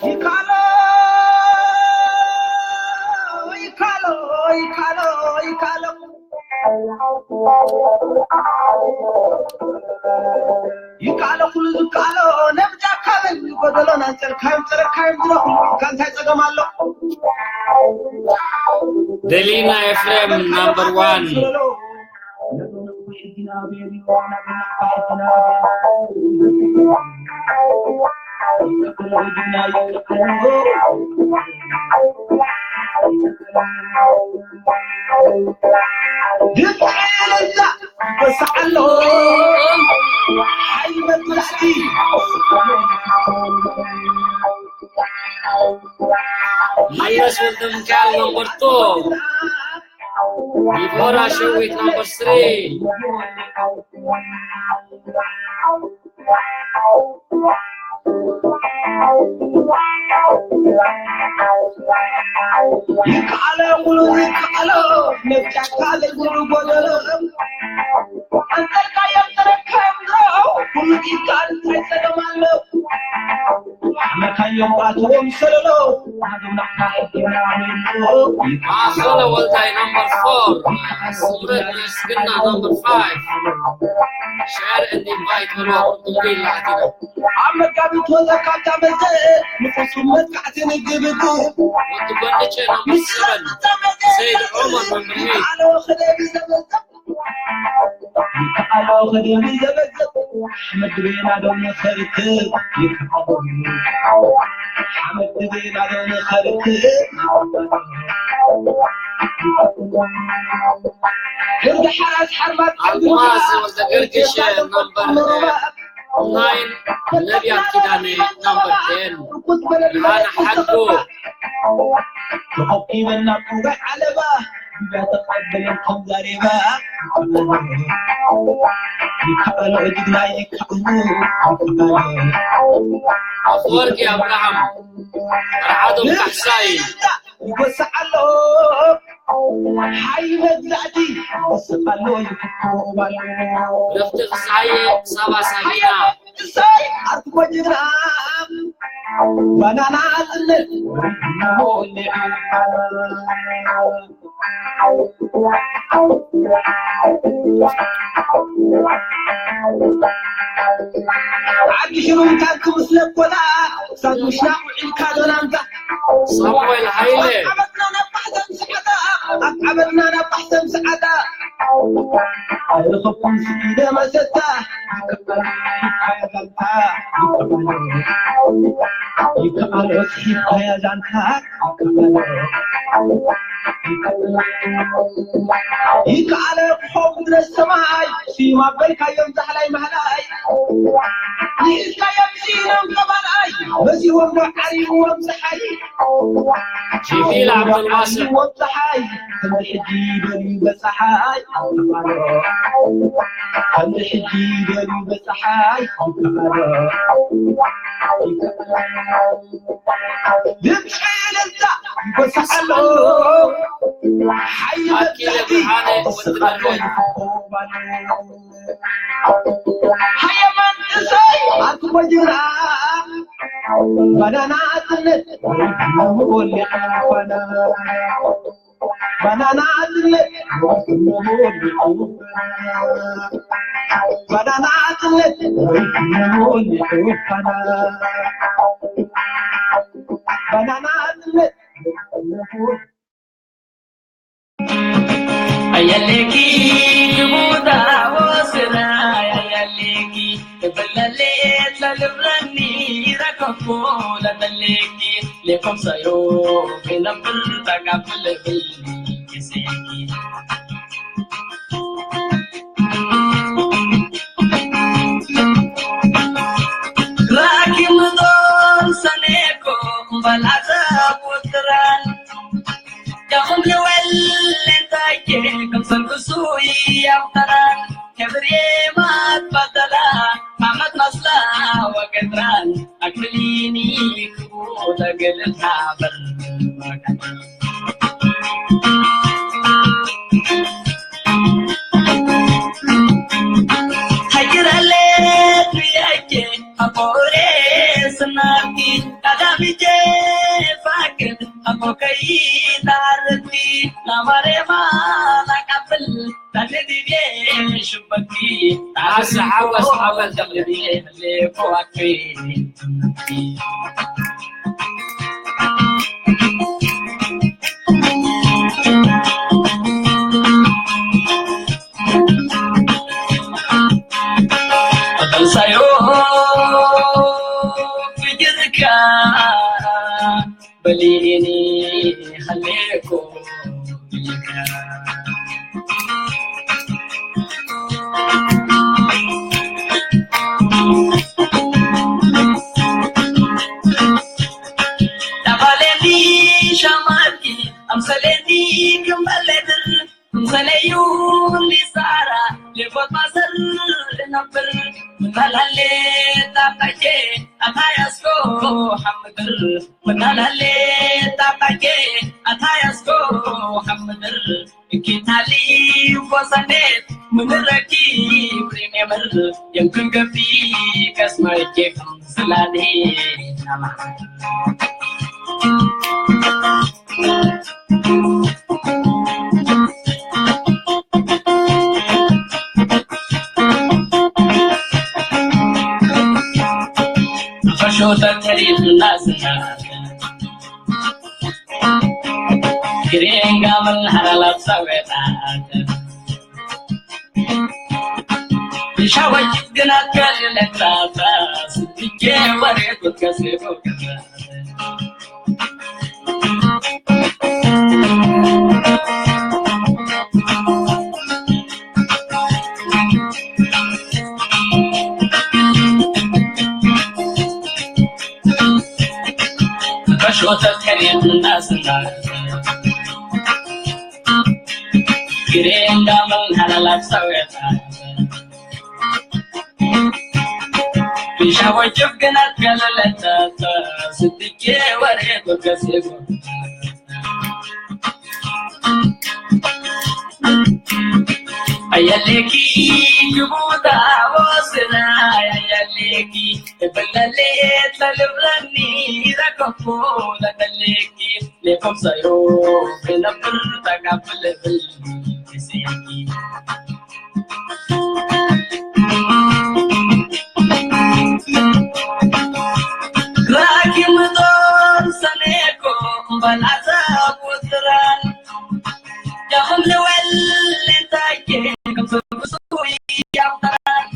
ይካሎ ይካሎ ይካሎ ይካሎ ይካሎ ኩሉ ዝካሎ ነብጃካብን ጎደሎን ኣንጸርካዮም ጸረካዮም ዝረኹ ካንታይ ጸገም ኣሎ። ደሊና ኤፍሬም number one። መለስ ወልደሚካኤል number two። ዲቦራ ሸዊት number three። ይከኣሎ ሙሉ ይከኣሎ መብጫካ ዘይብሉ ጎደሎ ኣንተርካዮም ተረከም ኩሉ ይከኣል እንታይ ጸገም ኣሎ ኣመካዮም ባትዎም ሰለሎ ማእኸለ ወልዳይ number four። ስምረት ምስግና number five። Share and invite በልዋ። ኩሉ ይላዕቲና ኣብ መጋቢት ወዘካታ መዘ ንፍጹም መጥቃዕቲ ንግብግብ ወዲ ጎንደቸ number seven። ሰይድ ዑመር number eight። ይከኣሎ ክደቢ ዘበዘብ ይከኣሎ ክደቢ ዘበዘብ ሓመድ ድቤና ዶ ንኸርክብ ይከኣሎ ሓመድ ድቤና ዶ ንኸርክብ ወዲ ሓራስ ሓርማት ኣልማዝ ወልደገርግሽ number nine። ነቢያት ኪዳነ number ten። ብርሃነ ሓጎ ተኸኪበና ቁሩብ ዓለባ ዱንያ ተቐበለን ከም ዛሬባ ይከኣሎ ጅግና ይከኣሎ ኣፈወርቂ ኣብርሃም ኣርዓዶም ካሕሳይ ይጎስዕ ኣሎ ሓይ መግዛእቲ ይጎስዕ ኣሎ ይፍኮባል ረፍቲ ፍስሓየ ሳባ ሳቢና እሰይ ኣርትኮ ጅግና ባናና ኣጽነት ዓዲ ሽሩምታን ክምስለ ኮላ ሳብ ምሽናቕ ውዒልካ ዶናንታ ሳሙኤል ሃይለ ዓበትና ነባሕተን ሰዓታ ኣብ ዓበትና ነባሕተን ሰዓታ ኣይረኸብኩም ስኢደ መሰታ ይከኣሎ ይከኣሎ ስሒት ኣያ ዛንታ ይከኣሎ ይከኣሎ ክኸው ምድረ ሰማይ ስዩም ኣበልካዮም ዛሕላይ ማህላይ ንኢስካዮም ስኢኖም ገባላይ መሲዎም ዶ ዓሪብዎም ፀሓይ ጂሚል ዓብደልዋስዕ ዓሪብዎም ፀሓይ ከምዚ ሕጂ በልዩ በፀሓይ ከምዚ ሕጂ በልዩ በፀሓይ ድምፂ እልልታ ይጎስዓሎ ሓይሊ ኣኪለ መብዛሕቲ ብርሃነ ይስቃሎ ወዲ ይፍኮባሎ ሃየ መንእሰይ ኣቲ ጎጅና ባናና ኣትነት ወሊዕና ባና ባናና ኣትነት ባናና ኣትነት ባናና ኣትነት ኣያሌኪ ክቡታ ወስና ኣያሌኪ ትብለሌት ለልብለኒ ረከብኩ ለተሌኪ ሌኮም ሰዮ ፊለም ብልታ ካብልብል ጊዜኪ ራኪ ምዶር ሰኔኮ በላዘ ቁጥራን ያኹም ልወል እንታይ ከም ሰንኩሱ ያምተራን ከብሬ ማትባተላ ማመት መስላ ወገድራን ኣክሊኒ ክቡተ ገልታ በር ሃይራሌት ብያኬ ኣቦሬ ስናኪ ቀዳሚቼ ፋቅድ ኣቦከይ ታርንቲ ናማሬማ ናቃብል ታድድቤ ሽበኪ ዓወት፣ ዓወት፣ ዓወት። ተብልቤ ለኮዋኪ ኣምሳዮ ፍጅርካ በሊኒ ኸሌኮ ተባለኒ ሻማኪ ኣምሰለኒ ክምበለድር ምሰለዩ ሊሳራ ሌቦት ማሰር ነብር ምናላሌ ጣጣቼ ኣታያስኮ ሓምድር ምናላሌ ጣጣቼ ኣታያስኮ ሓምድር ኪታሊ ወሰኔት ምንረኪ ፕሪሜምር የምክንገቢ ከስማይቼ ስላሌ ናማ ኣያሌኪ ክቡታ ወስና ኣያሌኪ እብለሌት ለልብለኒ ረከቦ ለተሌኪ ሌኮም ሰዮ ብነብር ተጋብለብል ጊዜኪ ራኪም ጦር ሰኔኮ በላዛ ቁጥራን ዳኹም ልወል እንታይ ከም ዝብሱ ያምራን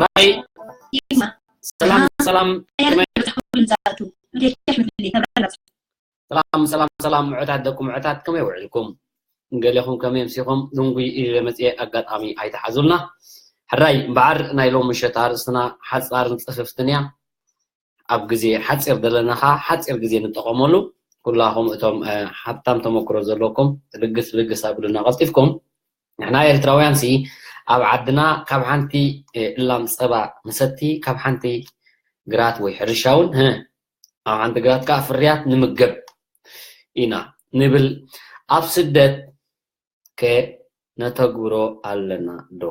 ራይ ሰላም ሰላም። ሰላም ሰላም ሰላም። ምዑታት ደቁ ምዑታት፣ ከመይ ውዕልኩም? ገሌኹም ከመይ ኣምሲኹም? ድንጉይ ኢለ መፅየ፣ ኣጋጣሚ ኣይትሓዙልና። ሕራይ እምበዓር፣ ናይ ሎም ምሸት ኣርእስትና ሓፃርን ፅፍፍትን እያ። ኣብ ግዜ ሓፂር ዘለና ኸዓ ሓፂር ግዜ ንጠቐመሉ። ኩላኹም እቶም ሃብታም ተመክሮ ዘለኩም፣ ልግስ ልግስ ኣብሉና ቀልጢፍኩም። ንሕና ኤርትራውያን ሲ ኣብ ዓድና ካብ ሓንቲ እላም ጸባ ንሰቲ፣ ካብ ሓንቲ ግራት ወይ ሕርሻ እውን ኣብ ሓንቲ ግራት ከዓ ፍርያት ንምገብ ኢና ንብል። ኣብ ስደት ከ ነተግብሮ ኣለና ዶ?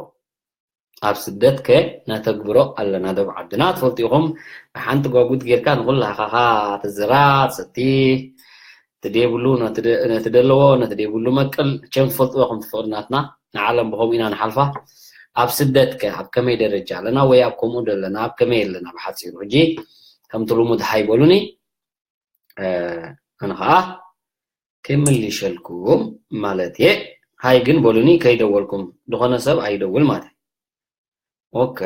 ኣብ ስደት ከ ነተግብሮ ኣለና ዶ? ዓድና ትፈልጡ ኢኹም። ሓንቲ ጓጉት ጌርካ ንኹላኻኻ ትዝራብ ሰቲ፣ እቲ ደይብሉ ነቲ ደ-፣ ነቲ ደለዎ፣ ነቲ ደይብሉ መቅል። መቸም ትፈልጥዎ ከም ትፍቕድ ናትና፣ ንዓለም ብኸምኡ ኢና ንሓልፋ። ኣብ ስደት ከ ኣብ ከመይ ደረጃ ኣለና? ወይ ኣብ ከምኡ ዶ ኣለና? ኣብ ከመይ ኣለና? ብሓጺሩ ሕጂ ከምቲ ልሙድ ሃይ በሉኒ። ኣነ ኸዓ ከይመሊሸልኩም ማለት እየ። ሃይ ግን በሉኒ፣ ከይደወልኩም። ዝኾነ ሰብ ኣይደውል ማለት እዩ። ኦኬ።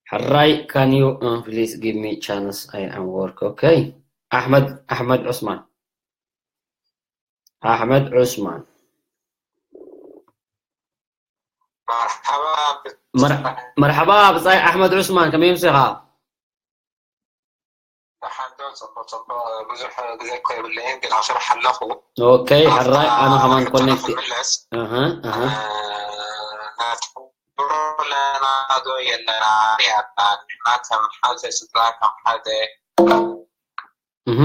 ሕራይ፣ can you, uh, please give me chance? I am work. ኦኬ። ኣሕመድ፣ ኣሕመድ ዑስማን። ኣሕመድ ዑስማን። መርሓባ። መር-፣ መርሓባ ብጻይ ኣሕመድ ዑስማን፣ ከመይ ኣምሲኻ? ደሓን ዶ? ጽቡቕ፣ ጽቡቕ። ብዙሕ ግዜ እኮ የብለይን፣ ግን ኣብ ስራሕ ኣለኹ። ኦኬ፣ ኣፍታ ሕራይ፣ ኣነ ከማን ክልተ ኮኔክት። ክምለስ። ኣሃ፣ ኣሃ። እ፣ ነተግብሮ ኣለና ዶ የለና? ንሕና ከም ሓደ ስድራ፣ ከም ሓደ እህ።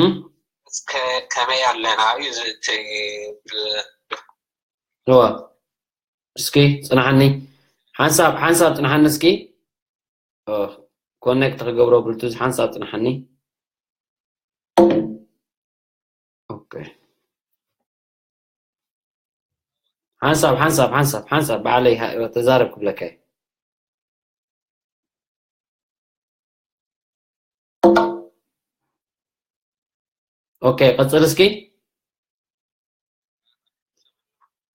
እስከ ከመይ ኣለና እዩ ዝብል። እወ። እስኪ ጽንሓኒ። ሓንሳብ፣ ሓንሳብ ጽንሓኒ እስኪ። ኦ፣ ኮኔክት ክገብሮ ብሉቱዝ ሓንሳብ ጽንሓኒ። ኦኬ። ሓንሳብ፣ ሓንሳብ፣ ሓንሳብ፣ ሓንሳብ ባዕለይ ሃ-፣ ተዛረብ ክብለካ እየ። ኦኬ፣ ቀጽል እስኪ።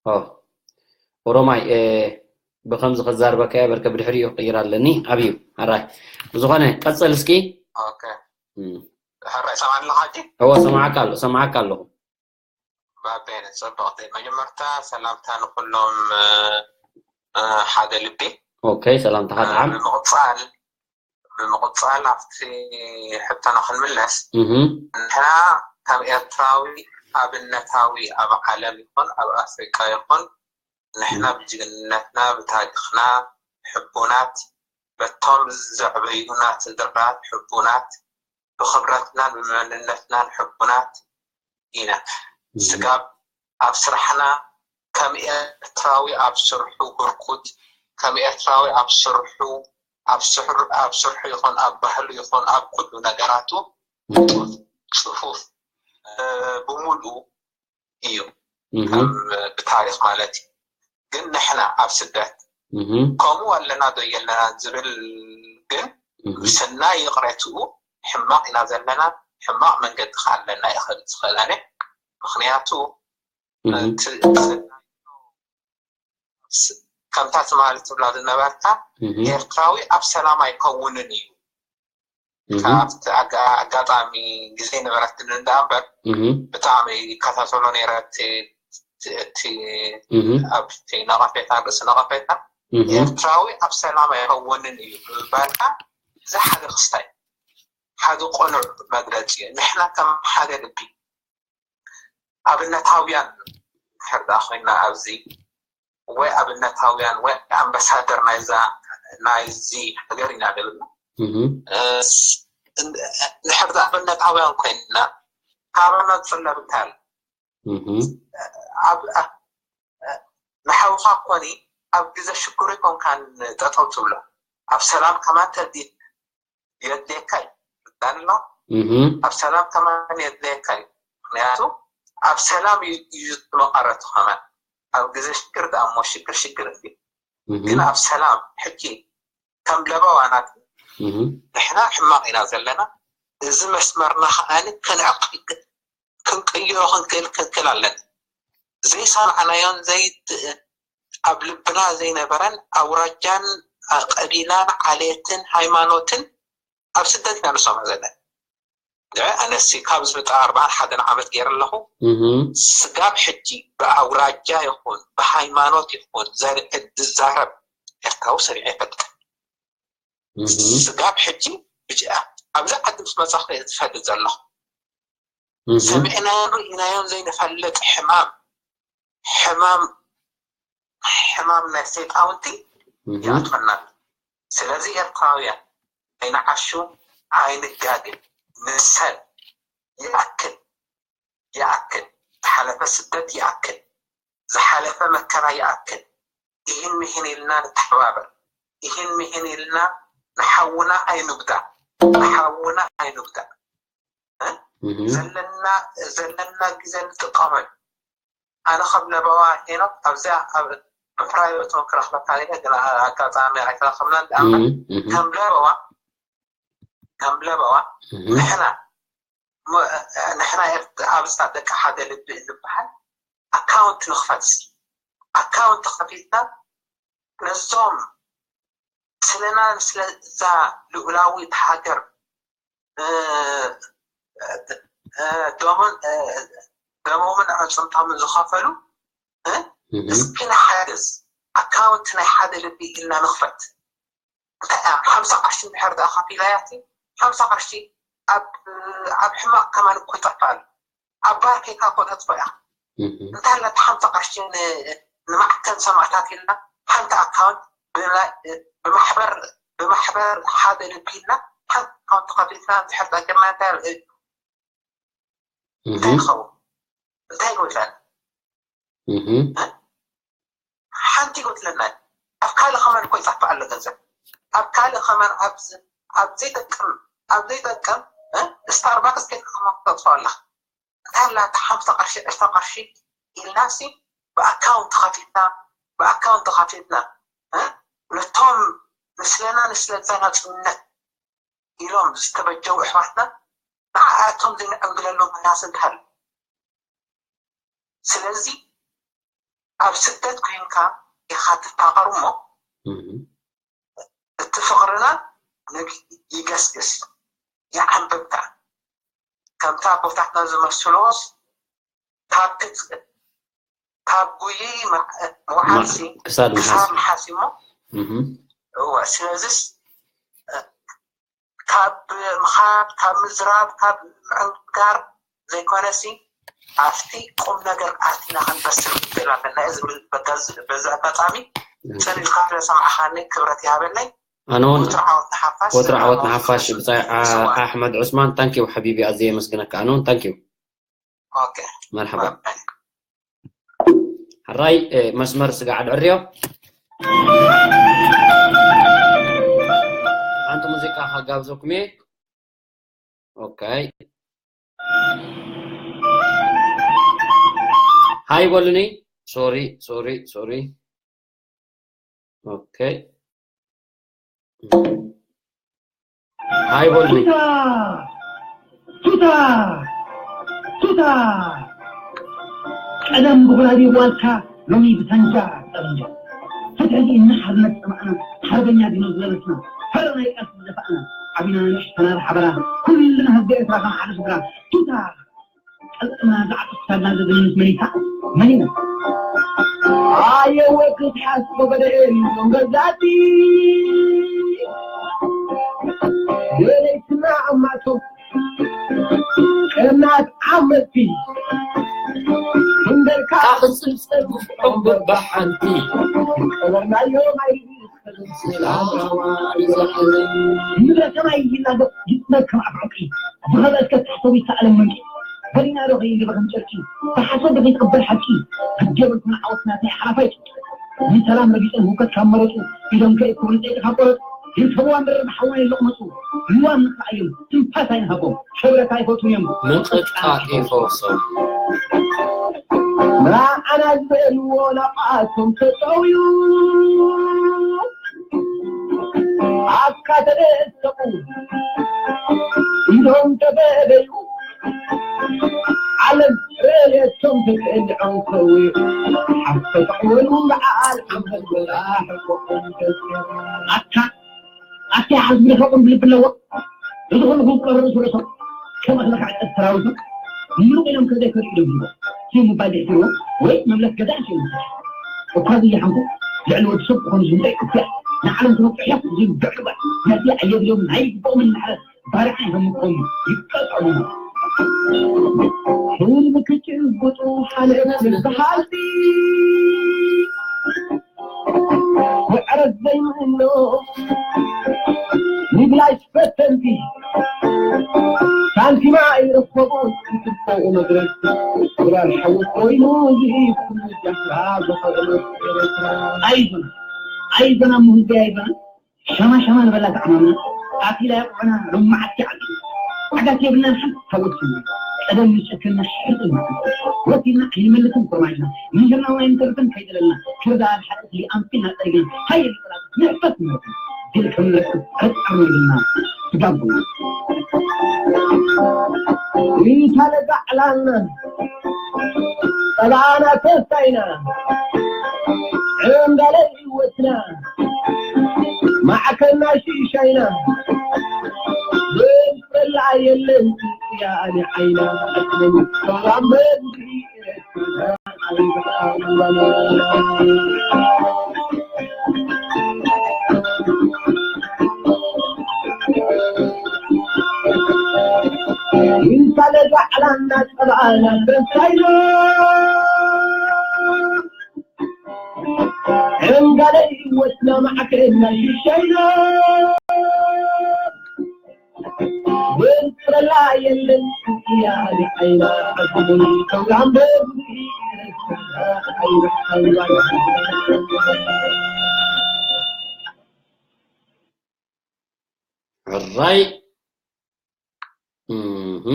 ኦ፣ ኦሮማይ፣ እ፣ ብኸምዚ ከዛርበካ እየ፣ በርከ ብድሕሪኡ ክቕይር ኣለኒ። ኣብዩ፣ ኣራይ። ብዝኾነ፣ ቀጽል እስኪ። ኦኬ። እም። ሕራይ፣ ሰማዕኒ ኣለኻ ሕጂ? እወ፣ ሰማዕካ ኣሎ-፣ ሰማዕካ ኣለኹ። ባቤነ፣ ጽብቕቲ። መጀመርታ ሰላምታ ንኹሎም፣ እ፣ እ፣ ሓደ ልቢ። ኦኬ፣ ሰላምታኻ እ፣ ጥዓም። ብምቕጻል፣ ብምቕጻል ኣብቲ ሕቶና ክንምለስ፣ እህ። ንሕና ከም ኤርትራዊ ኣብነታዊ ኣብ ዓለም ይኹን ኣብ ኣፍሪቃ ይኹን፣ ንሕና እህ። ብጅግንነትና፣ ብታሪኽና ሕቡናት፣ በቶም ዘዕበዩና ስድራት ሕቡናት፣ ብኽብረትናን ብመንነትናን ሕቡናት ኢና። እህ። ስጋብ ኣብ ስራሕና ከም ኤርትራዊ ኣብ ስርሑ ህርኩት፣ ከም ኤርትራዊ ኣብ ስርሑ፣ ኣብ ስሕር-፣ ኣብ ስርሑ ይኹን ኣብ ባህሉ ይኹን ኣብ ኩሉ ነገራቱ ንጡፍ፣ ጽፉፍ፣ እ፣ ብምሉኡ እዩ። እህ። ከም ብታሪኽ ማለት እዩ። ግን ንሕና ኣብ ስደት እህ። ከምኡ ኣለና ዶ የለና ዝብል ግን እህ። ምስናይ ይቕሬትኡ ሕማቕ ኢና ዘለና፣ ሕማቕ መንገዲ ከ ኣለና ይኽእል ዝኽእል ኣነ። ምኽንያቱ እህ። እቲ፣ እቲ ስ-፣ ከምታ ትማሊ ትብላ ዝነበርካ እህ። ኤርትራዊ ኣብ ሰላም ኣይከውንን እዩ። እህ። ካብቲ ኣጋ-፣ ኣጋጣሚ ግዜ ነበረትኒ እንዳ እምበር እህ። ብጣዕሚ ይከታተሎ ነይረ እቲ፣ እቲ፣ እቲ እህ። ኣብቲ ነቐፌታ፣ ርእሲ ነቐፌታ እህ። ኤርትራዊ ኣብ ሰላም ኣይከውንን እዩ ብምባልካ፣ እዚ ሓደ ክስታይ፣ ሓደ ቅኑዕ መግለጺ እዩ። ንሕና ከም ሓደ ልቢ ኣብነታውያን ድሕር ደኣ ኮይና ኣብዚ ወይ ኣብነታውያን ወይ ኣምባሳደር ናይዛ ናይዚ ሃገር ኢና ዘለና። ድሕር ደኣ ኣብነታውያን ኮይንና ካባና ዝጥለብ እንታይ ኣሎ? ኣብ ንሓውኻ ኮኒ ኣብ ግዜ ሽግሩ ይኮንካን ጠጠው ትብሎ። ኣብ ሰላም ከማን ተዲ የድልየካ እዩ። ዳንሎ ኣብ ሰላም ከማን የድልየካ እዩ። ምክንያቱ ኣብ ሰላም እዩ ዝመቐረቱ ከማን። ኣብ ግዜ ሽግር ደኣ እሞ ሽግር ሽግር እንዲ ግን ኣብ ሰላም ሕጂ ከም ለበዋናት ንሕና ሕማቕ ኢና ዘለና። እዚ መስመርና ከዓኒ ክንዕቕ ክንቅይሮ ክንክእል ክንክእል ኣለና። ዘይሰማዕናዮን ዘይት ኣብ ልብና ዘይነበረን ኣውራጃን ቀቢላን ዓሌትን ሃይማኖትን ኣብ ስደት ኢና ንሰምዖ ዘለና። ኣነሲ ካብ ዝብጣ ኣርባዓን ሓደን ዓመት ገይረ ኣለኹ። ስጋብ ሕጂ ብኣውራጃ ይኹን ብሃይማኖት ይኹን ዘርዒ ዝዛረብ ኤርትራዊ ሰሚዐ ኣይፈልጥን። ስጋብ ሕጂ ኣብዚ ዓዲ ምስ መጻኹ እየ ዝፈልጥ ዘለኹ። ሰሚዕናዮን ርኢናዮን ዘይንፈልጥ ሕማም ሕማም ሕማም ናይ ሰይጣውንቲ ይኣትወና። ስለዚ ኤርትራውያን ኣይንዓሹ፣ ኣይንጋግን፣ ንሰል ይኣክል ይኣክል፣ ዝሓለፈ ስደት ይኣክል፣ ዝሓለፈ መከራ ይኣክል። ይህን ምሂን ኢልና ንተሓባበር። ይህን ምሂን ኢልና ንሓውና ኣይንጉዳ፣ ንሓውና ኣይንጉዳ። ዘለና ዘለና ግዜ ንጥቀመሉ። ኣነ ከም ለበዋ ሄኖክ ኣብዚኣ ኣብ ብፕራይቬት ክረኽበካ ኢለ ግን ኣጋጣሚ ኣይተራኸብናን ደኣ እምበር ከም ለበዋ ከም ለበዋ ንሕና ንሕና ኣብዚ ደቂ ሓደ ልቢ እንበሃል ኣካውንት ንኽፈት። ኣካውንት ከፊትና ነዞም ስለና ስለዛ ልኡላዊት ሃገር ደሞምን ኣዕፅምቶምን ዝኸፈሉ እስኪ ንሓግዝ። ኣካውንት ናይ ሓደ ልቢ ኢልና ንኽፈት። እንታይ እያ ሓምሳ ቅርሺ እንድሕር ደኣ ከፊላያቲ ሓምሳ ቅርሺ ኣብ ኣብ ሕማቕ ከማን እኮ ይጠፍኣሉ። ኣብ ባር ኬካ እኮ ተጥፎ እያ። እንታይ ኣለቲ ሓምሳ ቅርሺ ንማዕከን ሰማእታት ኢልና ሓንቲ ኣካውንት ብማሕበር ብማሕበር ሓደ ልቢ ኢልና ሓንቲ ኣካውንት ከፊትና እንድሕር ዳገርና እንታይ እንታይ ይኸውን? እንታይ ይጎድለና? ሓንቲ ይጎድለና። ኣብ ካልእ ከማን እኮ ይጠፍእ ኣሎ ገንዘብ። ኣብ ካልእ ከማን ኣብ ዘይጠቅም ኣብ ዘይጠቅም ስታርባክስ ኬድካ ከማን ተጥፍኦ ኣለኻ። እንታይ ኣላ እታ ሓምሳ ቅርሺ ዕስራ ቅርሺ ኢልናሲ ብኣካውንት ከፊትና ብኣካውንት ከፊትና ነቶም ንስለና ንስለዛ ናፅነት ኢሎም ዝተበጀው ኣሕዋትና ንዓኣቶም ዘይንዕንግለሎም ምናስ እንተሃሉ። ስለዚ ኣብ ስደት ኮይንካ ኢኻ ትፋቐር እሞ እቲ ፍቕርና ይገስግስ ይዓንብብካ። ከምታ ኣቦታትና ዝመስልዎስ ካብ ካብ ጉይይ መውዓልሲ ክሳብ ምሓስ እሞ እወ ስለዚስ ካብ ምኻድ ካብ ምዝራብ ካብ ምዕንጋር ዘይኮነሲ ኣብቲ ቁም ነገር ኣቲና ክንበስር ክክእል ኣለና እየ ዝብል በዚ ኣጋጣሚ ሰሊልካ ስለሰማዕኻኒ ክብረት ይሃበለይ። ኣነ እውን ወትሩ ዓወት ንሓፋሽ ወትሩ ዓወት ንሓፋሽ ብጻይ ኣሕመድ ዑስማን ታንኪዩ ሓቢቢ ኣዝየ የመስግነካ። ኣነ እውን ታንኪዩ። መርሓባ። ሕራይ መስመር ስጋዕ ድዕርዮ ሓንቲ ሙዚቃ ከጋብዘኩም እየ። ኦኬ ሃይ በሉኒ። ሶሪ ሶሪ ሶሪ ኦኬ ሃይ በሉኒ። ቱታ ቱታ ቱታ ቀደም ብጉራዴ ብዋልካ ሎሚ ብሳንጃ ጠመንጃ ፍትሒ ዲና ሓርነት ጠማዕና ሓርበኛ ዲኖ ዝለበስና ፈረ ናይ ቃልሲ ዝደፋእና ዓቢና ንእሽተና ብሓበራ ኩልና ህዝቢ ኤርትራ ከም ሓደ ስድራ ቱታ ቀልጥና ዛዕጥፍታና ዘዘይምስ መሊሳ መሊና ኣየወ ክትሓስቦ በደኤ ገዛቲ የለይትና ኣማቶም ቀናት ዓመቲ እንደርካ ክጽልጸል ግፍዖም በባሓንቲ። ቀበርናዮ ማይ ዝኸልል ስላዋ ይዘኸልን። ምድረ ሰማይ ይናገር ይጥመር ከም ኣፍ ዕንቂ። ዝኸበ እስከ ትሕሰቡ ይሰኣለም መንቂ። በሪና ዶ ከይንገበ ከም ጨርቂ። ብሓሶት ዶ ከይትቕበል ሓቂ። ግዲ የብልኩም ዓወትና ናይ ሓላፋይ ጭርቂ። ንሰላም ረጊጾም ህውከት ካብ መረጹ። ኢዶም ከይክብሩ ጸይቂ ካብ ቆረጹ። ይርከብዋ እምበር ብሓዋን ይለቕመጹ። ልዋም ንኽረኣዮም ትንፋስ ኣይንሃቦም። ክብረት ኣይፈትዉን እዮም። ምቕጥቃጥ ይፈውሶም። ንዓና ዝበልዎ ናብኣቶም ተጠውዩ። ኣፍካ ተደሰቑ ኢሎም ተበደዩ። ዓለም ረድኤቶም ተቀሊዖም ከውዩ። ሓፍተት ዕወሉ በዓል ዓንበል በላሕ ቆም ተስር። ኣታ ኣታ ሓዝቢ ደፈቁን ብልቢ ኣለዎ። እዚ ኩሉ ክውቀሩ ርእሱ ርእሶም ከም ኣኽሊ ክዕጠት ሰራዊቶም ምሉቕ ኢሎም ከም ዘይከዱ ኢሎም ሂቦም። እቲ ምባል ደሕሲርዎ ወይ መምለስ ገዛ ኣንስዮም እኳ ዝያሓንኩ ልዕሊ ወዲ ሰብ ክኾኑ ዝምጠይ እኩያ ንዓለም ክነጥሕዮ ዝብዕባ ነቲ ኣየድልዮም ናይ ግብኦም እናሕረስ ባርዓ ይህምኮም ይቀጠሉ። ሕልሚ ክጭብጡ ሓልእነት ዝበሃልቲ ወዕረት ዘይምእኖ ንብላሽ ፈተንቲ ሳንቲማ ይረከቡ ክትጠኡ መድረስ ዶላር ሓዊ ኮይኑ እዚ ኩሉ ጃፍራ ዘኸእለት ኤረትራ። ኣይዞና ኣይዞና ሙህዚ ኣይዞና ሸማ ሸማ ንበላ ተዓማምና ኣፊላ ያቁዕና ሎማዓት ይዓሉ ዓጋት የብልናን ሓንቲ ታወት ስና ቀደም ንጨክና ሕርጥና ወሲድና ኣይንመልስን ኮርማጅና ምንሽርና ዋይ ንተርፍን ከይደለልና ክርዳ ኣብ ሓጢት ሊኣንፊና ጸሪግና ሃየ ንጠላት ንሕፈት ንመርት ድል ከም ንረክብ ዕርቃም ይብልና ስጋብ ቡና ኢታ ለጋዕላና ጸላና ተስታይና ዕንዳለ ህይወትና ማዕከና ሽሻይና ዘንጸላ የለን ያኒ ዓይና ሰላም በል ኢንሳለ ዛዕላና ጸላና ተስታይና ዕንጋለ ህይወትና ማዕከና ሽሻይና ዘንጸላ የለን ያኒ ዓይና ኣዝሙን ተውላም በዚ ሕራይ እህ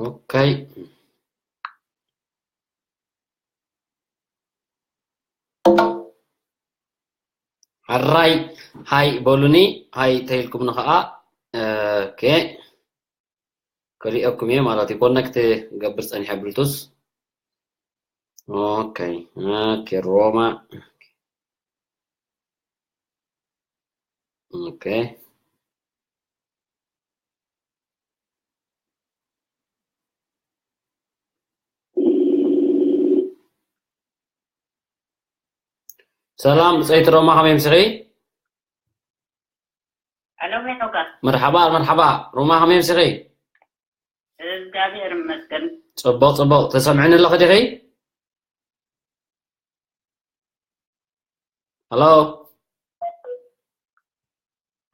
ኦኬ ሕራይ ሃይ በሉኒ ሃይ ተይልኩም ንኸዓ ኦኬ ክሪኦኩም እየ ማለት እዩ ኮነክት ገብር ፀኒሐ ብሉቱስ ኦኬ ኦኬ ሮማ ኦኬ ሰላም ብፀይቲ ሮማ ከመይ ምስኺ ኣሎም ሜኖጋ መርሓባ መርሓባ ሮማ ከመይ ምስኺ እግዚኣብሔር ይመስገን። ጽቡቕ ጽቡቕ ተሰምዕኒ ኣለኺ ዲኺ? ሃሎ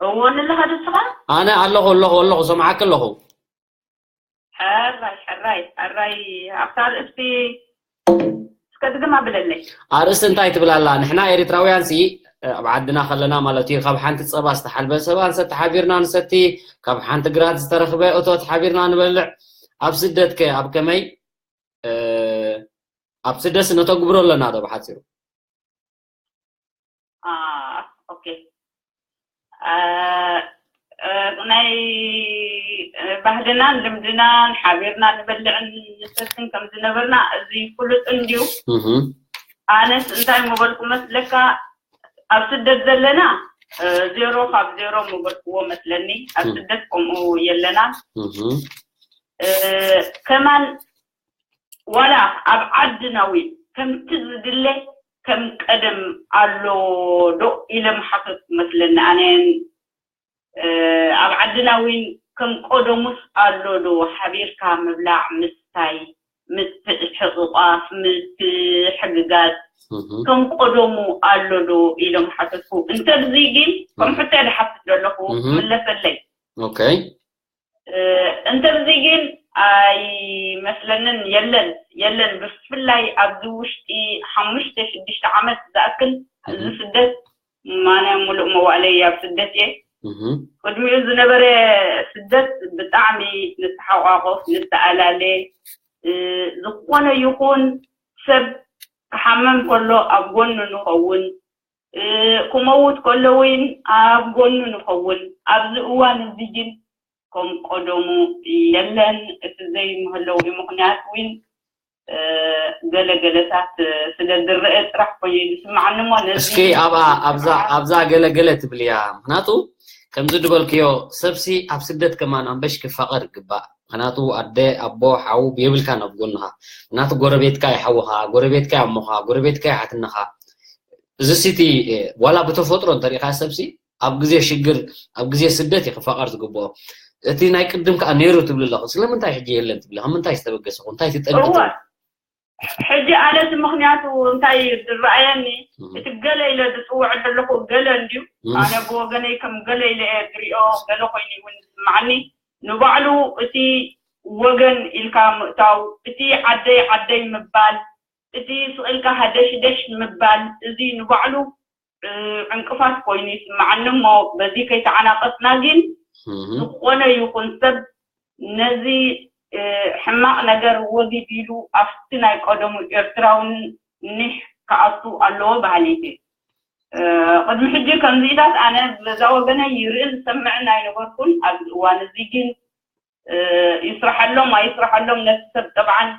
እዎ ንለኻ ንስኻ ኣነ ኣለኹ ኣለኹ ኣለኹ ሰምዓኪ ኣለኹ። ሕራይ ሕራይ ሕራይ ኣብታ ርእስቲ እስከ ድግም ኣብለለይ። ኣርእስቲ እንታይ ትብል ኣላ? ንሕና ኤሪትራውያን ሲ ኣብ ዓድና ከለና ማለት እዩ ካብ ሓንቲ ጸባ ዝተሓልበ ሰባ ንሰቲ ሓቢርና ንሰቲ ካብ ሓንቲ ግራት ዝተረኽበ እቶት ሓቢርና ንበልዕ ኣብ ስደት ከ ኣብ ከመይ ኣብ ስደት ነተግብሮ ኣለና ዶ ብሓጺሩ? ኦኬ ናይ ባህልናን ልምድናን ሓቢርና ንበልዕን ንሰትን ከም ዝነበርና እዚ ፍሉጥ እንድዩ። ኣነስ እንታይ ምበልኩ መስለካ ኣብ ስደት ዘለና ዜሮ ካብ ዜሮ ምበልክዎ መስለኒ። ኣብ ስደት ከምኡ የለና ከማን ዋላ ኣብ ዓድና እውን ከምቲ ዝድለ ከም ቀደም ኣሎ ዶ ኢለ ምሓተት መስለኒ ኣነ ኣብ ዓድና እውን ከም ቀደሙስ ኣሎ ዶ ሓቢርካ ምብላዕ ምስታይ፣ ምትሕቕቋፍ፣ ምትሕግጋዝ ከም ቀደሙ ኣሎ ዶ ኢሎም ሓተትኩ። እንተብዚ ግን ከም ሕቶ እየ ዝሓትት ዘለኹ፣ ክምለሰለይ። ኦኬይ። እንተብዚ ግን ኣይመስለንን። የለን የለን። ብፍላይ ኣብዚ ውሽጢ ሓሙሽተ ሽዱሽተ ዓመት ዝኣክል እዚ ስደት፣ ማነ ሙሉእ መዋእለይ ኣብ ስደት እየ። ቅድሚኡ ዝነበረ ስደት ብጣዕሚ ንተሓቋቆፍ፣ ንተኣላለ፣ ዝኾነ ይኹን ሰብ ክሓመም ከሎ ኣብ ጎኑ ንኸውን፣ ክመውት ከሎ እውን ኣብ ጎኑ ንኸውን። ኣብዚ እዋን እዚ ግን ከም ቀደሙ የለን። እቲ ዘይምህለው ምኽንያት እውን ገለገለታት ስለ ዝረአ ጥራሕ ኮይኑ ዝስማዓኒ እሞ ነዚ እስኪ ኣብኣ ኣብዛ ኣብዛ ገለገለ ትብል እያ። ምክንያቱ ከምዚ ዝበልክዮ ሰብሲ ኣብ ስደት ከማን ኣንበሽ ክፋቐር ይግባእ። ምክንያቱ ኣደ ኣቦ ሓው የብልካን ኣብ ጎንኻ። ምክንያቱ ጎረቤትካ ይሓውኻ፣ ጎረቤትካ ይኣሞኻ፣ ጎረቤትካ ይሓትንኻ። እዚ ሲቲ ዋላ ብተፈጥሮ እንተሪኢኻ ሰብሲ ኣብ ግዜ ሽግር ኣብ ግዜ ስደት እዩ ክፋቐር ዝግብኦ። እቲ ናይ ቅድም ከዓ ነይሩ ትብል ኣለኹ። ስለምንታይ ሕጂ የለን ትብል? ካብ ምንታይ ዝተበገሰ? እንታይ ትጠንቅቕ? ሕጂ ኣነ እቲ ምኽንያቱ እንታይ ዝረኣየኒ፣ እቲ ገለ ኢለ ዝፅውዕ ዘለኹ ገለ እንድዩ። ኣነ ብወገነይ ከም ገለ ኢለ እየ ዝሪኦ፣ ገለ ኮይኑ እውን ዝስማዓኒ። ንባዕሉ እቲ ወገን ኢልካ ምእታው፣ እቲ ዓደይ ዓደይ ምባል፣ እቲ ስቕ ኢልካ ሃደሽደሽ ምባል፣ እዚ ንባዕሉ ዕንቅፋት ኮይኑ ይስማዓኒ እሞ በዚ ከይተዓናቐፍና ግን ዝኾነ ይኹን ሰብ ነዚ ሕማቕ ነገር ወጊድ ኢሉ ኣብቲ ናይ ቀደሙ ኤርትራዊ ኒሕ ክኣቱ ኣለዎ በሃሊት እየ። ቅድሚ ሕጂ ከምዚኢታት ኣነ በዛ ወገነይ ይርእን ዝሰምዕን ኣይነበርኩን። ኣብዚ እዋን እዚ ግን ይስራሓሎም ኣይስራሓሎም ነቲ ሰብ ጠብዓን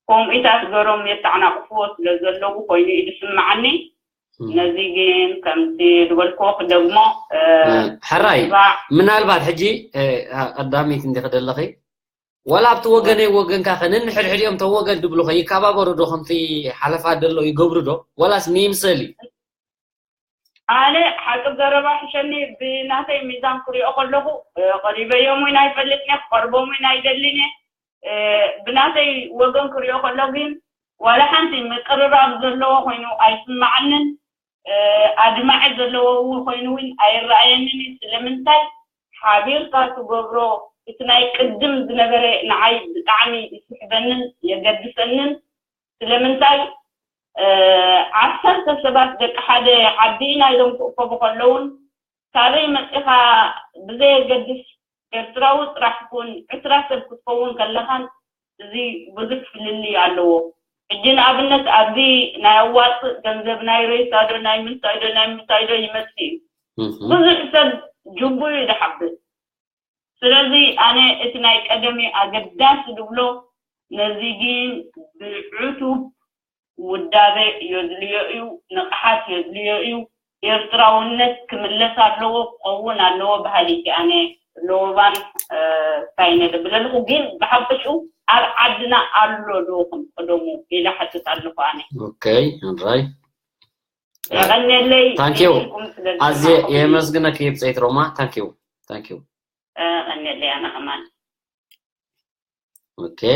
ከምኡታት ገሮም የተዓናቕፍዎ ስለ ዘለዉ ኮይኑ እዩ ዝስምዓኒ። ነዚ ግን ከምቲ ዝበልክዎ ክደግሞ ሕራይ ምናልባት ሕጂ ቀዳሚት እንዲ ክደለኺ ዋላ ኣብቲ ወገነይ ወገንካ ከነንሕድሕድ እዮም ተወገን ድብሉ ይከባበሩ ዶ ከምቲ ሓለፋ ደሎ ይገብሩ ዶ ዋላስ ንይምሰል እዩ? ኣነ ሓቂ ዘረባ ሕሸኒ ብናተይ ሚዛን ክሪኦ ከለኹ ቀሪበዮም እውን ኣይፈልጥን እየ፣ ክቐርቦም እውን ኣይደልን እየ። ብናተይ ወገን ክሪኦ ከሎ ግን ዋላ ሓንቲ ምቅርራብ ዘለዎ ኮይኑ ኣይስማዓንን፣ ኣድማዒ ዘለዎ እውን ኮይኑ እውን ኣይረኣየንን እዩ። ስለምንታይ ሓቢርካ ትገብሮ እቲ ናይ ቅድም ዝነበረ ንዓይ ብጣዕሚ ይስሕበንን የገድሰንን። ስለምንታይ ዓሰርተ ሰባት ደቂ ሓደ ዓዲ ኢና ኢሎም ክእከቡ ከለውን ካበይ መፂኻ ብዘየገድስ ኤርትራዊ ጥራሕ ኩን ዕስራ ሰብ ክትከውን ከለኻን እዚ ብዙሕ ፍልልይ ኣለዎ። ሕጂ ንኣብነት ኣብዚ ናይ ኣዋፅእ ገንዘብ ናይ ሬሳ ዶ ናይ ምንታይ ዶ ናይ ምንታይ ዶ ይመፅእ እዩ። ብዙሕ ሰብ ጅቡ እዩ ዝሓብእ። ስለዚ ኣነ እቲ ናይ ቀደም እዩ ኣገዳሲ ዝብሎ ነዚ ግን ብዕቱብ ውዳበ የድልዮ እዩ፣ ንቕሓት የድልዮ እዩ። ኤርትራውነት ክምለስ ኣለዎ፣ ክኸውን ኣለዎ በሃሊት እየ ኣነ። ለወባን እንታይ ነደ ብለልኹ ግን ብሓፈሽኡ ኣብ ዓድና ኣሎ ዶ ከም ቀደሙ ኢለ ሓትት ኣለኹ ኣነ። ኦኬይ፣ ሕራይ። የቐንየለይ። ታንኪዩ። ኣዝየ የመስግነኪ ብፀይት ሮማ። ታንኪዩ። ታንኪዩ። የቐንየለይ ኣነ ከማን። Okay.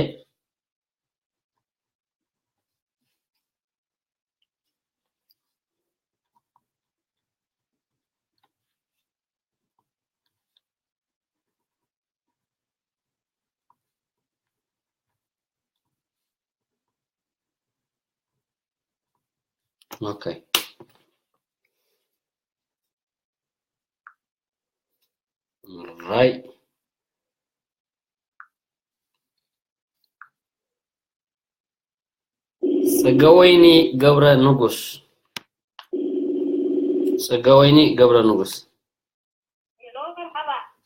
Okay. Right. ጽገወይኒ ገብረ ንጉስ። ጽገወይኒ ገብረ ንጉስ።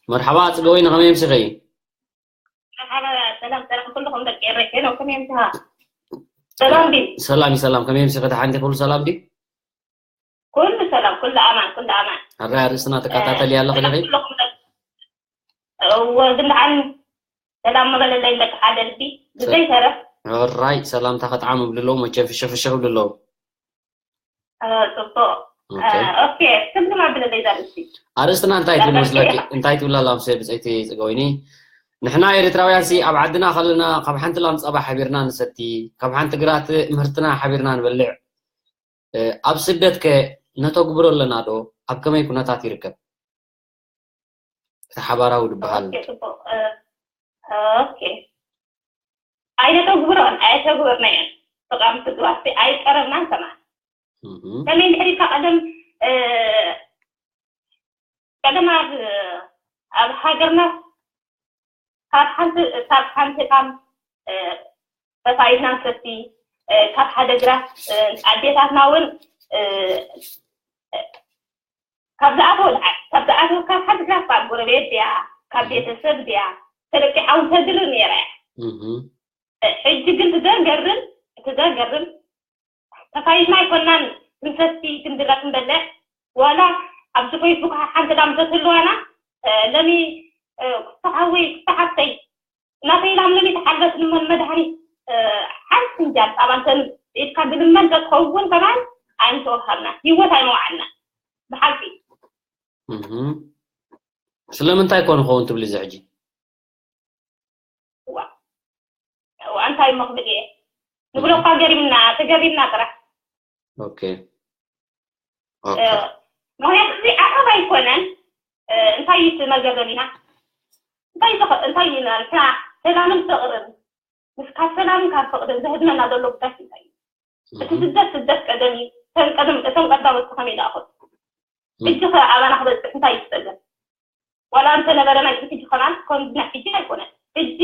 መርሓባ ጽገወይኒ፣ ከመይ ኣምሲኺ? መርሓባ፣ ሰላም ሰላም ኩልኹም ደቂ ኤረይ፣ ሄሎ፣ ከመይ ኣምሲኻ? ሰላም ድዩ? ሰላም እዩ፣ ሰላም። ከመይ ኣምሲኺ? ደሓን ዲኺ? ኩሉ ሰላም ድዩ? ኩሉ ሰላም፣ ኩሉ ኣማን፣ ኩሉ ኣማን። ኣራይ ኣርእስትና ተከታተሊ ኣለኺ ዲኺ? ኩልኹም ደቂ እወ፣ ግን ደሓን ሰላም ምበለለይ ደቂ ሓደ ልቢ ብዘይ ተረፍ። ኦራይ፣ ሰላምታ ከጥዓም እብሉ ኣለዉ፣ መቸም ፍሽኽ ፍሽኽ እብሉ ኣለዉ። እ፣ ጽቡቕ። ኦኬ። ኦኬ። ክምዝም ኣብለለይ ዛርእስቲ ኣርእስትና እንታይ ትብል መስለኪ? እንታይ ትብላ ኣላ ምስ ብፀይቲ ፅገወይኒ? ንሕና ኤርትራውያን ሲ ኣብ ዓድና ከለና ካብ ሓንቲ ላም ፀባ ሓቢርና ንሰቲ፣ ካብ ሓንቲ ግራት ምህርትና ሓቢርና ንበልዕ። ኣብ ስደት ከ ነተግብሮ ኣለና ዶ? ኣብ ከመይ ኩነታት ይርከብ? እቲ ሓባራዊ ዝበሃል ኣይነተግብሮን ኣይተግበርናዮን ተቃምቲ ግባርቲ ኣይቀረብናን ከማን ከመይ እንድሕር ኢልካ ቀደም ቀደም ኣብ ኣብ ሃገርና ካብ ሓንቲ ካብ ሓንቲ ላም ተፋይድና ንሰቲ ካብ ሓደ ግራት ኣዴታትና እውን ካብ ዝኣተወ ካብ ዝኣተወ ካብ ሓንቲ ግራት ካብ ጎረቤት ድያ ካብ ቤተሰብ ድያ ተለቂሓ እውን ተድሪ ነይራ እያ። ሕጂ ግን እቲ ዘገርም እቲ ዘገርም ተፋይድና ኣይኮናን ክንሰቲ ክንድረ ክንበልዕ ዋላ ኣብዚ ፌስቡክ ሓንቲ ላም ተትህልዋና ለሚ ክስተሓወይ ክስተሓተይ እናተይ ላም ለሚ ተሓልበት ንመን መድሃኒት ሓንቲ ፍንጃል ፃባ እንተን ኢድካ ድልመን ተትኸውን ከማን ኣይምተወሃብና ህይወት ኣይመውዓልና ብሓቂ ስለምንታይ ኮን ኸውን ትብሊ እዚ ሕጂ እንታይ እሞ ክብል እየ ንብሎ እኳ ገሪምና ተገሪምና ጥራሕ ኦኬ ምክንያቱ እዚ ዓቐብ ኣይኮነን እንታይ እዩ መገበል ኢና እንታይ እንታይ ኢና ንሕና ሰላምን ፍቅርን ምስ ካብ ሰላምን ካብ ፍቅርን ዘህድመና ዘሎ ጉዳይ እንታይ እዩ እቲ ስደት ስደት ቀደም እዩ እቶም ቀዳሞት ከመይ ደኣ ኮኑ ሕጂ ከ ኣባና ክበፅሕ እንታይ እዩ ፀገም ዋላ እንተነበረ ናይ ቅድሚ ሕጂ ከማን ከምዚ ናይ ሕጂ ኣይኮነን ሕጂ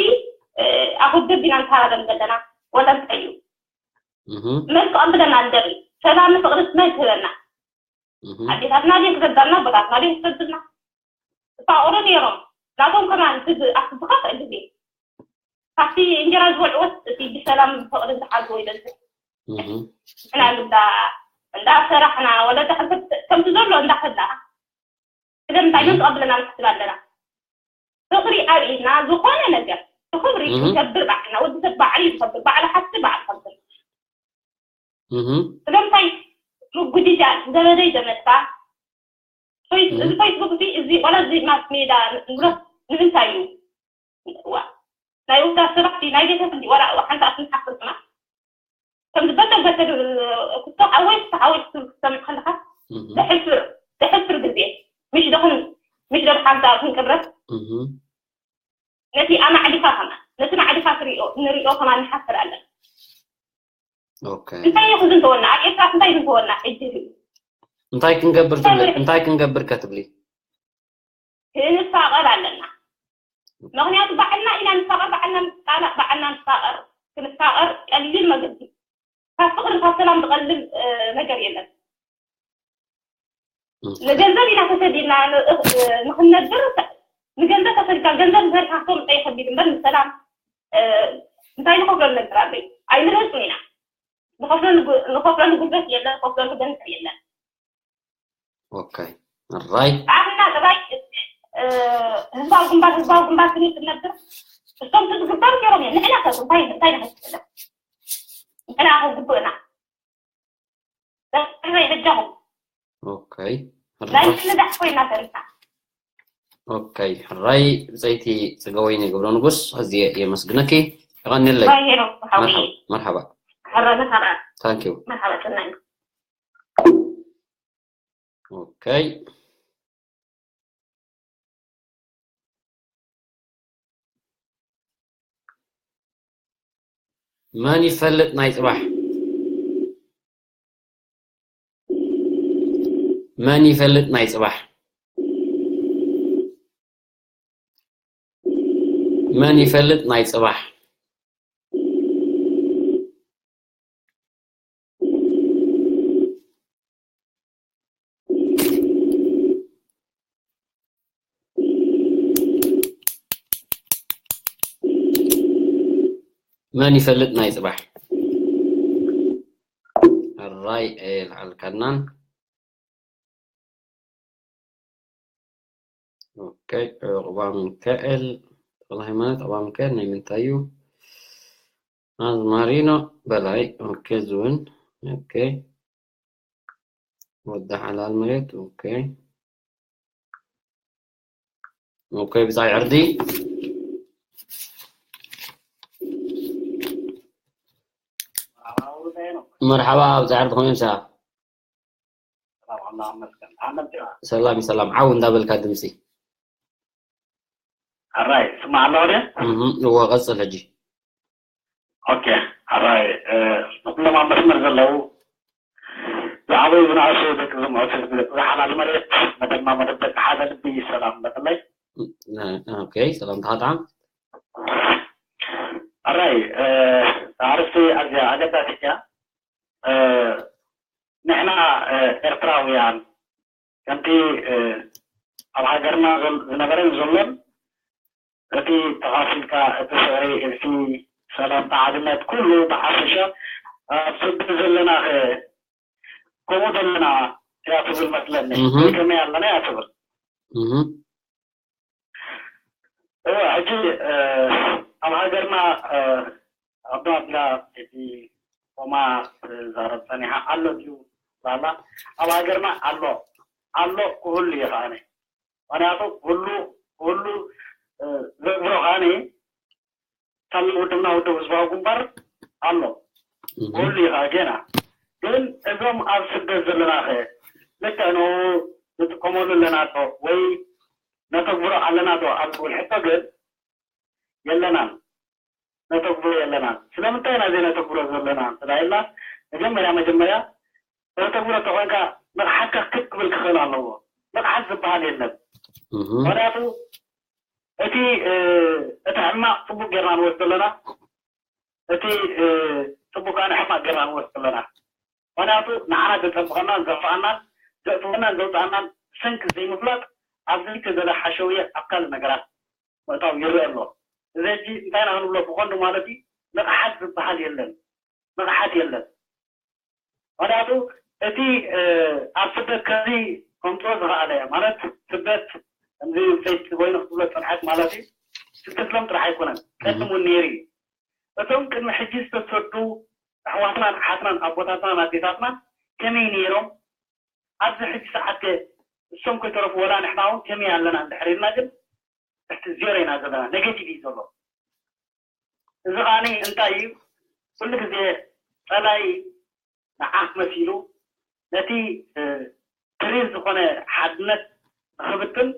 ኣኹድብ ኢና ንተሃረም ዘለና ዋላ እንታይ እዩ መን ክቐብለና ንደሊ ሰላም ንፍቅርስ መን ክህበና ኣዴታትና ድን ክገዛልና ኣቦታትና ድን ክገዝልና ዝፋቀሩ ነይሮም ናቶም ከማን እቲ ዝኸፍአ ግዜ ካብቲ እንጀራ ዝበልዕዎስ እቲ ብሰላም ብፍቅሪ ዝሓዝዎ ይበዝሕ ንሕና ግዳ እንዳሰራሕና ወለዳ ከምቲ ዘሎ እንዳኸድና ስለምንታይ መን ተቐብለና ንሕስብ ኣለና ፍቅሪ ኣብ ኢድና ዝኾነ ነገር ብክብሪ ክንገብር ባዕልና ወዲ ሰብ ባዕሉ እዩ ዝኸብር ባዕሉ ሓሲ ባዕሉ ከብር ስለምንታይ ምጉድጃል ዘበነይ ዘመድካ እዚ ፌስቡክ እዚ እዚ ቆላ እዚ ማስ ሜዳ ንብሎ ንምንታይ እዩ ናይ ውዳብ ስራሕቲ ናይ ቤተሰብ እንዲ ወላ ሓንቲ ኣስምሓፍርና ከም ዝበለ ገሰዱ ክቶ ሓወይ ክቶ ሓወይ ክትብል ክትሰምዕ ከለካ ዘሕፍር ዘሕፍር ግዜ ምሽ ደኹን ምሽ ደብ ሓንታ ክንቅብረት ነቲ ኣማዕዲካ ከማ ነቲ ማዕዲካ ትሪኦ ንሪኦ ከማ ንሓፍር ኣለና እንታይ እዩ ክዝንተወና ኣብ ኤርትራ እንታይ ዝንተወና ሕጂ እንታይ ክንገብር ትብሊ እንታይ ክንገብር ከትብሊ ክንፋቀር ኣለና ምክንያቱ ባዕልና ኢና ንፋቀር ባዕልና ንጣላቅ ባዕልና ንፋቀር ክንፋቀር ቀሊል መገዲ ካብ ፍቅሪ ካብ ሰላም ዝቀልል ነገር የለን ንገንዘብ ኢና ተሰዲድና ንክንነብር ንገንዘብ ተሰዲድና ገንዘብ ንዘርካ ክተምፀ ይከቢድ እምበር ንሰላም እንታይ ንከፍሎ ነገር ኣለዩ ኣይንረፅን ኢና ንከፍሎ ጉልበት የለን ንከፍሎ ገንዘብ የለን ኦኬ ራይ ኣና ጥራይ ህዝባዊ ግንባር ህዝባዊ ግንባር ክንብል ነብር እቶም ዝግበር ገይሮም እዮም ንሕና ከ እንታይ እንታይ ንመስለን ንሕና ከ ግቡእና በጃኹም ኦኬ ናይ ምንዳሕ ኮይና ተሪፍና ኦኬ ሕራይ ብፀይቲ ፅገወይኒ ገብረ ንጉስ ኣዝየ የመስግነኪ የቐንየለይ ሄሎ ሓዊ መርሓባ ሕረ መርሓባ ታንኪዩ መርሓባ ፅናይ ኦኬ መን ይፈልጥ ናይ ፅባሕ መን ይፈልጥ ናይ ፅባሕ መን ይፈልጥ ናይ ፅባሕ መን ይፈልጥ ናይ ፅባሕ ሕራይ ኣየልዓልካናን ኦኬ ዕቁባ ሚካኤል ተክለ ሃይማኖት ዕቁባ ሚካኤል ናይ ምንታይ እዩ ኣዝማሪኖ በላይ ኦኬ ዝውን ኦኬ ወዲ ሓላል መሬት። ኦኬ ኦኬ። ብጻይ ዕርዲ። መርሓባ። ብጻይ ዕርዲ ከመይ ምሳኻ? ሰላም እዩ ሰላም። ዓው እንዳበልካ ድምጺ። ኣራይ ስማዕ ኣሎ ወደ እህ እወ ቀጽል ሕጂ። ኦኬ ኣራይ ንኩሎም ኣብ መስመር ዘለዉ ዝዓበዩ ዝነኣሱ ደቂ ዝምዕቱ ዝሓላል መሬት መደማ መደብ ደቂ ሓደ ልቢ ሰላም በቅለይ። ኦኬ ሰላም ተሓጣ። ኣራይ ኣርስቲ ኣዝያ ኣገዳሲት እያ። ንሕና ኤርትራውያን ከምቲ ኣብ ሃገርና ዝነበረን ዘሎን እቲ ተኻፊልካ እቲ ፍቕሪ እቲ ሰላም ተዓድነት ኩሉ ተሓፈሸ ኣብ ስደት ዘለና ከ ከምኡ ዘለና እያ ትብል መስለኒ። ከመይ ኣለና እያ ትብል። እወ ሕጂ ኣብ ሃገርና ኣባ ብላ እቲ ኮማ ትዛረብ ጸኒሓ ኣሎ ድዩ ባላ ኣብ ሃገርና ኣሎ ኣሎ ክህሉ እዩ ከዓነ ምክንያቱ ክህሉ ክህሉ ዘግብሮ ከዓነ ሳሚ ውድብና ውድብ ህዝባዊ ግንባር ኣሎ ክህሉ እዩ ከዓ ጌና ግን እዞም ኣብ ስደት ዘለና ከ ልክዕ ንኡ ንጥቀመሉ ኣለና ዶ ወይ ነተግብሮ ኣለና ዶ ኣብ ዝብል ሕቶ ግን የለናን ነተግብሮ የለናን። ስለምንታይ ኢና ዘይነተግብሮ ዘለና እንተዳ ኢልና መጀመርያ መጀመርያ ከተተግብሮ እንተኮንካ ንቕሓትካ ክብ ክብል ክኽእል ኣለዎ። ንቕሓት ዝበሃል የለን። ምክንያቱ እቲ እቲ ሕማቕ ፅቡቅ ጌርና ንወስዶ ኣለና፣ እቲ ፅቡቅ ከዓ ንሕማቕ ጌርና ንወስዶ ኣለና። ምክንያቱ ንዓና ዘፀብቐናን ዘንፈዓናን ዘእትወናን ዘውፅኣናን ብሰንኪ ዘይምፍላጥ ኣብ ዘይተደለ ሓሸውየ ኣብ ካልእ ነገራት ምእታው ይረአ ኣሎ። እዚ ሕጂ እንታይ ኢና ክንብሎ ብቐንዱ ማለት እዩ ንቕሓት ዝበሃል የለን። ንቕሓት የለን። ምክንያቱ እቲ ኣብ ስደት ከዚ ከምፅኦ ዝኸኣለ ማለት ስደት ከምዚ ሰይቲ ኮይኑ ክትብሎ ፀንሐት ማለት እዩ። ስደት ሎም ጥራሕ ኣይኮነን ቀድም እውን ነይሩ እዩ። እቶም ቅድሚ ሕጂ ዝተሰዱ ኣሕዋትናን ኣሓትናን ኣቦታትናን ኣዴታትናን ከመይ ነይሮም ኣብዚ ሕጂ ሰዓት ከ እሶም ከይተረፉ ወላ ንሕና እውን ከመይ ኣለና እንድሕር ኢልና ግን ትሕቲ ዜሮ ኢና ዘለና። ኔጌቲቭ እዩ ዘሎ። እዚ ከዓኒ እንታይ እዩ ኩሉ ግዜ ፀላኢ ንዓኽ መሲሉ ነቲ ትሪር ዝኾነ ሓድነት ንኽብትን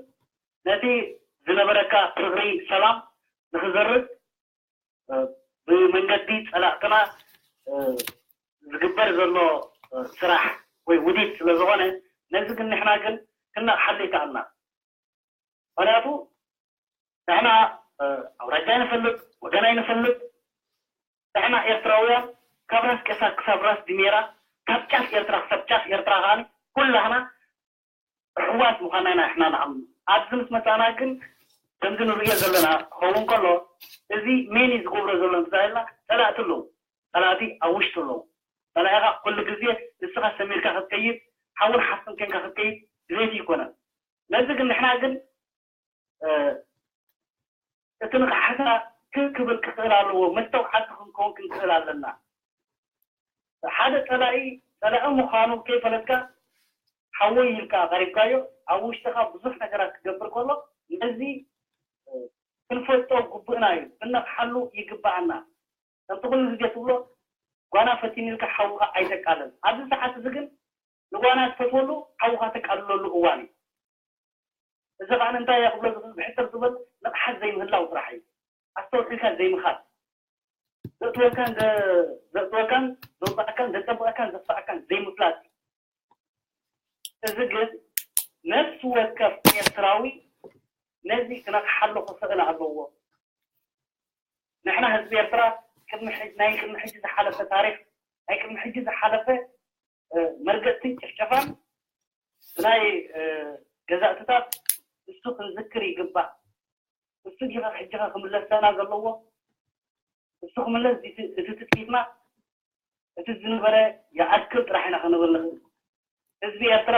ነቲ ዝነበረካ ፍቕሪ ሰላም ንኽዘርግ ብመንገዲ ፀላእትና ዝግበር ዘሎ ስራሕ ወይ ውዲት ስለዝኾነ ነዚ ግን ንሕና ግን ክነቕሓሉ ይከኣልና። ምክንያቱ ንሕና ኣውራጃ ይንፈልጥ ወገን ኣይንፈልጥ ንሕና ኤርትራውያን ካብ ራስ ቀሳ ክሳብ ራስ ድሜራ ካብ ጫፍ ኤርትራ ክሳብ ጫፍ ኤርትራ ከዓኒ ኩላህና ኣሕዋት ምዃንና ኢና ንሕና ንኣምኑ። ኣብዚ ምስ መጻና ግን ከምዚ ንርእዮ ዘለና ክኸውን ከሎ እዚ ሜን እዩ ዝገብሮ ዘሎ እንተኢልና ጸላእቲ ኣለዉ። ጸላእቲ ኣብ ውሽጢ ኣለዉ። ጸላኢኻ ኩሉ ግዜ ንስኻ ሰሚርካ ክትከይድ ሓውን ሓፍትን ኮንካ ክትከይድ ድሌት ይኮነን። ነዚ ግን ንሕና ግን እቲ ንቕሓትና ክብ ክብል ክኽእል ኣለዎ። መስተውዓልቲ ክንከውን ክንክእል ኣለና። ሓደ ጸላኢ ጸላኢ ምዃኑ ከይፈለጥካ ሓወይ ኢልካ ቀሪብካዮ ኣብ ውሽጥኻ ብዙሕ ነገራት ክገብር ከሎ ነዚ ክንፈልጦ ግቡእና እዩ። ክነቕሓሉ ይግብኣና። ከምቲ ኩሉ ግዜ ትብሎ ጓና ፈቲኑ ኢልካ ሓውኻ ኣይተቃልል። ኣብዚ ሰዓት እዚ ግን ንጓና ትፈትወሉ ሓውኻ ተቃልለሉ እዋን እዩ። እዚ ከዓ እንታይ እያ ክብሎ ዝኽእል ብሕጽር ዝበል ንቕሓት ዘይምህላው ጥራሕ እዩ። ኣስተውዒልካ ዘይምኻድ ዘእትወካን ዘእትወካን ዘውፅኣካን ዘፀብቐካን ዘጥፍኣካን ዘይምፍላጥ እዩ። እዚ ግን ነፍሲ ወከፍ ኤርትራዊ ነዚ ክነቕሓሉ ክኽእል ኣለዎ። ንሕና ህዝቢ ኤርትራ ቅድሚ ናይ ቅድሚ ሕጂ ዝሓለፈ ታሪክ ናይ ቅድሚ ሕጂ ዝሓለፈ መርገጥትን ጭፍጨፋን ብናይ ገዛእትታት እሱ ክንዝክር ይግባእ። እሱ ዲኻ ሕጂኻ ክምለሰና ዘለዎ? እሱ ክምለስ እቲ ትጥቂትና እቲ ዝነበረ ይኣክል ጥራሕ ኢና ክንብል ንኽእል። ህዝቢ ኤርትራ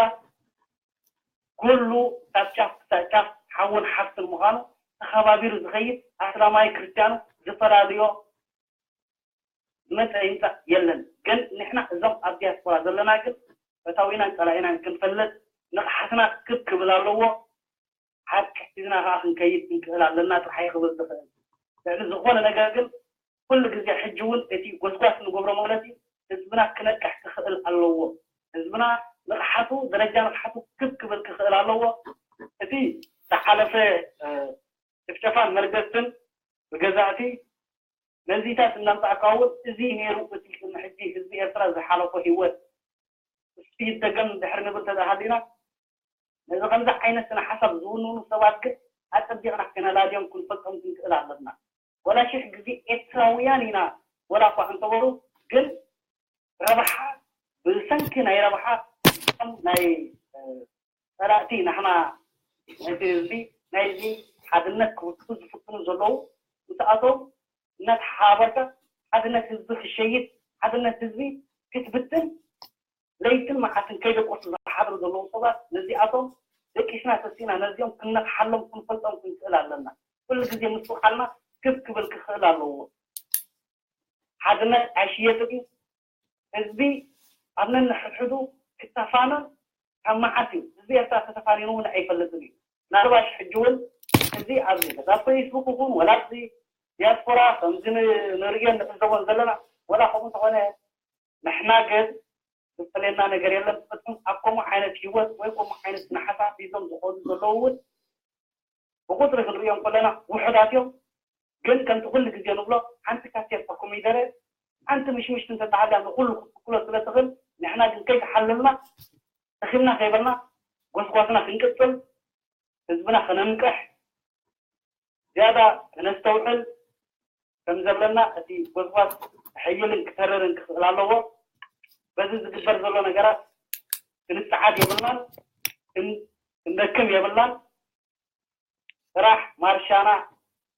ኩሉ ካብ ጫፍ ክሳብ ጫፍ ሓውን ሓፍትን ምዃኑ ተኸባቢሩ ዝኸይድ ኣስላማይ ክርስትያኑ ዝፈላልዮ ዝመፀ ይምፃእ የለን። ግን ንሕና እዞም ኣብ ዲያስፖራ ዘለና ግን ፈታዊናን ጸላኢናን ክንፈልጥ ንቕሓትና ክብ ክብል ኣለዎ። ሓቂ ሒዝና ከዓ ክንከይድ ክንክእል ኣለና ጥራሕ እዩ ክብል ዝኽእል። ልዕሊ ዝኾነ ነገር ግን ኩሉ ግዜ ሕጂ እውን እቲ ጎስጓስ ንገብሮ ማለት እዩ ህዝብና ክነቅሕ ክኽእል ኣለዎ። ህዝብና ንቕሓቱ ደረጃ ንቕሓቱ ክብ ክብል ክኽእል ኣለዎ። እቲ ዝሓለፈ ጭፍጨፋን መርገፍትን ብገዛእቲ ነዚታት እናምፃእካ እውን እዚ ነይሩ እቲ ቅድሚ ሕጂ ህዝቢ ኤርትራ ዝሓለፎ ህይወት እሱ ይደገም ድሕሪ ንብል ተተሃሊና ነዚ ከምዚ ዓይነት ስነ ሓሳብ ዝውንኑ ሰባት ግን ኣፀቢቕና ከነላልዮም ክንፈልጦም ክንክእል ኣለና። ወላ ሽሕ ግዜ ኤርትራውያን ኢና ወላ እኳ እንተበሉ ግን ረብሓ ብሰንኪ ናይ ረብሓ ናይ ፀላእቲ ናሕና ናይቲ ህዝቢ ናይዚ ሓድነት ክብትኑ ዝፍትኑ ዘለዉ ምስኣቶም እናተሓባበርካ ሓድነት ህዝቢ ክሸይድ ሓድነት ህዝቢ ክትብትን ለይትን መዓትን ከይደቆሱ ዝሓድሩ ዘለዉ ሰባት ነዚኣቶም ደቂስና ተሲእና ነዚኦም ክነቕሓሎም ክንፈልጦም ክንክእል ኣለና። ኩሉ ግዜ ምስትውዓልና ክብ ክብል ክኽእል ኣለዎ። ሓድነት ኣይሽየጥን እዩ። ህዝቢ ኣብ ነንሕድሕዱ ክተፋነን ካብ መዓት እዩ። ህዝቢ ኤርትራ ተተፋኒኑ እውን ኣይፈልጥን እዩ። ምናልባሽ ሕጂ እውን እዚ ኣብዚ ገዛ ፌስቡክ ይኹን ወላ ኣብዚ ዲያስፖራ ከምዚ ንርእዮን ንዕዘቦን ዘለና ወላ ከምኡ እንተኾነ ንሕና ግን ዝፈለየና ነገር የለን። እቶም ኣብ ከምኡ ዓይነት ህይወት ወይ ከምኡ ዓይነት ስነ ሓሳብ ሒዞም ዝኸዱ ዘለዉ እውን ብቁፅሪ ክንሪኦም ከለና ውሑዳት እዮም። ግን ከምቲ ኩሉ ግዜ ንብሎ ሓንቲ ካሴት ኮሚደረ ሓንቲ ምሽምሽቲ እንተተሃልያ ንኩሉ ክትትክሎ ስለ ትኽእል ንሕና ግን ከይተሓለልና ተኺልና ከይበልና ጎስጓስና ክንቅፅል ህዝብና ከነንቅሕ ዝያዳ ክነስተውዕል ከም ዘለና እቲ ጎስጓስ ክሕይልን ክተርርን ክኽእል ኣለዎ። በዚ ዝግበር ዘሎ ነገራት ክንፀዓድ የብልናን፣ ክንደክም የብልናን። ስራሕ ማርሻና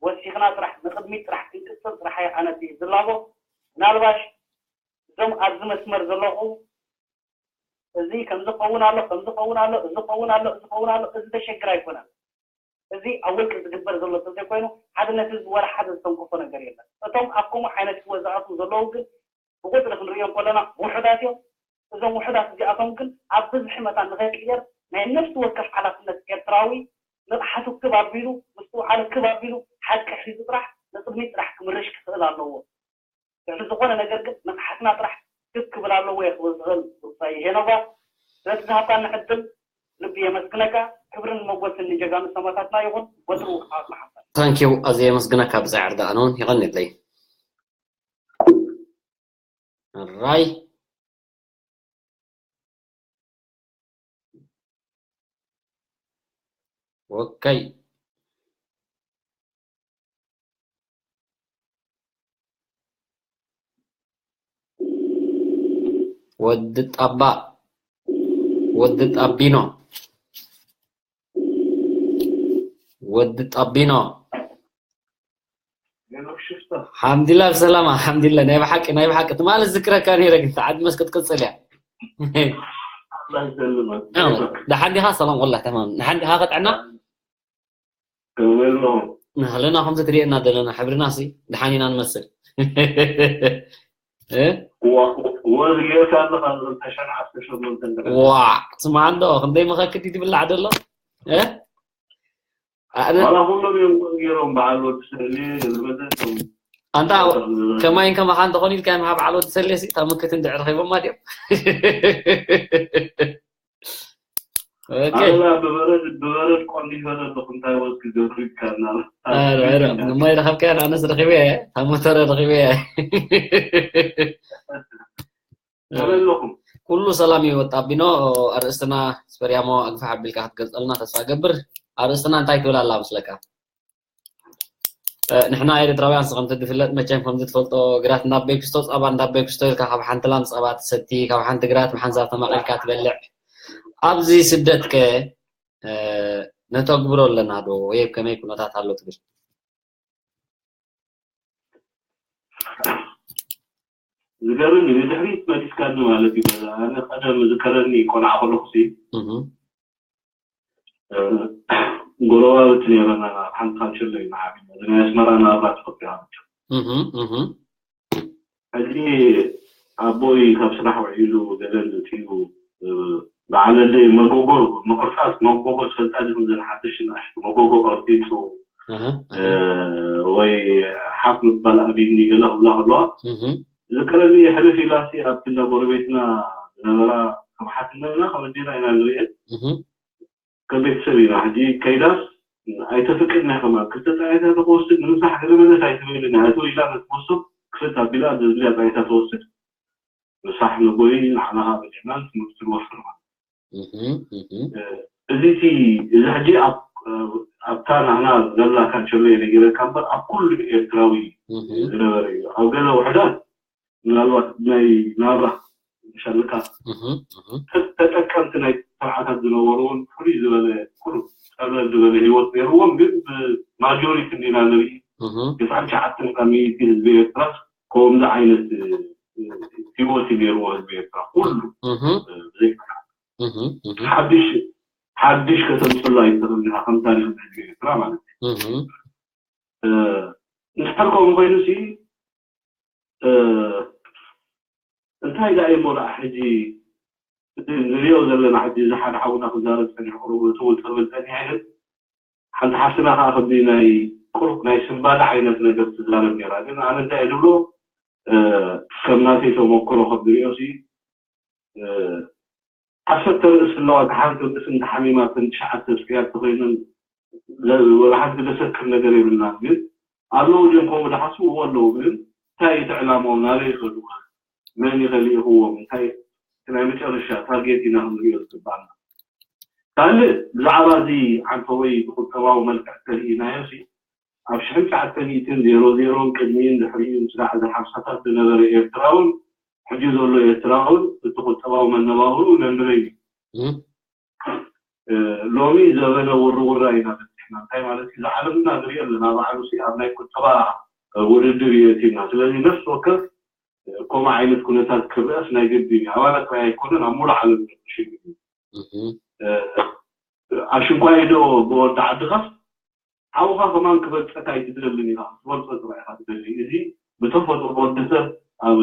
ወሲኽና ጥራሕ ንቕድሚት ጥራሕ ክንቅፅል ጥራሕ እየ ኣነ ዝላቦ። ምናልባሽ እዞም ኣብዚ መስመር ዘለኹም እዚ ከምዚ ክኸውን ኣሎ፣ ከምዚ ክኸውን ኣሎ፣ እዚ ክኸውን ኣሎ፣ እዚ ክኸውን ኣሎ፣ እዚ ዘሸግር ኣይኮነን። እዚ ኣብ ውልቂ ዝግበር ዘሎ እንተዘይኮይኑ ሓድነት ህዝቢ ወላ ሓደ ዝተንከፎ ነገር የለን። እቶም ኣብ ከምኡ ዓይነት ህይወት ዝኣትዉ ዘለዉ ግን ብቁፅሪ ክንርእዮም ከለና ውሑዳት እዮም። እዞም ውሑዳት እዚኣቶም ግን ኣብ ብዝሒ መታን ንኸይቅየር ናይ ነፍሲ ወከፍ ሓላፍነት ኤርትራዊ ንቕሓቱ ክብ ኣቢሉ ምስትውዓሉ ክብ ኣቢሉ ሓቂ ሒዙ ጥራሕ ንቅድሚት ጥራሕ ክምርሽ ክኽእል ኣለዎ። ልዕሊ ዝኾነ ነገር ግን ንቕሓትና ጥራሕ ክብ ክብል ኣለዎ እየ ክብል ዝኽእል ሩሳይ ሄኖጋ። ስለቲ ዝሃብካኒ ዕድል ልቢ የመስግነካ። ክብርን ሞጎስን ንጀጋኑ ሰማእታትና ይኹን። ወትሩ ዓወት ንሓፋሽ። ታንኪው ኣዝየ የመስግነካ ብጻይ ዓርዲ ኣነ እውን የቐንየለይ። ራይ ኦኬ ወዲ ጣባ ወዲ ጣቢኖ ወዲ ጣቢኖ ሓምድላ ብሰላማ ሓምድላ ናይ ብሓቂ ናይ ብሓቂ ትማሊ ዝክረካ ነይረ ግን ሰዓት መስክት ቅፅል እያ ደሓን ዲኻ ሰላም ወላ ተማም ደሓን ዲኻ ከጥዕና ኣለና ከምዚ ትሪእና ዘለና ሕብርና ሲ ደሓን ኢና ንመስል ዋ ስማዕ እንዶ ክንደይ መኸክቲ ትብላዕ ደሎ ኣነ ዋላ ኩሎም እዮም እኮ ገይሮም በዓል ወዲ ሰሌ ዝመዘቶም ኣንታ ከማይን ከማኻ እንተኾኑ ኢልካ ምሃብ በዓል ወዲ ሰሌ ሲ ታምክት እንድዕ ረኺቦማ ድዮም ኦኬ ኣላ ብበረድ ብበረድ ቆንዲፈ ዘለኹ እንታይ ወዝ ክገብር ይካልና ኧረ፣ ኧረ፣ ንማይ ረኸብካያ ኣነስ ረኺበ እየ ታብ ሞተረ ረኺበ እየ ኣለኹም ኩሉ ሰላም እዩ ወጣ ቢኖ ኣርእስትና ስፐርያሞ ኣግፋሕ ኣቢልካ ክትገልፀልና ተስፋ ገብር ኣርእስትና እንታይ ትብል ኣላ ምስለካ ንሕና ኤርትራውያን ስኸምቲ ዝፍለጥ መቸም ከምዚ ትፈልጦ ግራት እንዳበይ ክስቶ ፃባ እንዳበይ ክስቶ ኢልካ ካብ ሓንቲ ላም ፃባ ትሰቲ ካብ ሓንቲ ግራት ብሓንሳብ ተማቒልካ ትበልዕ ኣብዚ ስደት ከ ነተግብሮ ኣለና ዶ ወይ ከመይ ኩነታት ኣሎ ትብል ዝገርም እዩ ድሕሪት መሊስካኒ ማለት እዩ ኣነ ቀደም ዝከረኒ ቆልዓ ከለኩ ጎረባብቲ ነይረና ሓንቲ ካብ ሸሎ ኢና ዓቢና እዚ ናይ ኣስመራ ናብራ ትፈትያ ሕጂ ኣቦይ ካብ ስራሕ ውዒሉ ገለ እንድትዩ በዓል ኣደይ መጎጎ ምቕርጻጽ መጎጎ ትፈልጣ ዲኹም? ዘን ሓደሽቲ ንኣሽቱ መጎጎ ቀርጺጹ ወይ ሓፍ ምባል ኣብይኒ ገለ ክብላ ከለዋ ዝከረኒ ሕልፍ ኢላሲ ኣብቲ እንዳ ጎረቤትና ዝነበራ ከም ሓትነና ከም ኣዴና ኢና ንሪኤን ከም ቤተሰብ ኢና ሕጂ ከይዳስ ኣይተፍቅድና ከማ ክልተ ጣይታ ተክወስድ ንምሳሕ ገለ መለስ ኣይትብልን እያ እቶ ኢላ ነትወስድ ክፍት ኣቢላ ዘድልያ ጣይታ ተወስድ ምሳሕ ንጎይ ንዓና ከዓ በሊዕና ትምህርቲ ንወፍር ማለት እዚ እቲ እዚ ሕጂ ኣብታ ናህና ዘላ ካንቸሎ ነጊረካ እምበር ኣብ ኩሉ ኤርትራዊ ዝነበረ እዩ ኣብ ገለ ውሕዳት ምናልባት ናይ ናብራ ሸልካ ተጠቀምቲ ናይ ስርዓታት ዝነበሩ እውን ፍሉይ ዝበለ ቁሩብ ፀብለል ዝበለ ህይወት ነይርዎም ግን ማጆሪቲ እንዲና ንርኢ ተስዓን ትሽዓተን ካብ ሚእቲ ህዝቢ ኤርትራ ከምዚ ዓይነት ህይወት እዩ ነይርዎ ህዝቢ ኤርትራ ኩሉ ብዘይ ሓድሽ ሓድሽ ከተምፅሎ ኣይትኽእል ኢኻ ከም ታሪክ ህዝቢ ኤርትራ ማለት እዩ እንድሕር ከምኡ ኮይኑ ሲ እንታይ ደኣ እሞ ደኣ ሕጂ ንሪኦ ዘለና ሕጂ እዚ ሓደ ሓውና ክዛረብ ፀኒሑ ቁሩብ ትውጥር ብል ፀኒሐ ግን ሓንቲ ሓፍትና ከዓ ከምዚ ናይ ቁሩብ ናይ ስንባደ ዓይነት ነገር ትዛረብ ነራ ግን ኣነ እንታይ ዝብሎ ከም ናተይ ተመክሮ ከም ዝሪኦ ሲ ዓሰርተ ርእሲ ኣለዋ እታ ሓንቲ ርእሲ እንተሓሚማ ተን ትሽዓተ ስቅያት ተኮይነን ወላ ሓንቲ ዘሰክር ነገር የብልናን ግን ኣለዉ ድዮም ከምኡ ዝሓስቡ ኣለዉ ግን እንታይ እቲ ዕላማኦም ናበይ ይኸዱ መን ይኸልኢኽዎም እንታይ ናይ መጨረሻ ታርጌት ኢና ክንሪኦ ዝግባና ካልእ ብዛዕባ እዚ ዓንተወይ ብቁጠባዊ መልክዕ ተርእናዮ ሲ ኣብ ሽሕን ትሽዓተ ሚእትን ዜሮ ዜሮን ቅድሚኡን ድሕሪኡ ምስራዕ እዚ ሓምሳታት ዝነበረ ኤርትራውን ሕጂ ዘሎ ኤርትራውን እቲ ቁጠባዊ መነባብሩ ነንበይኑ ሎሚ ዘበነ ውርውራ ኢና በፂሕና እንታይ ማለት እዩ ዝዓለምና ንሪኦ ኣለና ባዕሉ ሲ ኣብ ናይ ቁጠባ ውድድር እዩ እቲና ስለዚ ነፍሲ ወከፍ ከምኡ ዓይነት ኩነታት ክረአስ ናይ ግዲ እዩ ኣባላት ጥራይ ኣይኮነን ኣብ ሙሉእ ዓለም ሽግር እዩ ኣሽንኳይ ዶ ብወዲ ዓድኻስ ሓውኻ ከማን ክበልፀካ ኣይትደልን ኢኻ ክትበልፆ ጥራይ ኢኻ ትደሊ እዚ ብተፈጥሮ ወዲ ሰብ ኣብ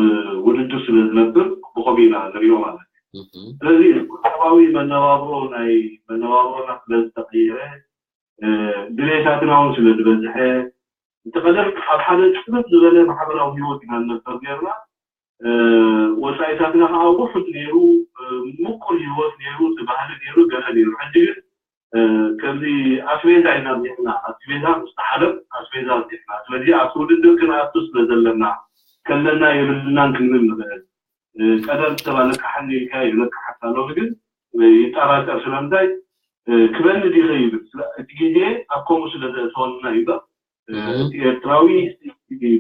ውድድር ስለ ዝነብር ብኸምኡ ኢና ንሪኦ ማለት እዩ ስለዚ ቁጠባዊ መነባብሮ ናይ መነባብሮና ስለ ዝተቐየረ ድሌታትና እውን ስለ ዝበዝሐ እቲ ቀደም ኣብ ሓደ ፅብብ ዝበለ ማሕበራዊ ህይወት ኢና ንነበር ነርና ወፃኢታትና ከዓ ውሑድ ነይሩ ምቁር ህይወት ነይሩ እቲ ባህሊ ነይሩ ገለ ነይሩ ሕጂ ግን ከምዚ ኣስቤዛ ኢና ኣብዚሕና ኣስቤዛ ምስቲ ዓለም ኣስቤዛ ኣብዚሕና ስለዚ ኣብቲ ውድድር ክንኣቱ ስለ ዘለና ከለና የብልናን ክንብል ንኽእል ቀደም ሰብ ኣለቃሓኒ ኢልካ ይለቅሓካ ሎሚ ግን ይጠራጠር ስለምንታይ ክበኒ ዲኸ ይብል እቲ ግዜ ኣብ ከምኡ ስለ ዘእተወና እዩ እቲ ኤርትራዊ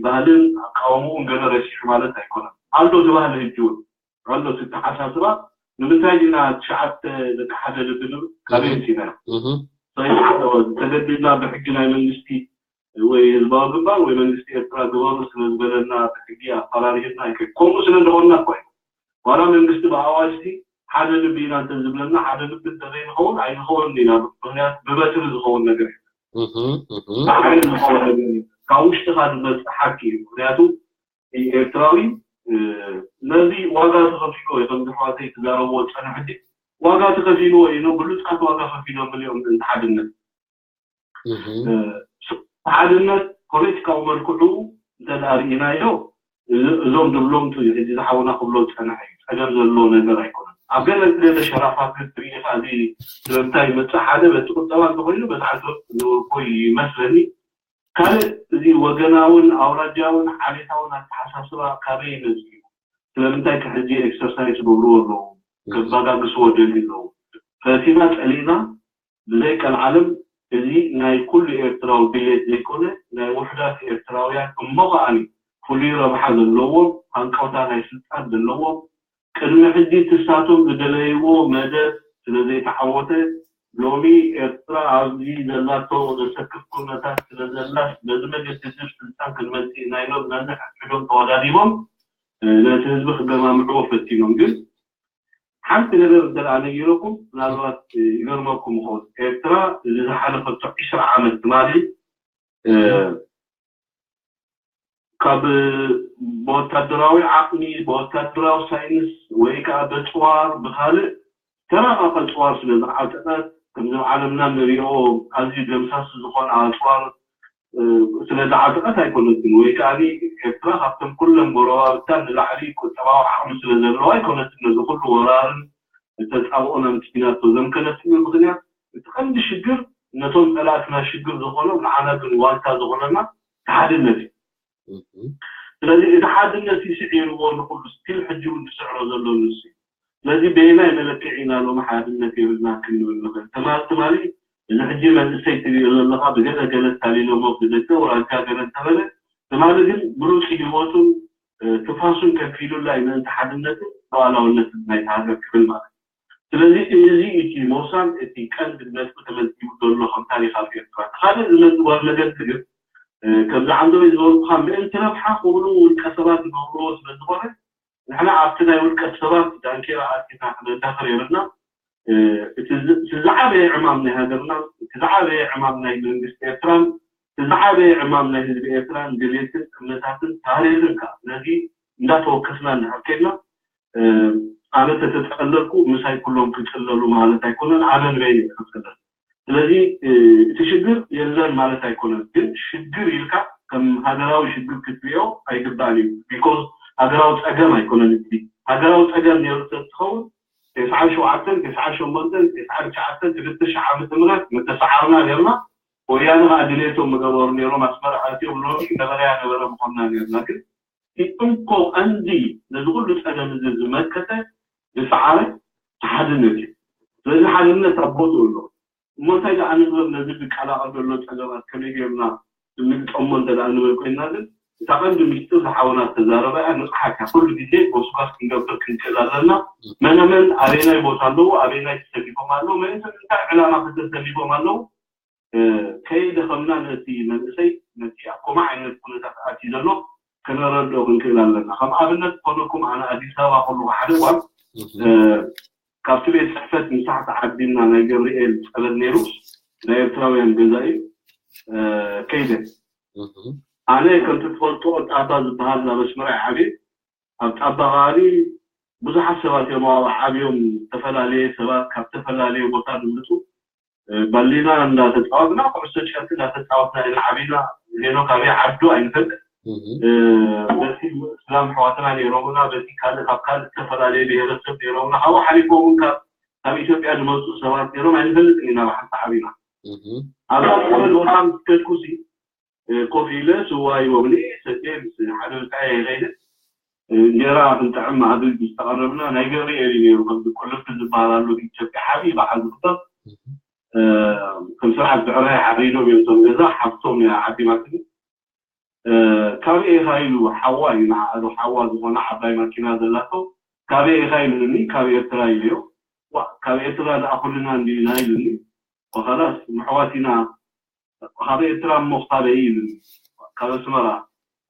ባህልን ኣቃውምኡን ገለ ረሲሑ ማለት ኣይኮነን ኣሎ እቲ ባህሊ ህጂ እውን ኣሎ እቲ ተሓሳስባ ንምንታይ ዲና ትሽዓተ ደቂ ሓደ ልቢ ንብል ካበይ ኣምፂእናዮ ተገዲድና ብሕጊ ናይ መንግስቲ ወይ ህዝባዊ ግንባር ወይ መንግስቲ ኤርትራ ግበሩ ስለ ዝበለና ብሕጊ ኣፈራሪህና ኣይኮን ከምኡ ስለ ዝኾንና እኮ እዩ ዋላ መንግስቲ ብኣዋጅ ሲ ሓደ ልቢ ኢና እንተዝብለና ሓደ ልቢ እንተዘይንኸውን ኣይንኸውን ኢና ምክንያቱ ብበትሪ ዝኸውን ነገር እዩ ብሓይሊ ዝኸውን ነገር እዩ ካብ ውሽጥኻ ዝመፅእ ሓቂ እዩ ምክንያቱ ኤርትራዊ ነዚ ዋጋ ተኸፊልዎ እዩ ከምዚ ኣሕዋተይ ክዛረብዎ ዝፀንሐ ሕጂ ዋጋ ተኸፊልዎ እዩ ብሉፃት ዋጋ ከፊሎምሉ እዮም ምእንቲ ሓድነት ሓድነት ፖለቲካዊ መልክዑ እንተደኣ ርኢናዮ እዞም ድብሎምቱ እዩ ሕጂ ዝሓውና ክብሎ ዝፀንሐ እዩ ፀገም ዘለዎ ነገር ኣይኮነን ኣብ ገለ ገለ ሸራፋት ርኢኻ እዚ ስለምንታይ ይመፅእ ሓደ በቲ ቁጠባ እንተኮይኑ በቲ ዓንተወት ዝወርኮ ይመስለኒ ካልእ እዚ ወገናውን ኣውራጃውን ዓሌታውን ኣተሓሳስባ ካበይ ይመፅእ እዩ ስለምንታይ ከሕጂ ኤክሰርሳይስ ገብርዎ ኣለዉ ከባጋግስዎ ደልዩ ኣለዉ ፈቲና ፀሊእና ብዘይ ቀልዓለም እዚ ናይ ኩሉ ኤርትራዊ ድሌት ዘይኮነ ናይ ውሕዳት ኤርትራውያን እሞ ከዓኒ ፍሉይ ረብሓ ዘለዎም ሃንቀውታ ናይ ስልጣን ዘለዎም ቅድሚ ሕጂ ትሳቶም ዝደለይዎ መደብ ስለዘይተዓወተ ሎሚ ኤርትራ ኣብዚ ዘላቶ ዘሰክፍ ኩነታት ስለዘላስ በዚ መገዲ ድብ ስልጣን ክንመፅእ ኢና ኢሎም ነንሕ ሕዶም ተወዳዲቦም ነቲ ህዝቢ ክገማምዕዎ ፈቲኖም ግን ሓንቲ ነገር እንተ ነጊረኩም ምናልባት ይገርመኩም ይኸውን ኤርትራ እዚ ዝሓለፈቶ ዕስራ ዓመት ትማሊ ካብ ብወታደራዊ ዓቕሚ ብወታደራዊ ሳይንስ ወይ ከዓ በፅዋር ብካልእ ተራ ኣፅዋር ስለ ዝዓጠቐ፣ ከምዚ ኣብ ዓለምና ንሪኦ ኣዝዩ ደምሳሲ ዝኾነ ኣፅዋር ስለ ዝዓጠቐት ኣይኮነትን፣ ወይ ከዓ ኤርትራ ካብቶም ኩሎም ጎረባብታ ንላዕሊ ቁጠባዊ ዓቕሚ ስለ ዘለዋ ኣይኮነትን። ነዚ ኩሉ ወራርን ተፃብኦን ኣምኪናቶ ዘምከነትሉ ምኽንያት፣ እቲ ቀንዲ ሽግር፣ ነቶም ፀላእትና ሽግር ዝኾኖም ንዓና ግን ዋልታ ዝኾነና እቲ ሓድነት እዩ። ስለዚ እቲ ሓድነት ይስዒርዎ ንኩሉ፣ ስቲል ሕጂ እውን ዝስዕሮ ዘሎ ንሱ እዩ። ስለዚ በየናይ መለክዒ ኢና ሎም ሓድነት የብልና ክንብል ንኽእል? ትማሊ ትማሊ እዚ ሕጂ መንእሰይ ትሪኦ ዘለኻ ብገለ ገለ ታሊሎሞ ብደገ ወራጃ ገለ እንተበለ፣ ትማሊ ግን ብሉፅ ህይወቱን ትፋሱን ከፊሉላ እዩ ምእንቲ ሓድነትን ሉዓላውነትን ናይታ ሃገር ክብል ማለት እዩ። ስለዚ እዚ እቲ ሞሳን እቲ ቀንዲ ነጥቢ ተመዝጊቡ ዘሎ ከም ታሪኽ ኣብ ኤርትራ። ካልእ ዝመዝግባ ነገር ግን ከምዚ ዓንደበይ ዝበልኩኻ ምእንቲ ረብሓ ክብሉ ውልቀ ሰባት ዝገብርዎ ስለ ዝኾነ ንሕና ኣብቲ ናይ ውልቀ ሰባት ዳንኬራ ኣቲና ክነዳኽር የብልና። እቲ ዝዓበየ ዕማም ናይ ሃገርና፣ እቲ ዝዓበየ ዕማም ናይ መንግስቲ ኤርትራን፣ እቲ ዝዓበየ ዕማም ናይ ህዝቢ ኤርትራን ድሌትን እምነታትን ታሪኽን ከኣ ነዚ እንዳተወከስና እንድሕር ከድና ኣነ ተተጠለልኩ ምሳይ ኩሎም ክጥለሉ ማለት ኣይኮነን። ኣነ ንበይነይ ክጥለል። ስለዚ እቲ ሽግር የለን ማለት ኣይኮነን፣ ግን ሽግር ኢልካ ከም ሃገራዊ ሽግር ክትሪኦ ኣይግባእን እዩ። ቢኮዝ ሃገራዊ ፀገም ኣይኮነን። እቲ ሃገራዊ ፀገም ነይሩ ተትኸውን ተስዓን ሸውዓተን ተስዓን ሸሞንተን ተስዓን ትሽዓተን ክልተ ሺሕ ዓመተ ምህረት መተሰዓርና ነርና። ወያነ ከዓ ድሌቶም ምገበሩ ነይሮም። ኣስመራ ኣትዮም ሎሚ ነበረያ ነበረ ምኾንና ነርና። ግን እቲ እንኮ ቀንዲ ነዚ ኩሉ ፀገም እዚ ዝመከተ ዝሰዓረ ሓድነት እዩ። ስለዚ ሓድነት ኣብ ቦትኡ ኣሎ። እሞ እንታይ ደኣ ንግበር? ነዚ ዝቀላቐል ዘሎ ፀገማት ከመይ ጌርና እንግጠሞ እንተ ደኣ ንብል ኮይንና ግን እታ ቀንዲ ሚስጥር ዝሓወና ዝተዛረበ እያ። ንቕሓት እያ። ኩሉ ግዜ ጎስጓስ ክንገብር ክንክእል ኣለና። መነመን ኣበየናይ ቦታ ኣለዉ፣ ኣበየናይ ተሰሊፎም ኣለዉ፣ መእንተ እንታይ ዕላማ ከተሰሊፎም ኣለዉ ከይደኸምና ነቲ መንእሰይ ነቲ ኣብ ከምኡ ዓይነት ኩነታት ኣትዩ ዘሎ ከነረድኦ ክንክእል ኣለና። ከም ኣብነት ክኾነኩም ኣነ ኣዲስ ኣበባ ከለኹ ሓደ እዋን ካብቲ ቤት ፅሕፈት ምሳሕ ተዓዲምና ናይ ገብርኤል ፀበል ነይሩ ናይ ኤርትራውያን ገዛ እዩ ከይደ ኣነ ከምቲ ትፈልጦ ጣባ ዝበሃል ናብ ኣስመራ ይዓብየ ኣብ ጣባ ከዓኒ ብዙሓት ሰባት እዮም ኣብኡ ዓብዮም ዝተፈላለየ ሰባት ካብ ዝተፈላለየ ቦታ ዝምፁ ባሊና እንዳተፃወትና ኩዕሶ ጨርቂ እንዳተፃወትና ኢና ዓቢና ሄኖክ ኣበይ ዓዱ ኣይንፈልጥ በቲ እስላም ኣሕዋትና ነይሮምና በቲ ካልእ ካብ ካልእ ዝተፈላለየ ብሄረሰብ ነይሮምና ካብኡ ሓሊፎም እውን ካብ ካብ ኢትዮጵያ ዝመፁ ሰባት ነይሮም ኣይንፈልጥን ኢና ብሓንቲ ዓቢና ኣብዛ ዝበል ቦታ ምስ ከድኩሲ ኮፍ ኢለ ስዋ ሂቦምኒ ሰትየ ምስ ሓደ ብፃየ ከይደ እንጀራ ክንጥዕም ማዕድል ዝተቐረብና ናይ ገብርኤል እዩ ነይሩ ከምዚ ቁልፍቲ ዝበሃል ኣሎ ኢትዮጵያ ዓብዪ በዓል ዝኽበር ከም ስርዓት ብዕራይ ሓሪዶም እዮም እቶም ገዛ ሓፍቶም እያ ዓዲማትኒ ካበይ ኢኻ ኢሉ ሓዋ እዩ ንዓኣሉ ሓዋ ዝኾነ ዓባይ ማኪና ዘላቶ ካበይ ኢኻ ኢሉኒ ካብ ኤርትራ ኢለዮ ካብ ኤርትራ ደኣ ኩልና እንዲና ኢሉኒ ወኸላስ ምሕዋት ኢና ካብ ኤርትራ እሞ ካበይ ኢሉኒ ካብ ኣስመራ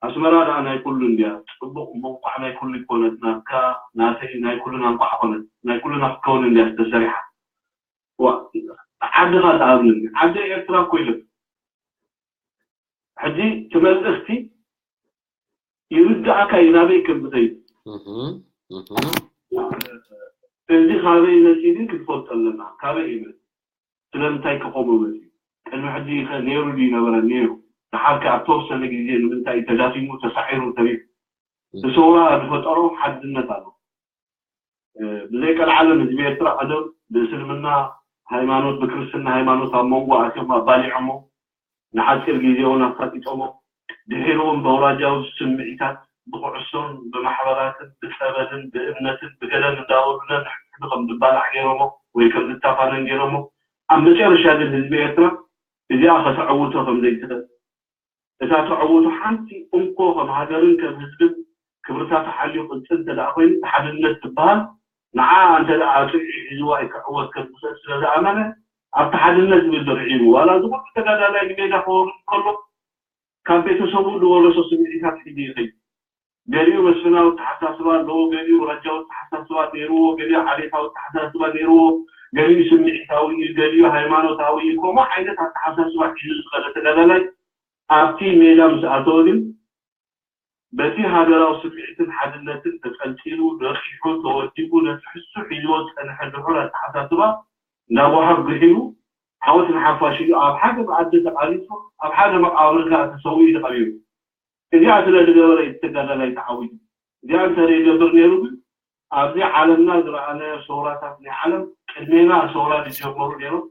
ኣስመራ ደኣ ናይ ኩሉ እንድያ ጽቡቕ እሞ እንቋዕ ናይ ኩሉ ይኮነት ናትካ ናተይ ናይ ኩልና እንቋዕ ኮነት ናይ ኩልና ክትከውን እንድያ ዝተሰሪሓ ዓድኻ ተኣብልኒ ዓዲ ኤርትራ እኮ ኢለ ሕጂ ትመልእኽቲ ይርዳእካ እዩ ናበይ ከም ዝኸይድ እዚ ካበይ መፂ ግን ክትፈልጦ ኣለና ካበይ እዩ መፂ ስለምንታይ ከ ከምኡ መፂ ቅድሚ ሕጂ ከ ነይሩ ድዩ ነበረ ነይሩ ድሓር ከ ኣብ ተወሰነ ግዜ ንምንታይ ተዳፊሙ ተሳዒሩ ተሪፉ እቲ ሰውራ ዝፈጠሮ ሓድነት ኣሎ ብዘይ ቀልዓለም ህዝቢ ኤርትራ ቀደም ብእስልምና ሃይማኖት ብክርስትና ሃይማኖት ኣብ መንጎ ኣትዮም ኣባሊዖሞ ንሓፂር ግዜ እውን ኣፋጢጦሞ ድሒሩ እውን በውራጃዊ ስምዒታት ብኩዕሶን ብማሕበራትን ብፀበልን ብእምነትን ብገለን እንዳበሉ ነንሕድሕዱ ከም ዝባላዕ ገይሮሞ ወይ ከም ዝታፋነን ገይሮሞ ኣብ መጨረሻ ግን ህዝቢ ኤርትራ እዚኣ ከተዕውቶ ከም ዘይትኽእል እታ ተዕውቶ ሓንቲ እንኮ ከም ሃገርን ከም ህዝብን ክብርታታ ሓልዩ ቅፅል እንተ ደኣ ኮይኑ እቲ ሓድነት ትበሃል ንዓ እንተ ደኣ ኣፅቢዑ ሒዝዋ እዩ ክዕወት ከም ዝኽእል ስለ ዝኣመነ ኣብቲ ሓድነት ዝብል ድርዒሙ ዋላ እዚ ኩሉ ተጋዳላይ ንሜዳ ክወርድ ከሎ ካብ ቤተሰቡ ዝወረሶ ስምዒታት ሒዙ ይኸይድ ገሊኡ መስፍናዊ ኣተሓሳስባ ኣለዎ ገሊኡ ወራጃዊ ኣተሓሳስባ ነይርዎ ገሊኡ ዓሌታዊ ኣተሓሳስባ ነይርዎ ገሊኡ ስምዒታዊ እዩ ገሊኡ ሃይማኖታዊ እዩ ከምኡ ዓይነት ኣተሓሳስባ ሒዙ ዝኸደ ተጋዳላይ ኣብቲ ሜዳ ምስ ኣተወ ግን በቲ ሃገራዊ ስምዒትን ሓድነትን ተጠልጢሉ፣ ረኺሑ፣ ተወዲቡ፣ ነቲ ሕሱ ሒዝዎ ዝጸንሐ ድሑር ኣተሓሳስባ እንዳጓሓፍ ግሒሉ፣ ዓወት ንሓፋሽ ኢሉ ኣብ ሓደ መኣዲ ተቓሊሱ፣ ኣብ ሓደ መቓብር ከኣ ተሰዊኡ ተቐቢሩ። እዚኣ ስለ ዝገበረ እዩ ተጋዳላይ ተዓዊቱ። እዚኣ እንተ ዘይገብር ነይሩ ግን ኣብዚ ዓለምና ዝረኣናዮ ሰውራታት ናይ ዓለም ቅድሜና ሰውራ ዝጀመሩ ነይሮም።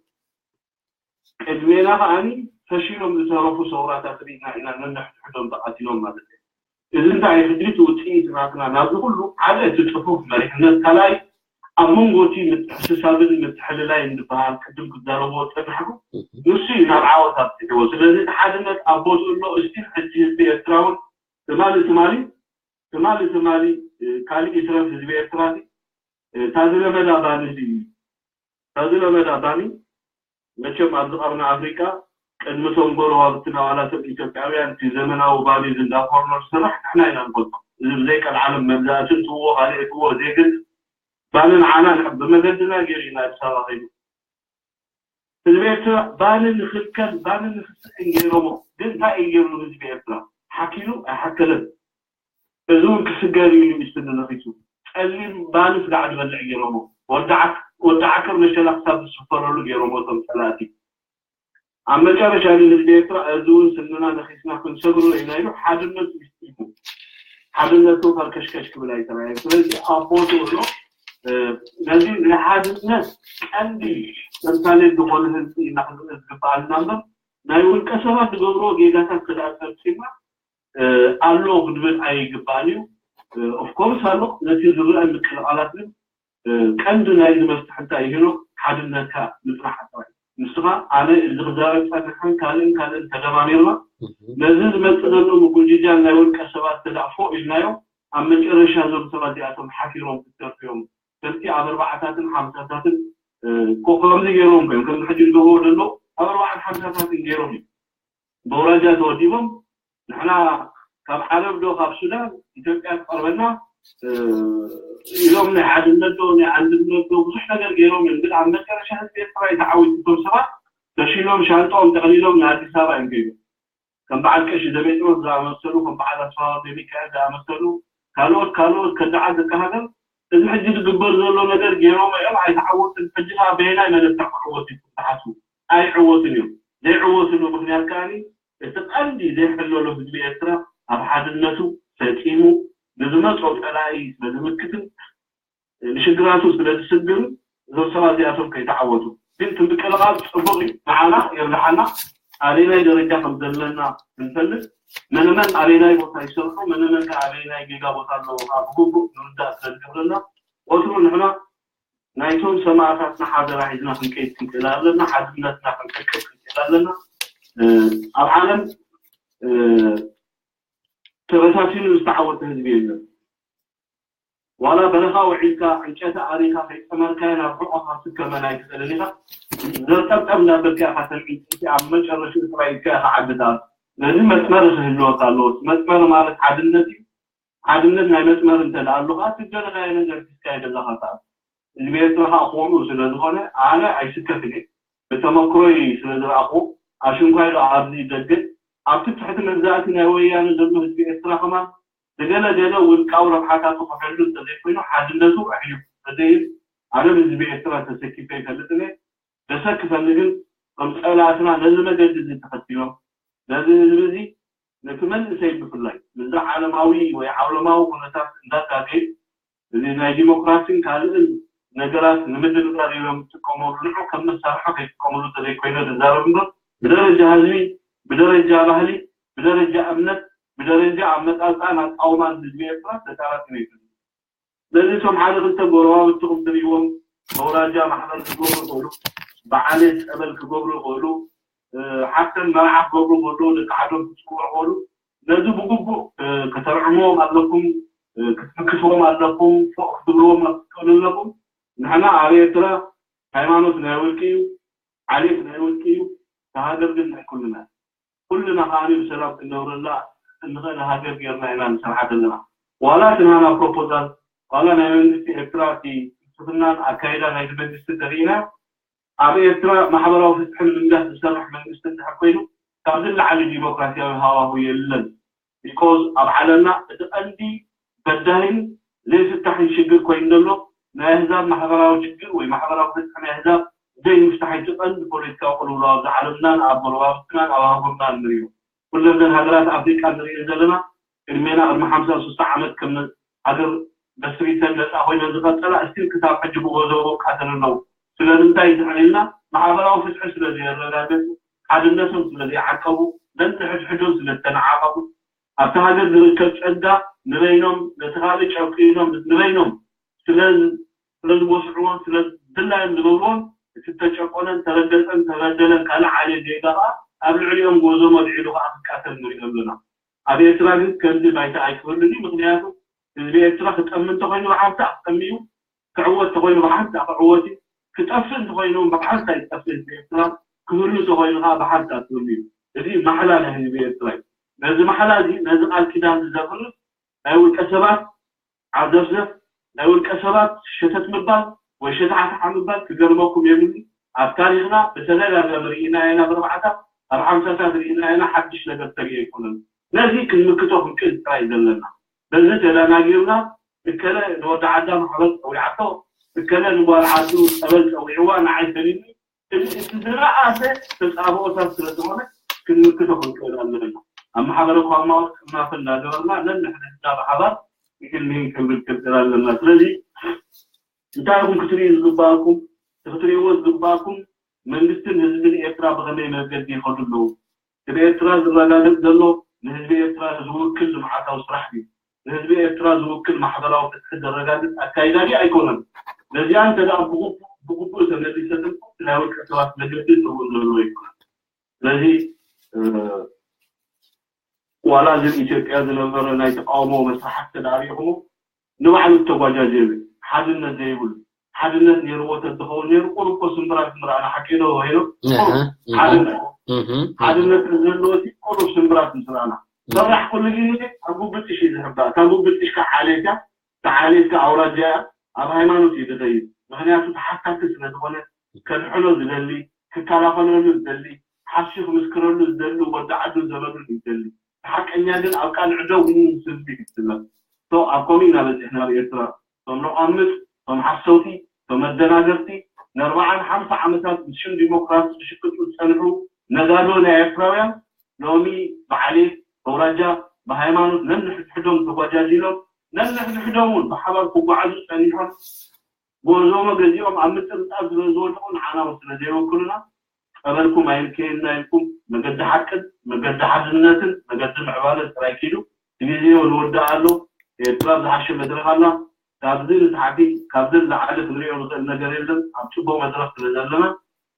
ቅድሜና ከዓኒ ፈሺሎም ዝተረፉ ሰውራታት ርኢና ኢና፣ ነንሕድሕዶም ተቓቲሎም ማለት እዩ። እዚ እንታይ እዩ ሕጂ እቲ ውፅኢት ናትና ናብዚ ኩሉ ሓደ እቲ ፅፉፍ መሪሕነት፣ ካልኣይ ኣብ መንጎ እቲ ምትሕስሳብን ምትሕልላይን ዝበሃል ቅድም ክዛረቦ ዝፀናሕኩ ንሱ እዩ ናብ ዓወት ኣብፂሕዎ። ስለዚ እቲ ሓድነት ኣብ ቦትኡ ኣሎ። እስቲ ሕጂ ህዝቢ ኤርትራ እውን ትማሊ ትማሊ ትማሊ ትማሊ ካሊእ ይትረፍ ህዝቢ ኤርትራ እታ ዝለመዳ ባኒ እዩ። እታ ዝለመዳ ባኒ መቸም ኣብዚ ቀርኒ ኣፍሪቃ ቅድሚ እቶም ጎረባብትና ዋላ እቶም ኢትዮጵያውያን እቲ ዘመናዊ ባኒ እዚ እንዳ ኮርነር ዝስራሕ ንሕና ኢና ንፈልጦ። እዚ ብዘይ ቀልዓለም መግዛእቲ እንትዎ ካልእ እትዎ ዘይግድ ባኒ ንዓና ንሕ- ብመገድና ገይሩ ኢና ኣዲስ ኣበባ ከይዱ። ህዝቢ ኤርትራ ባኒ ንኽልከል ባኒ ንኽስእን ገይሮሞ። ግን እንታይ እዩ ገይሩ ህዝቢ ኤርትራ? ሓኪሉ ኣይሓከለን። እዚ እውን ክስገር እዩ ኢሉ እዩ ስኒ ነኺሱ። ጸሊም ባኒ ስጋዕ ዝበልዕ ገይሮሞ። ወዲ ዓክ- ወዲ ዓከር መሸላ ክሳብ ዝስፈረሉ ገይሮሞ እቶም ጸላእቲ። ኣብ መጨረሻ ግን ህዝቢ ኤርትራ እዚ እውን ስንና ነኺስና ክንሰግሮ ኢና ኢሉ ሓድነቱ ይስጢሙ። ሓድነቱ ፈርከሽከሽ ክብል ኣይተራእየን። ስለዚ ኣብ ቦትኡ ኣሎ። ነዚ ናይ ሓድነት ቀንዲ ተምሳሌት ዝኾነ ህዝቢ ኢና ክንርኢ ዝግበኣልና እምበር ናይ ውልቀ ሰባት ዝገብርዎ ጌጋታት ክዳኣ ፈጺምና ኣሎ ክንብል ኣይግባእን እዩ። ኦፍኮርስ ኣሎ ነቲ ዝረአ ምቅልቓላት ግን ቀንዲ ናይዚ መፍትሒ እንታይ እዩ ሄኖክ? ሓድነትካ ምጽናሕ ጥራይ። ንስኻ ኣነ እዚ ክዛረብ ጸንሐን ካልእን ካልእን ተደማሚርና ነዚ ዝመጽእ ዘሎ ምጉጅጃል ናይ ውልቀ ሰባት ተዳእፎ ኢልናዮ ኣብ መጨረሻ እዞም ሰባት እዚኣቶም ሓፊሮም ክተርፉ እዮም። ከምቲ ኣብ ኣርባዓታትን ሓምሳታትን ኮኸምዚ ገይሮም እዮም ከምዚ ሕጂ ዝገብርዎ ዘሎ ኣብ ኣርባዓን ሓምሳታትን ገይሮም እዮም። በውራጃ ተወዲቦም ንሕና ካብ ዓረብ ዶ ካብ ሱዳን ኢትዮጵያ ትቐርበና ኢሎም ናይ ሓድነት ዶ ናይ ኣንድነት ዶ ብዙሕ ነገር ገይሮም እዮም። ግን ኣብ መጨረሻ ህዝቢ ኤርትራ እዩ ተዓዊቱ። እቶም ሰባት ፈሺሎም ሻንጣኦም ጠቕሊሎም ንኣዲስ ኣበባ እዮም ከይዶም። ከም በዓል ቀሺ ዘቤጥሮስ ዝኣመሰሉ ከም በዓል ኣስፋ ወልደሚካኤል ዝኣመሰሉ ካልኦት ካልኦት ከዳዓት ደቂ ሃገር እዚ ሕጂ ዝግበር ዘሎ ነገር ገይሮም እዮም ኣይተዓወቱን። ሕጂ ከዓ በየናይ መለክዕ ክዕወቱ ኢልኩም ትሓስቡ? ኣይዕወቱን እዮም። ዘይዕወትሉ ምክንያት ከዓ እቲ ቀንዲ ዘይሕለሎ ህዝቢ ኤርትራ ኣብ ሓድነቱ ሰጢሙ ንዝመፆ ፀላኢ ስለዝምክትን ንሽግራቱ ስለዝስግርን እዞም ሰባት እዚኣቶም ከይተዓወቱ ግን እቲ ምቅልቓል ፅቡቕ እዩ። ንዓና የብልሓና ኣበየናይ ደረጃ ከም ዘለና ክንፈልጥ መነመን ኣበየናይ ቦታ ይሰርሑ መነመን ከ ኣበየናይ ጌጋ ቦታ ኣለዎ ከዓ ብግቡእ ንርዳእ ስለዝገብረና ወትሩ ንሕና ናይቶም ሰማእታትና ሓደራ ሒዝና ክንከይድ ክንክእል ኣለና። ሓድነትና ክንሕቅቅ ክንክእል ኣለና። ኣብ ዓለም ተበታቲኑ ዝተዓወተ ህዝቢ የለን። ዋላ በረኻ ውዒልካ ዕንጨቲ ኣሪኻ ከይጠመርካዮ ናብ ርሑቕ ኢኻ ክትከመን ኣይትኽእልን ኢኻ። ዘርጠብጠብ እንዳበልካ ኢኻ ተን ዕንጨይቲ ኣብ መጨረሽኡ ጥራይ ኢልካ ኢኻ ዓዲ ትኣቱ። ስለዚ መስመር ክህልወካ ኣለዎ። እቲ መስመር ማለት ሓድነት እዩ። ሓድነት ናይ መስመር እንተ ደኣ ኣሎ ከዓ እቲ ዝደለኻዮ ነገር ሒዝካዮ ገዛኻ ትኣቱ። ህዝቢ ኤርትራ ከዓ ከምኡ ስለ ዝኾነ ኣነ ኣይስከፍን እየ። ብተመክሮይ ስለ ዝረኣኹ ኣሽንኳይ ዶ ኣብዚ ደገ ኣብቲ ትሕቲ መግዛእቲ ናይ ወያነ ዘሎ ህዝቢ ኤርትራ ከማን ብገለ ገለ ውልቃዊ ረብሓታቱ ክሕሉ እንተዘይኮይኑ ሓድነቱ ኣሕሊፉ እንተዘይህብ ኣነ ንህዝቢ ኤርትራ ተሰኪፈ ኣይፈልጥን እየ። ዘሰክፈኒ ግን ከም ጸላእትና ነዚ መገዲ እዚ ተኸቲሎም ነዚ ህዝቢ እዚ ነቲ መንእሰይ ብፍላይ ምስዚ ዓለማዊ ወይ ዓውለማዊ ኩነታት እንዳጋገዩ እዚ ናይ ዲሞክራሲን ካልእን ነገራት ንምድርዳር ኢሎም ዝጥቀመሉ ንዑ ከም መሳርሒ ከይጥቀምሉ እንተዘይኮይነ ዝዛረብ እምበር ብደረጃ ህዝቢ ብደረጃ ባህሊ ብደረጃ እምነት ብደረጃ ኣመፃፅኣን ኣቃውማን ህዝቢ ኤርትራ ተጣራጢሩ ይፈልጥ። ስለዚ እቶም ሓደ ክልተ ጎረባብትኹም ትርእይዎም መውራጃ ማሕበር ክገብሩ ይኽእሉ፣ ብዓሌት ፀበል ክገብሩ ይኽእሉ፣ ሓፍተን መርዓ ክገብሩ ከለዉ ደቂ ዓዶም ክፅውዑ ይኽእሉ። ነዚ ብግቡእ ከተርዕምዎም ኣለኩም፣ ክትምክትዎም ኣለኩም፣ ፎቕ ክትብልዎም ክትክእሉ ኣለኩም። ንሕና ኣብ ኤርትራ ሃይማኖት ናይ ውልቂ እዩ፣ ዓሌት ናይ ውልቂ እዩ፣ እታ ሃገር ግን ናይ ኩልና። ኩልና ከዓኒ ብሰላም ክንነብረላ እንኽእል ሃገር ጌርና ኢና ንሰርሓ ዘለና። ዋላ እቲ ናና ፕሮፖዛል ዋላ ናይ መንግስቲ ኤርትራ እቲ ፍልስፍናን ኣካይዳ ናይቲ መንግስቲ እንተርኢና ኣብ ኤርትራ ማሕበራዊ ፍትሒ ንምንጋስ ዝሰርሕ መንግስቲ እንድሕር ኮይኑ ካብዚ ንላዕሊ ዲሞክራሲያዊ ሃዋሁ የለን። because ኣብ ዓለምና እቲ ቀንዲ በዳሂን ዘይፍታሕን ሽግር ኮይኑ ዘሎ ናይ ኣህዛብ ማሕበራዊ ሽግር ወይ ማሕበራዊ ፍትሒ ናይ ኣህዛብ ዘይምፍታሕ እቲ ቀንዲ ፖለቲካዊ ቅልውላው ኣብዚ ዓለምናን ኣብ ጎረባብትናን ኣብ ኣህጉርናን ንሪኦ። ኩለን እዘን ሃገራት ኣፍሪቃ ንሪኦ ዘለና ቅድሜና ቅድሚ ሓምሳ ስሳ ዓመት ከም ሃገር መስሪተን ነፃ ኮይነን ዝቐፀላ እስቲል ክሳብ ሕጂ ብጎዞ ይቃተሉ ኣለዉ። ስለምንታይ እንድሕር ኢልና ማሕበራዊ ፍትሒ ስለ ዘየረጋገፁ፣ ሓድነቶም ስለ ዘይዓቀቡ፣ ነንሕድሕዶም ስለ ዝተነዓቐቡ፣ ኣብቲ ሃገር ዝርከብ ጸጋ ንበይኖም ነቲ ካልእ ጨቂኖም ንበይኖም ስለ ስለ ዝበስዕዎን ስለ ድላዮም ዝገብርዎን እቲ ዝተጨቆነን ተረገጸን ተበደለን ካልእ ዓሌት ዜጋ ከኣ ኣብ ልዕሊኦም ጎዞም ኣልዒሉ ከኣ ክቃተል ንሪኦ ኣለና። ኣብ ኤርትራ ግን ከምዚ ባይታ ኣይክህሉን እዩ። ምኽንያቱ ህዝቢ ኤርትራ ክጠሚ እንተኾይኑ ብሓንሳእ ክጠሚ እዩ፣ ክዕወት እንተኾይኑ ብሓንሳእ ክዕወት እዩ፣ ክጠፍእ እንተኾይኑ እውን ብሓንሳእ ይጠፍእ ህዝቢ ኤርትራ፣ ክህሉ እንተኾይኑ ከኣ ብሓንሳእ ክህሉ እዩ። እዚ ማሕላ ናይ ህዝቢ ኤርትራ እዩ። ነዚ ማሕላ እዚ ነዚ ቃል ኪዳን እዚ ዘፍርስ ናይ ውልቀ ሰባት ዓዘፍዘፍ ናይ ውልቀ ሰባት ሸተት ምባል ወይ ሸታሕታሓ ምባል ክገርመኩም የብሉ። ኣብ ታሪኽና ብተደጋጋሚ ርኢናዮ ኢና። ብርባዕታት ኣብ ሓምሳታት ርኢናዮ ኢና። ሓድሽ ነገር ተሪኦ ኣይኮነን። ነዚ ክንምክቶ ክንክእል ጥራይ እዩ ዘለና። በዚ ተደናጊርና እከለ ንወዲ ዓዳ ማሕበር ፀዊዓቶ እከለ ንጓል ዓዱ ፀበል ፀዊዕዋ ንዓይ ፈሊኒ እቲ ዝረኣሰ ተፃብኦታት ስለ ዝኾነ ክንምክቶ ክንክእል ኣለና። ኣብ ማሕበረ ኳማዎት ጥርናፈ እንዳገበርና ነንሕድሕድና ብሓባር ንቅድሚት ክንብል ክንክእል ኣለና። ስለዚ እንታይ ኢኹም ክትርእዩ ዝግባኣኩም? እቲ ክትርእይዎ ዝግባኣኩም መንግስትን ህዝብን ኤርትራ ብኸመይ መገዲ ይኸዱ ኣለዉ? እቲ ብኤርትራ ዝረጋገጽ ዘሎ ንህዝቢ ኤርትራ ዝውክል ልምዓታዊ ስራሕ ድዩ? ንህዝቢ ኤርትራ ዝውክል ማሕበራዊ ፍትሒ ዘረጋግጽ ኣካይዳ ድዩ ኣይኮነን? ነዚኣ እንተ ደኣ ብግቡእ ብግቡእ ተመሊሰትልኩም እቲ ናይ ውልቀ ሰባት መገዲ ትርጉም ዘለዎ ኣይኮነን። ስለዚ ዋላ እዚ ኣብ ኢትዮጵያ ዝነበረ ናይ ተቃውሞ መስርሓት ተዳሪኹሞ ንባዕሉ ዝተጓጃጀበ ሓድነት ዘይብሉ ሓድነት ነይርዎ ተዝኸውን ነይሩ ቁሩብ እኮ ስምብራት ምርኣና ሓቂ ዶ ሄኖ ሓድነት ሓድነት ተዝህልዎ ቁሩብ ስምብራት ምስ ረኣና ሰራሕ ኩሉ ግዜ ካብ ጉብጥሽ እዩ ዝሕባእ ካብ ጉብጥሽ ከዓ ዓሌት እያ ተዓሌት ከዓ ኣውራጃ እያ ኣብ ሃይማኖት እዩ ዝኸይድ ምክንያቱ ተሓታቲ ስለዝኾነ ከድሕኖ ዝደሊ ክከላኸለሉ ዝደሊ ሓሱ ክምስክረሉ ዝደሊ ወዲ ዓዱ ዘመዱ እዩ ዝደሊ ሓቀኛ ግን ኣብ ቃልዕ ደው ኢሉ ምስ ህዝቢ ይፍትነ። So ኣብ ከምኡ ኢና በፂሕና ኣብ ኤርትራ። እቶም ነቋምፅ፣ እቶም ሓሰውቲ፣ እቶም መደናገርቲ ንኣርብዓን ሓምሳ ዓመታት ብሽም ዲሞክራሲ ክሽቅጡ ዝፀንሑ ነጋዶ ናይ ኤርትራውያን ሎሚ ብዓሌት፣ በውራጃ፣ ብሃይማኖት ነንሕድሕዶም ተጓጃጂሎም ነንሕድሕዶም እውን ብሓባር ክጓዓዙ ፀኒሖም ጎዞሞ ገዚኦም ኣብ ምጥርጣር ስለ ዝወደቑ ንዓና እውን ስለ ዘይወክሉና ጸበልኩም ኣይንከየና ኢልኩም መገዲ ሓቅን መገዲ ሓድነትን መገዲ ምዕባለን ጥራይ ኪዱ እቲ ግዜ እውን ይወድእ ኣሎ ኤርትራ ዝሓሸ መድረኽ ኣላ ካብዚ ንታሕቲ ካብዚ ንላዕሊ ክንሪኦ ንኽእል ነገር የለን ኣብ ጽቡቕ መድረኽ ስለ ዘለና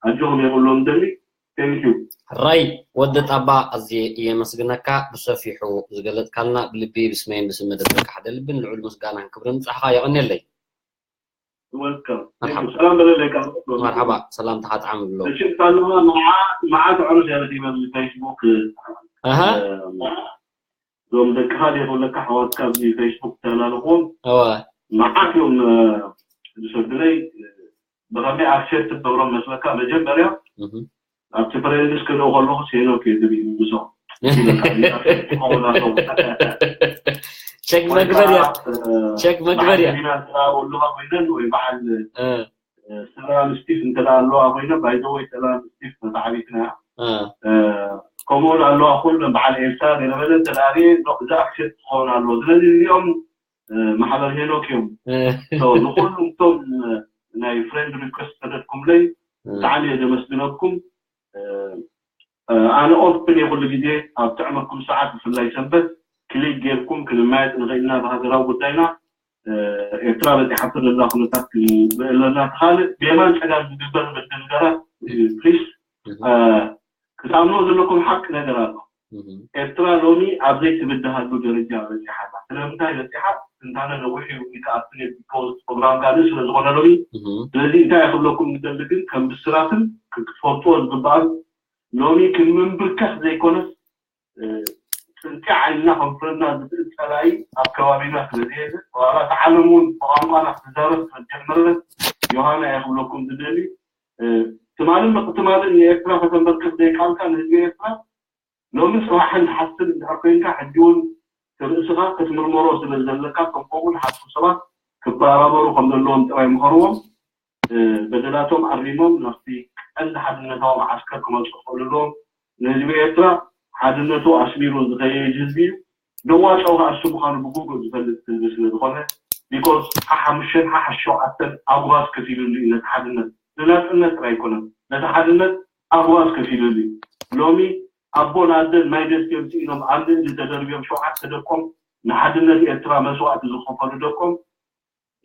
ኣጆኹም የብሎም ደሊ thank you ራይ ወዲ ጣባ ኣዝየ የመስግነካ ብሰፊሑ ዝገለጽካልና ብልቢ ብስመይን ብስም መደብካ ሓደ ልብን ልዑል ምስጋናን ክብርን ንጻሕኻ የቐንየለይ Welcome. ሰላም በለለይ ካብ መርሓባ ሰላምታኻ ጣዕሚ ብሎ መዓት መዓት ዕሩስ ያለት ይበል ፌስቡክ ኣሃ እዞም ደቅኻ ዘይኮለካ ኣሕዋትካ ኣብዚ ፌስቡክ ተላለኹዎም እወ መዓት እዮም ዝሰዱለይ ብኸመይ ኣክሴፕት ትገብሮም መስለካ መጀመርያ ኣብቲ ፍሬንድስ ክርኢ ከለኹ ሴኖክ እየ ዝርኢ ምስኦም ቸክ መግበርያ ቸክ መግበርያ ኣለዋ ኮይነን ወይ በዓል ሰላም ስቲፍ እንተ ኣለዋ ኮይነ ባይዘወይ ሰላም ስቲፍ መተዓቢትና ከምኡውን ኣለዋ ኩለን በዓል ኤልሳ ገለበለ እንተ ርየ እዛ ኣክሴፕት ክኸውን ኣለዎ ስለዚ እዚኦም ማሕበር ሄኖክ እዮም ንኩሉም እቶም ናይ ፍሬንድ ሪኩስት ተደድኩምለይ ብጣዕሚ እየ ዘመስግነኩም ኣነ ኦፕን እየ ኩሉ ግዜ ኣብ ጥዕመኩም ሰዓት ብፍላይ ሰንበት ክሊክ ጌርኩም ክንማየጥ ንኽእልና ብሃገራዊ ጉዳይና ኤርትራ በፂሓቶ ዘላ ኩነታት ክንርኢ ኣለና እቲ ካልእ ብየማን ፀጋም ዝግበር ምድንጋራት ፕሊስ ክትኣምኖ ዘለኩም ሓቂ ነገር ኣሎ ኤርትራ ሎሚ ኣብ ዘይትብድሃሉ ደረጃ በፂሓ ኣላ ስለምንታይ በፂሓ ትንታነ ነዊሕ እዩ ኢልካ ኣብቲ ፕሮግራም ካልእ ስለዝኾነ ሎሚ ስለዚ እንታይ ክብለኩም ዝደሊ ግን ከም ብስራትን ክትፈልጥዎ ዝግባእ ሎሚ ክንምንብርከኽ ዘይኮነስ ፅንቂ ዓይንና ከንፍረና ዝኽእል ፀላኢ ኣብ ከባቢና ስለዘየለ ዋላ እቲ ዓለም እውን ብቋንቋና ክትዛረብ ስለዝጀመረት ዮሃና እየ ክብለኩም ዝደሊ ትማልን ትማልን ንኤርትራ ከተንበርክኽ ዘይቃልካ ንህዝቢ ኤርትራ ሎሚ ፅባሕን ትሓስብ እንድሕር ኮይንካ ሕጂ እውን ርእስኻ ክትምርመሮ ስለ ዘለካ፣ ከም ከምኡ ዝሓስቡ ሰባት ክበራበሩ ከም ዘለዎም ጥራይ ምኸርዎም። በደላቶም ኣሪሞም ናብቲ ቀንዲ ሓድነታዊ መዓስከር ክመፁ ክኽእሉ ኣለዎም። ንህዝቢ ኤርትራ ሓድነቱ ኣስሚሩ ዝኸየድ ህዝቢ እዩ። ደዋጫው ከዓ እሱ ምዃኑ ብግቡእ ዝፈልጥ ህዝቢ ስለ ዝኾነ፣ ቢኮዝ ሓሓሙሽተን ሓሓ ሸውዓተን ኣጉባዝ ከፊሉሉ እዩ ነቲ ሓድነት። ንናፅነት ጥራይ ኣይኮነን፣ ነቲ ሓድነት ኣጉባዝ ከፊሉሉ እዩ። ሎሚ ኣቦን ኣደን ማይ ደስቲዮም ስኢኖም ኣብ ልእሊ ተደርብዮም ሸውዓተ ደቆም ንሓድነት ኤርትራ መስዋእቲ ዝኸፈሉ ደቆም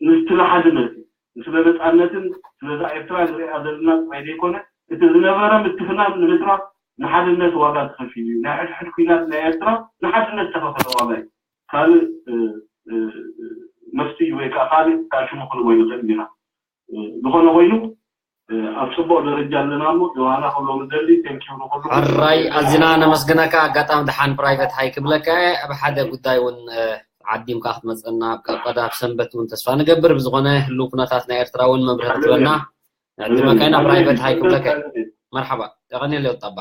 ምስቲ ንሓድነት እዩ። ስለ ነፃነትን ስለዛ ኤርትራ ንሪኣ ዘለና ጥራይ ዘይኮነ፣ እቲ ዝነበረ ምትፍናን ንምትራፍ ንሓድነት ዋጋ ተኸፊሉ እዩ። ናይ ሕድሕድ ኲናት ናይ ኤርትራ ንሓድነት ዝተኸፈለ ዋጋ እዩ። ካልእ መፍትሒ ወይ ከዓ ካልእ ሽሙ ክንቦ ይንኽእል ኢና። ዝኾነ ኮይኑ ኣብ ፅቡቕ ደረጃ ኣለና እሞ ዮሃና ክብሎ ምደሊ። ቴንኪው ንኹሉ። ሕራይ ኣዚና ነመስግነካ። ኣጋጣሚ ደሓን ፕራይቨት ሃይ ክብለካ እየ። ኣብ ሓደ ጉዳይ እውን ዓዲምካ ክትመፀና ኣብ ቀዳም ሰንበት እውን ተስፋ ንገብር። ብዝኾነ ህልው ኩነታት ናይ ኤርትራ እውን መብርህ ክትበና ንዕድመካ ኢና። ፕራይቨት ሃይ ክብለካ እየ። መርሓባ። የቐንየለይ ወጣባ።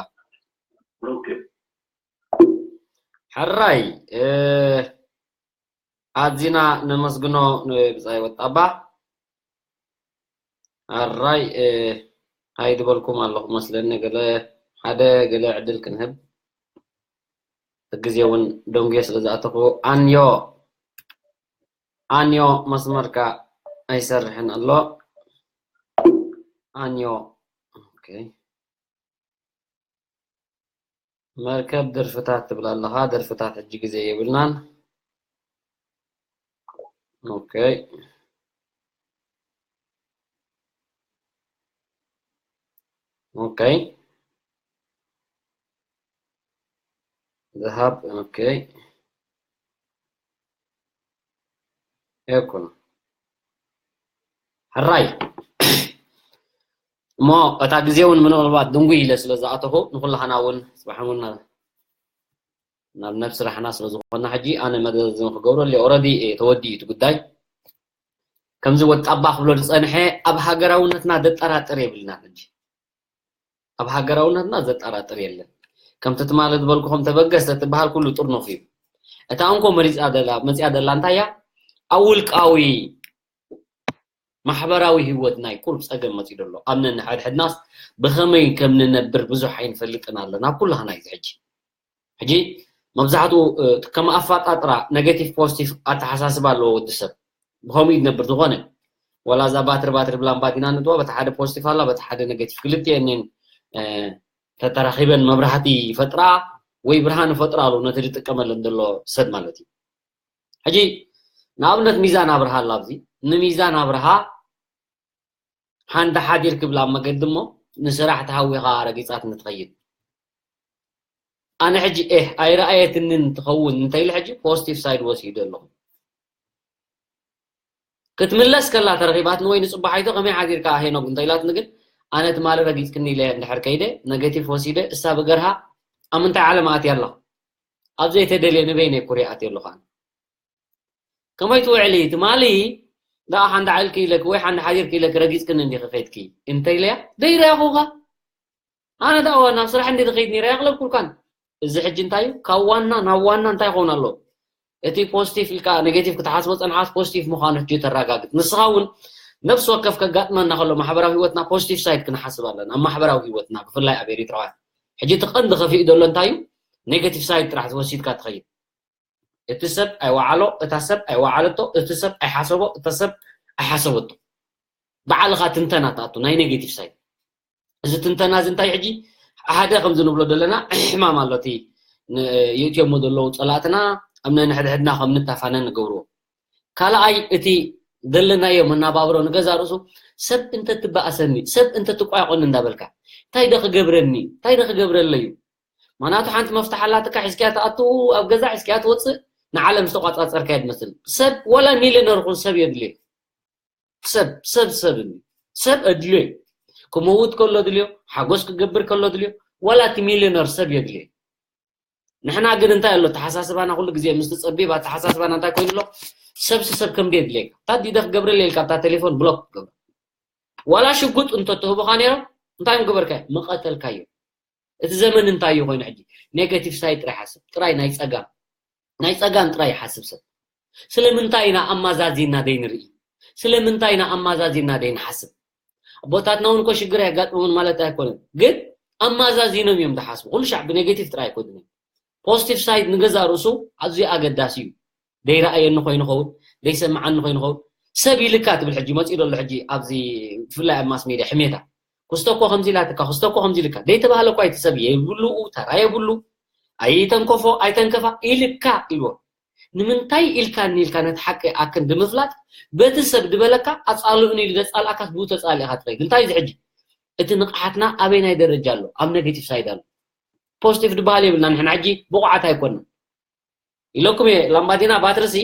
ሕራይ ኣዚና ነመስግኖ ንብጻይ ወጣባ። ኣራይ ሃይ ዝበልኩም ኣለኹ መስለኒ። ገለ ሓደ ገለ ዕድል ክንህብ ግዜ እውን ደንጉየ ስለ ዝኣተኹ። ኣንዮ ኣንዮ መስመርካ ኣይሰርሕን ኣሎ። ኣንዮ ኦኬ። መርከብ ደርፍታት ትብል ኣለኻ። ደርፍታት ሕጂ ግዜ የብልናን። ኦኬ ኦኬ። ዝሃብ ኦኬ። ኣይኮነ ሕራይ እሞ እታ ግዜ እውን ምናልባት ድንጉይ ኢለ ስለ ዝኣተኹ ንኩላህና እውን ፅባሕ እውን ናብ ናብ ስራሕና ስለ ዝኾና ሕጂ ኣነ መደዘም ክገብሮ ለ ኦረዲ ተወዲኡ እቲ ጉዳይ። ከምዚ ወጣባ ክብሎ ዝፀንሐ ኣብ ሃገራውነትና ዘጠራጥር የብልና ሕጂ። ኣብ ሃገራውነትና ዘጠራጥር የለን። ከምቲ ትማሊ ዝበልኩኹም ተበገስ ትበሃል ኩሉ ጥርኑፍ እዩ። እታ እንኮ መሪፃ ደላ መፅያ ደላ እንታይ እያ? ኣብ ውልቃዊ ማሕበራዊ ህይወትና እዩ ቁሩብ ፀገም መፂኡ ዘሎ። ኣብ ነንሕድሕድናስ ብኸመይ ከም ንነብር ብዙሕ ኣይንፈልጥን ኣለና። ኣብ ኩላህና እዩ ሕጂ። ሕጂ መብዛሕትኡ ከም ኣፋጣጥራ ኔጌቲቭ ፖዚቲቭ ኣተሓሳስባ ኣለዎ ወዲ ሰብ። ብኸምኡ እዩ ዝነብር ዝኾነ። ወላ እዛ ባትሪ ባትሪ ብላምባ ዲና ንእትዋ በቲ ሓደ ፖዚቲቭ ኣላ በቲ ሓደ ኔጌቲቭ ክልቲኤን እየን ተተራኺበን መብራህቲ ይፈጥራ ወይ ብርሃን ይፈጥራ ኣለዉ ነቲ ዝጥቀመለን ዘሎ ሰብ ማለት እዩ። ሕጂ ንኣብነት ሚዛን ኣብርሃ ኣላ ኣብዚ ንሚዛን ኣብርሃ ሓንቲ ሓዲር ክብል ኣብ መገዲ እሞ ንስራሕ ተሃዊኻ ረጊጻት ንትኸይድ ኣነ ሕጂ ኤህ ኣይረኣየትንን ትኸውን እንተኢለ ሕጂ ፖዚቲቭ ሳይድ ወሲደ ኣለኹ ክትምለስ ከላ ተረኺባትኒ ወይ ንፅባሓይቶ ከመይ ሓዲርካ ሄኖግ እንተኢላትኒ ግን ኣነ ትማሊ ረጊፅክኒ ኢለ እንድሕር ከይደ ኔጌቲቭ ወሲደ እሳ ብገርሃ ኣብ ምንታይ ዓለም ኣትያ ኣለኹ ኣብ ዘይተደልየ ንበይነይ ኩርያ ኣትየ ኣለኹ ኣነ ከመይ ትውዕሊ ትማሊ ደኣ ሓንዳ ዕልኪ ኢለኪ ወይ ሓንዳ ሓዲርኪ ኢለኪ ረጊፅክኒ እንዲኺ ከይድኪ እንተ ኢለያ ደይረኣኹኻ ኣነ ደኣ ናብ ስራሕ እንዲ ዝኸይድ ነይረ ያቕለብኩልካን እዚ ሕጂ እንታይ እዩ ካብ ዋና ናብ ዋና እንታይ ይኸውን ኣሎ እቲ ፖዚቲቭ ኢልካ ኔጌቲቭ ክትሓስቦ ፀንሓስ ፖዚቲቭ ምዃኑ ሕጂ ተረጋግፅ ንስኻ እውን ነፍሲ ወከፍ ከጋጥመና ከሎ ማሕበራዊ ህይወትና ፖዚቲቭ ሳይድ ክንሓስብ ኣለና ኣብ ማሕበራዊ ህይወትና ብፍላይ ኣብ ኤሪትራውያን ሕጂ እቲ ቀንዲ ከፊኡ ዘሎ እንታይ እዩ ኔጌቲቭ ሳይድ ጥራሕ ወሲድካ ትኸይድ እቲ ሰብ ኣይወዓሎ እታ ሰብ ኣይወዓለቶ እቲ ሰብ ኣይሓሰቦ እታ ሰብ ኣይሓሰበቶ ባዕልኻ ትንተና ትኣቱ ናይ ኔጌቲቭ ሳይድ እዚ ትንተና እዚ እንታይ ሕጂ ሓደ ከምዚ ንብሎ ዘለና ሕማም ኣሎ እቲ የእትዮሞ ዘለዉ ፀላእትና ኣብ ነንሕድሕድና ከም ንታፋነ ንገብርዎ ካልኣይ እቲ ዘለናዮ መናባብሮ ንገዛ ርእሱ ሰብ እንተትበኣሰኒ ሰብ እንተትቋየቆኒ እንዳበልካ እንታይ ዶ ክገብረኒ እንታይ ዶ ክገብረለዩ ምክንያቱ ሓንቲ መፍትሕ ኣላትካ ሒዝክያ ትኣትው ኣብ ገዛ ሒዝክያ ትወፅእ ንዓለም ዝተቋፃፀርካዮ ትመስል ሰብ ወላ ሚልዮነር ኹን ሰብ የድልዮ ሰብ ሰብ ሰብ ሰብ ኣድልዮ ክመውት ከሎ ድልዮ ሓጎስ ክገብር ከሎ ድልዮ ወላ እቲ ሚልዮነር ሰብ የድልዮ ንሕና ግን እንታይ ኣሎ ተሓሳስባና ኩሉ ግዜ ምስቲ ፀቢብ ኣተሓሳስባና እንታይ ኮይኑ ኣሎ ሰብሲ ሰብ ከም ድየድልየካ እታ ዲደ ክገብረለ ኢልካ ኣብታ ቴሌፎን ብሎክ ክገብር ዋላ ሽጉጥ እንተትህቡኻ ነይሮም እንታይ ምገበርካዮ ምቐተልካዮ እቲ ዘመን እንታይ እዩ ኮይኑ ሕጂ ኔጋቲቭ ሳይድ ጥራይ ሓስብ ጥራይ ናይ ፀጋም ናይ ጸጋም ጥራይ ይሓስብ ሰብ። ስለምንታይ ኢና ኣማዛዚና ደይንርኢ? ስለምንታይ ኢና ኣማዛዚና ደይንሓስብ? ኣቦታትና እውን እኮ ሽግር ኣየጋጥሞምን ማለት ኣይኮነን፣ ግን ኣማዛዚኖም እዮም ዝሓስቡ። ኩሉ ሻዕ ብኔጌቲቭ ጥራይ ኣይኮኑን እዮም። ፖዚቲቭ ሳይድ ንገዛእ ርእሱ ኣዝዩ ኣገዳሲ እዩ። ደይረኣየኒ ኮይኑ ኸውን፣ ደይሰምዓኒ ኮይኑ ኸውን። ሰብ ኢልካ ትብል ሕጂ መፂኡ ዘሎ ሕጂ ኣብዚ ብፍላይ ኣብ ማስ ሜድያ ሕሜታ። ክስተ እኮ ከምዚ ኢላትካ፣ ክስተ እኮ ከምዚ ኢልካ። ደይተባህለ እኳ እቲ ሰብ የብልኡ፣ ተራ የብሉ፣ ኣይተንከፎ፣ ኣይተንከፋ ኢልካ ኢልዎ። ንምንታይ ኢልካኒ ኢልካ ነቲ ሓቂ ኣክን ብምፍላጥ በቲ ሰብ ዝበለካ ኣጻልኡኒ ኢሉ ዘጻልኣካስ ብኡ ተጻሊእካ ጥራይ። እንታይ እዚ ሕጂ እቲ ንቕሓትና ኣበይናይ ደረጃ ኣሎ? ኣብ ኔጌቲቭ ሳይድ ኣሎ። ፖዚቲቭ ዝበሃል የብልና ንሕና ሕጂ ብቑዓት ኣይኮንና። ኢለኩም እየ ላምባዲና ባትሪ ሲ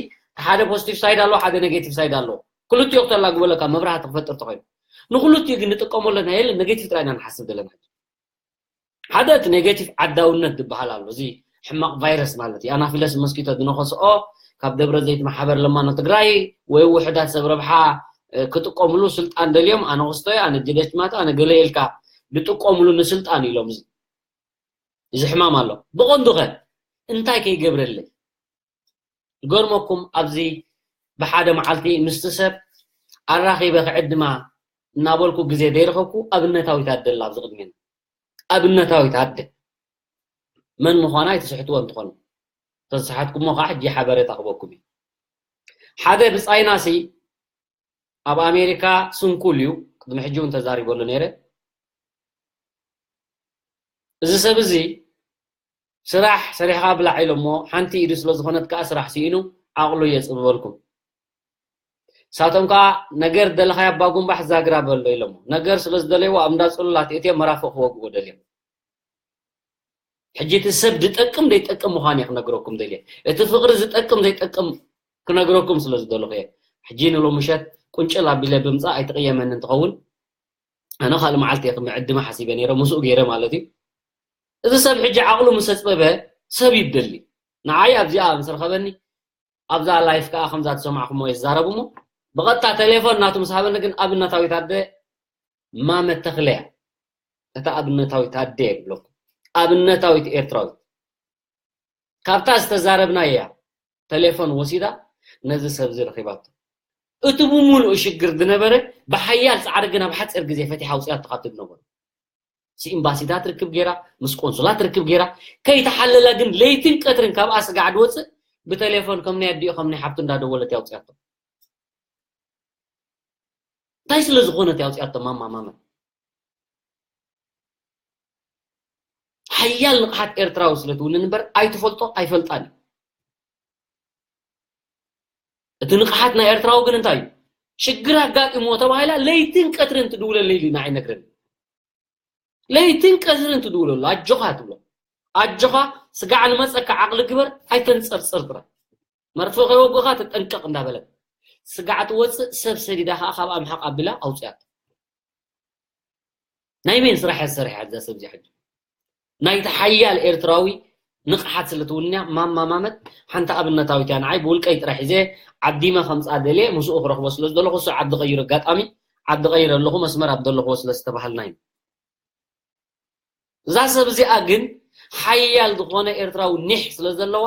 ሓደ ፖዚቲቭ ሳይድ ኣሎ፣ ሓደ ኔጌቲቭ ሳይድ ኣሎ። ክልቲኡ ክተላግበለካ መብራህቲ ክፈጥር ተኾይኑ ንክልቲኡ ግን ንጥቀሞ ኣለና የለን። ኔጌቲቭ ጥራይ ኢና ንሓስብ ዘለና። ሓደ እቲ ኔጌቲቭ ዓዳውነት ዝበሃል ኣሎ። እዚ ሕማቕ ቫይረስ ማለት እዩ። ኣናፊለስ መስኪቶ ዝነኸስኦ ካብ ደብረ ዘይት ማሕበር ለማኖ ትግራይ ወይ ውሕዳት ሰብ ረብሓ ክጥቀምሉ ስልጣን ደልዮም ኣነ ክስቶ ኣነ ጀደሽማት ኣነ ገለ ኢልካ ዝጥቀምሉ ንስልጣን ኢሎም እዚ እዚ ሕማም ኣሎ። ብቐንዱ ከ እንታይ ከይገብረለይ? ዝገርመኩም ኣብዚ ብሓደ መዓልቲ ምስቲ ሰብ ኣራኺበ ክዕድማ እናበልኩ ግዜ ዘይረኸብኩ ኣብነታዊት ኣደ ኣላ ኣብዚ ቅድሜና። ኣብነታዊት ኣደ መን ምዃና ኣይትስሕትዎ እንትኾኑ ተዝሰሓትኩሞ ከዓ ሕጂ ሓበሬታ ክበኩም እዩ። ሓደ ብጻይና ሲ ኣብ ኣሜሪካ ስንኩል እዩ። ቅድሚ ሕጂ እውን ተዛሪበሉ ነይረ። እዚ ሰብ እዚ ስራሕ ሰሪሕኻ ብላዕ ኢሎሞ ሓንቲ ኢዱ ስለ ዝኾነት ከዓ ስራሕ ስኢኑ ዓቕሉ የፅብበልኩም። ንሳቶም ከዓ ነገር ደለኻዮ ኣባ ጉንባሕ ዛግራ በሎ ኢሎሞ ነገር ስለ ዝደለይዎ ኣብ እንዳ ፅሉላት እትዮም መራፍእ ክወግኡ ደልዮም። ሕጂ እቲ ሰብ ዝጠቅም ዘይጠቅም ምዃን እየ ክነግረኩም ደልየ። እቲ ፍቕሪ ዝጠቅም ዘይጠቅም ክነግረኩም ስለ ዝደለኹ እየ። ሕጂ ንሎሚ ምሸት ቁንጭል ኣቢለ ብምፃእ ኣይትቕየመኒ እንትኸውን ኣነ ካልእ መዓልቲ እየ ክምዕድመ ሓሲበ ነይረ ምስኡ ገይረ ማለት እዩ። እዚ ሰብ ሕጂ ዓቕሉ ምስ ኣፅበበ ሰብ ይደሊ ንዓይ ኣብዚኣ ምስ ረኸበኒ ኣብዛ ላይፍ ከዓ ከምዛ ትሰማዕኩሞ እየ ዝዛረብ እሞ ብቐጥታ ቴሌፎን ናቱ ምስ ሃበኒ ግን ኣብነታዊት ኣደ ማመ ተኽለ እያ። እታ ኣብነታዊት ኣደ እየ ዝብለኩም። ኣብነታዊት ኤርትራዊት ካብታ ዝተዛረብናያ ቴሌፎን ወሲዳ ነዚ ሰብዚ ረኺባቶ። እቲ ብምሉኡ ሽግር ዝነበረ ብሓያል ፃዕሪ ግን ኣብ ሓፂር ግዜ ፈቲሓ ኣውፅያቶ ካብቲ ዝነበሩ። ኤምባሲታት ርክብ ገይራ፣ ምስ ቆንሱላት ርክብ ገይራ፣ ከይተሓለላ ግን ለይትን ቀትርን ካብኣ ስጋዕ ዝወፅእ ብቴሌፎን ከም ናይ ኣዲኡ ከም ናይ ሓብቱ እንዳደወለት እያ ኣውፅያቶ። እንታይ ስለ ዝኾነት እያ ኣውፅያቶ ማማ ማመ? ሓያል ንቕሓት ኤርትራዊ ስለ ትውንን እምበር ኣይትፈልጦ ኣይፈልጣን እዩ። እቲ ንቕሓት ናይ ኤርትራዊ ግን እንታይ እዩ? ሽግር ኣጋጢምዎ ተባሂላ ለይትን ቀትርን ትድውለለይ ኢሉ ንዓይ ይነግረኒ። ለይትን ቀትርን ትድውለሉ ኣጆኻ ትብሎ። ኣጆኻ ስጋዕ ንመፀካ ዓቕሊ ግበር ኣይተንፀርፅር ጥራይ። መርፍእ ከይወግእኻ ተጠንቀቕ እንዳበለት ስጋዕ ትወፅእ ሰብ ሰዲዳ ከዓ ካብ ኣምሓቕ ኣቢላ ኣውፅያቶ። ናይ መን ስራሕ እያ ዝሰርሕ እዛ ሰብ እዚኣ ሕጂ? ናይቲ ሓያል ኤርትራዊ ንቕሓት ስለ ትውንያ ማማ ማመት ሓንቲ ኣብነታዊት እያ። ንዓይ ብውልቀይ ጥራሕ ሒዘ ዓዲመ ከምፃ ደልየ ምስኡ ክረኽቦ ስለ ዝደለኹ እሱ ዓዲ ቀይሩ ኣጋጣሚ ዓዲ ቀይረ ኣለኹ መስመር ኣብ ዘለኽዎ ስለ ዝተባሃልና እዩ። እዛ ሰብ እዚኣ ግን ሓያል ዝኾነ ኤርትራዊ ኒሕ ስለ ዘለዋ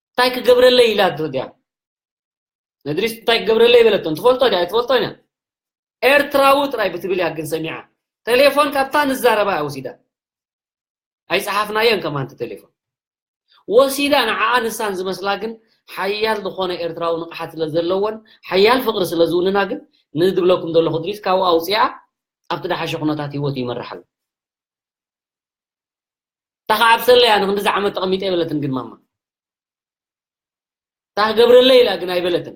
እንታይ ክገብረለይ ኢላ ድያ ነድሪስ እንታይ ክገብረለይ በለቶም ትፈልጦ ድያ ኣይትፈልጦ ኢና ኤርትራዊ ጥራይ ብትብል እያ ግን ሰሚዓ ቴሌፎን ካብታ ንዛረባ እያ ወሲዳ ኣይፀሓፍናዮን ከማንቲ ቴሌፎን ወሲዳ ንዓኣ ንሳን ዝመስላ ግን ሓያል ዝኾነ ኤርትራዊ ንቕሓት ስለ ዘለወን ሓያል ፍቕሪ ስለ ዝውንና ግን ንድብለኩም ዘለኹ ድሪስ ካብኡ ኣውፅኣ ኣብቲ ደሓሸ ኩነታት ህይወት ይመርሕ ኣሎ እታ ከዓብሰለይ ኣነ ክንዲዚ ዓመት ተቐሚጠ ኣይበለትን ግን ማማ እታ ክገብረለይ ኢላ ግን ኣይበለትን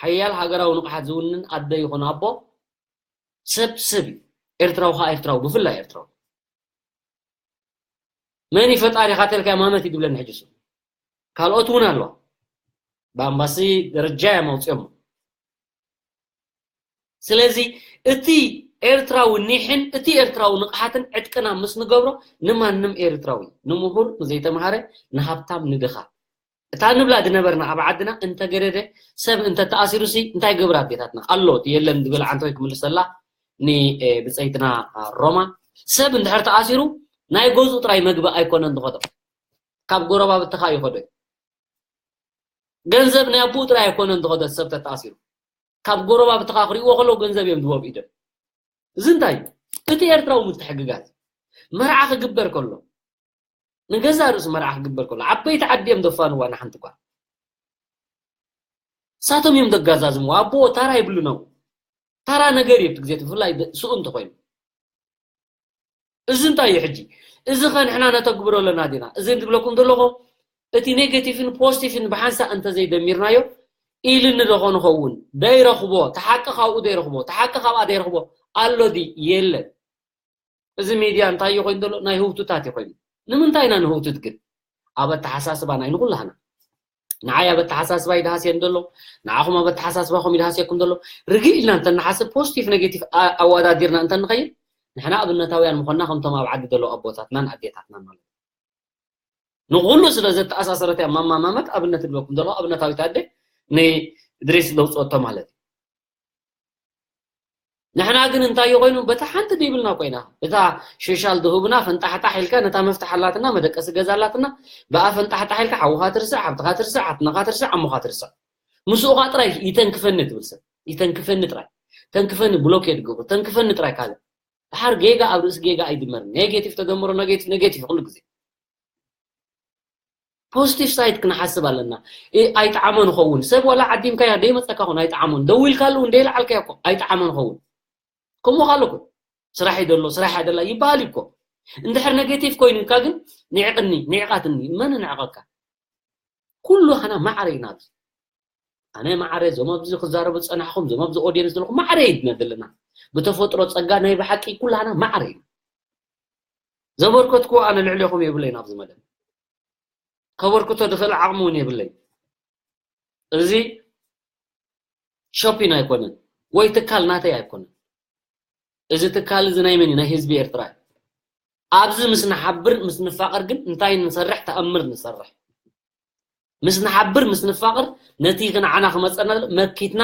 ሓያል ሃገራዊ ንቕሓት ዝውንን ኣደ ይኹን ኣቦ ሰብ ሰብ እዩ ኤርትራዊ ከዓ ኤርትራዊ ብፍላይ ኤርትራዊ መን እዩ ፈጣሪኻ ተልካዮ ማመት እዩ ድብለኒ ሕጂ እሱ ካልኦት እውን ኣለዋ ብኣምባሲ ደረጃ እዮም ኣውፅኦሞ ስለዚ እቲ ኤርትራዊ ኒሕን እቲ ኤርትራዊ ንቕሓትን ዕጥቅና ምስ ንገብሮ ንማንም ኤርትራዊ ንምሁር ንዘይተምሃረ ንሃብታም ንድኻ እታ ንብላ ዝነበርና ኣብ ዓድና እንተገደደ ሰብ እንተተኣሲሩሲ እንታይ ገብር ኣዴታትና ኣሎ እቲ የለን ዝበለ ዓንተወይ ክምልሰላ ንብፀይትና ሮማ ሰብ እንድሕር ተኣሲሩ ናይ ገዝኡ ጥራይ መግቢ ኣይኮነን ዝኸዶ ካብ ጎረባብትኻ ይኸዶ እዩ። ገንዘብ ናይ ኣቦኡ ጥራይ ኣይኮነን ዝኸዶ ሰብ ተተኣሲሩ። ካብ ጎረባብትኻ ክርእይዎ ከለዉ ገንዘብ እዮም ዝህቦም ኢዶም። እዚ እንታይ እዩ? እቲ ኤርትራዊ ምትሕግጋዝ መርዓ ክግበር ከሎ ንገዛ ርእሱ መርዓ ክግበር ከሎ ዓበይቲ ዓዲ እዮም ዘፋንዋ ንሓንቲ ጓል። እሳቶም እዮም ዘጋዛዝምዋ። ኣቦ ታራ ይብሉ ነው። ታራ ነገር እዩ እቲ ግዜ ብፍላይ ደ- ስኡ እንተኮይኑ። እዚ እንታይ እዩ ሕጂ? እዚ ኸ ንሕና ነተግብሮ ኣለና ዲና? እዚ ዝብለኩም ዘለኹ እቲ ኔጌቲቭን ፖዚቲቭን ብሓንሳእ እንተዘይደሚርናዮ ኢልኒ ዶ ኾን ኸውን ደይረኽቦ ተሓቂ ካብኡ ደይረኽቦ ተሓቂ ካብኣ ደይረኽቦ ኣሎ ድዩ? የለን። እዚ ሚድያ እንታይ እዩ ኮይኑ ዘሎ? ናይ ህውቱታት እዩ ኮይኑ። ንምንታይ ኢና ንህውቱት ግን? ኣብ ኣተሓሳስባ ናይ ንኩላህና ንዓይ ኣብ ኣተሓሳስባ ይድሃስየን ዘሎ፣ ንዓኹም ኣብ ኣተሓሳስባኹም ይድሃስየኩም ዘሎ። ርግእ ኢልና እንተንሓስብ ፖዚቲቭ ኔጌቲቭ ኣወዳዲርና እንተንኸይድ ንሕና ኣብነታውያን ምኾንና ከምቶም ኣብ ዓዲ ዘለዉ ኣቦታትናን ኣዴታትናን ማለት እዩ። ንኩሉ ስለ ዘተኣሳሰረት እያ ማማ ማመት ኣብነት ትግበኩም ዘለኹ ኣብነታዊት ኣደ ንድሬስ ዘውፅኦቶ ማለት እዩ። ንሕና ግን እንታይ እዩ ኮይኑ በታ ሓንቲ ደይብልና ኮይና እታ ሾሻል ድህቡና ፈንጣሕጣሕ ኢልካ ነታ መፍትሕ ኣላትና መደቀሲ ገዛ ኣላትና ብኣ ፈንጣሕጣሕ ኢልካ ሓውኻ ትርስዕ ሓብትኻ ትርስዕ ሓትነኻ ትርስዕ ኣሞኻ ትርስዕ ምስኡኻ ጥራይ ይተንክፈኒ ትብል ሰብ ይተንክፈኒ ጥራይ ተንክፈኒ ብሎኬድ ግብሩ ተንክፈኒ ጥራይ ካልእ ድሓር ጌጋ ኣብ ርእሲ ጌጋ ኣይድመርን ኔጌቲቭ ተደምሮ ኔጌቲቭ ኔጌቲቭ ኩሉ ግዜ ፖዚቲቭ ሳይድ ክንሓስብ ኣለና። እ- ኣይጠዓሞን ይኸውን ሰብ ዋላ ዓዲምካዮ ደይመፀካ ኹን ኣይጠዓሞን ደዊልካሉ እውን ደይለዓልካዮ እኮ ኣይጠዓሞን ይኸውን ከምኡ ካለኩ ስራሕ ይደሎ ስራሕ ያደላ ይበሃል እዩ እኮ እንድሕር ኔጌቲቭ ኮይኑካ ግን ንዕቅኒ ንዕቃትኒ መን ንዕቀካ ኩሉ ሃና ማዕረ ኢና ኣብዚ ኣነ ማዕረ እዞም ኣብዚ ክዛረቡ ዝፀናሕኹም እዞም ኣብዚ ኦዲየንስ ዘለኹም ማዕረ ኢድና ዘለና ብተፈጥሮ ፀጋ ናይ ብሓቂ ኩላና ማዕረ ኢና ዘበርከትኩ ኣነ ልዕሌኹም የብለይን ኣብዚ መደብ ከበርክቶ ዝኽእል ዓቕሚ እውን የብለይ እዚ ሾፒን ኣይኮነን ወይ ትካል ናተይ ኣይኮነን እዚ ትካል እዚ ናይ መን ናይ ህዝቢ ኤርትራ ኣብዚ ምስ ንሓብር ምስ ንፋቐር ግን እንታይ ንሰርሕ ተኣምር ንሰርሕ ምስ ንሓብር ምስ ንፋቐር ነቲ ክንዓና ክመፀና መኪትና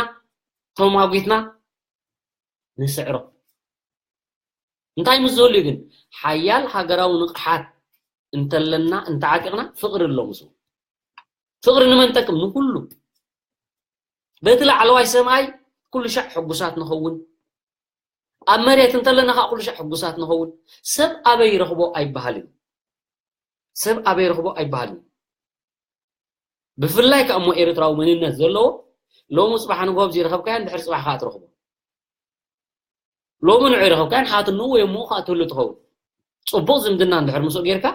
ተማጒትና ንስዕሮ እንታይ ምስ ዝህሉ ግን ሓያል ሃገራዊ ንቕሓት እንተለና እንተዓጢቕና ፍቕሪ ኣሎ ምስኡ ፍቕሪ ንመን ጠቅም ንኩሉ በቲ ላዕለዋይ ሰማይ ኩሉ ሻዕ ሕጉሳት ንኸውን ኣብ መሬት እንተለና ከዓ ኩሉ ሻዕ ሕጉሳት ንኸውን ሰብ ኣበይ ይረኽቦ ኣይበሃልን ሰብ ኣበይ ይረኽቦ ኣይበሃልን ብፍላይ ከዓ እሞ ኤርትራዊ መንነት ዘለዎ ሎሚ ፅባሕ ንጎብ ዝይረኸብካዮ እንድሕር ፅባሕ ከዓ ትረኽቦ ሎሚ ንዑ ይረኸብካን ሓትንኡ ወይ እሞ ከዓ ትህሉ ትኸውን ፅቡቅ ዝምድና እንድሕር ምስኡ ጌርካ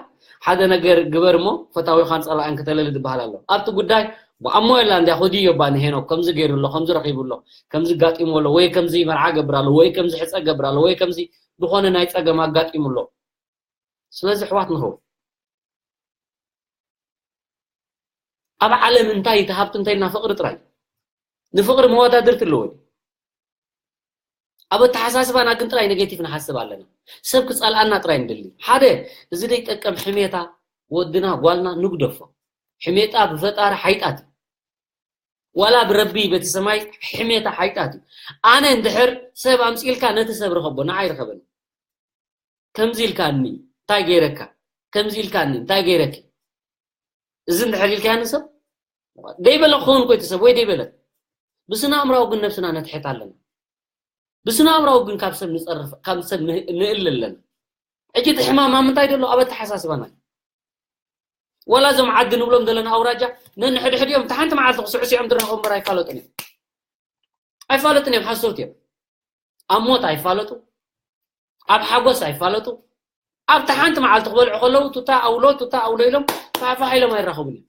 ሓደ ነገር ግበር እሞ ፈታዊኻን ፀላእን ክተለሊ ዝበሃል ኣሎ ኣብቲ ጉዳይ ብኣሞ የላ እንዲያ ክዲ ዮባ ንሄኖክ ከምዚ ገይሩ ኣሎ ከምዚ ረኺቡ ኣሎ ከምዚ ጋጢሙ ኣሎ ወይ ከምዚ መርዓ ገብር ኣሎ ወይ ከምዚ ሕፀ ገብር ኣሎ ወይ ከምዚ ዝኾነ ናይ ፀገም ኣጋጢሙ ኣሎ ስለዚ ኣሕዋት ንኸውን ኣብ ዓለም እንታይ እቲ ሃብቲ እንተልና ፍቕሪ ጥራይ ንፍቕሪ መወዳድርቲ ኣለዎ ኣብ ኣተሓሳስባና ግን ጥራይ ኔጌቲቭ ንሓስብ ኣለና ሰብ ክፀልኣና ጥራይ ንደሊ ሓደ እዚ ዘይጠቀም ሕሜታ ወድና ጓልና ንግደፎ ሕሜታ ብፈጣሪ ሓይጣት እዩ ዋላ ብረቢ በቲ ሰማይ ሕሜታ ሓይጣት እዩ ኣነ እንድሕር ሰብ ኣምፅኢልካ ነቲ ሰብ ርኸቦ ንዓይ ርኸበኒ ከምዚ ኢልካኒ እንታይ ገይረካ ከምዚ ኢልካኒ እንታይ ገይረኪ እዚ እንድሕር ኢልካኒ ሰብ ደይበለ ክኸውን ኮይቲ ሰብ ወይ ደይበለት ብስነ ኣእምራዊ ግን ነብስና ነትሕት ኣለና ብስነ ኣእምራዊ ግን ካብ ሰብ ንፀርፍ ካብ ሰብ ንእል ኣለና ሕጂ እቲ ሕማም ኣብ ምንታይ ደሎ ኣብ ኣተሓሳስባና ወላ እዞም ዓዲ ንብሎም ዘለና ኣውራጃ ነንሕድሕድ እዮም እታ ሓንቲ መዓልቲ ክስዕስዖም ዝረኸቡ እምበር ኣይፋለጡን እዮም ኣይፋለጡን እዮም ሓሰውቲ እዮም ኣብ ሞት ኣይፋለጡ ኣብ ሓጎስ ኣይፋለጡ ኣብቲ ሓንቲ መዓልቲ ክበልዑ ከለዉ ቱታ ኣውሎ ቱታ ኣውሎ ኢሎም ፋሕፋሕ ኢሎም ኣይራኸቡን እዮም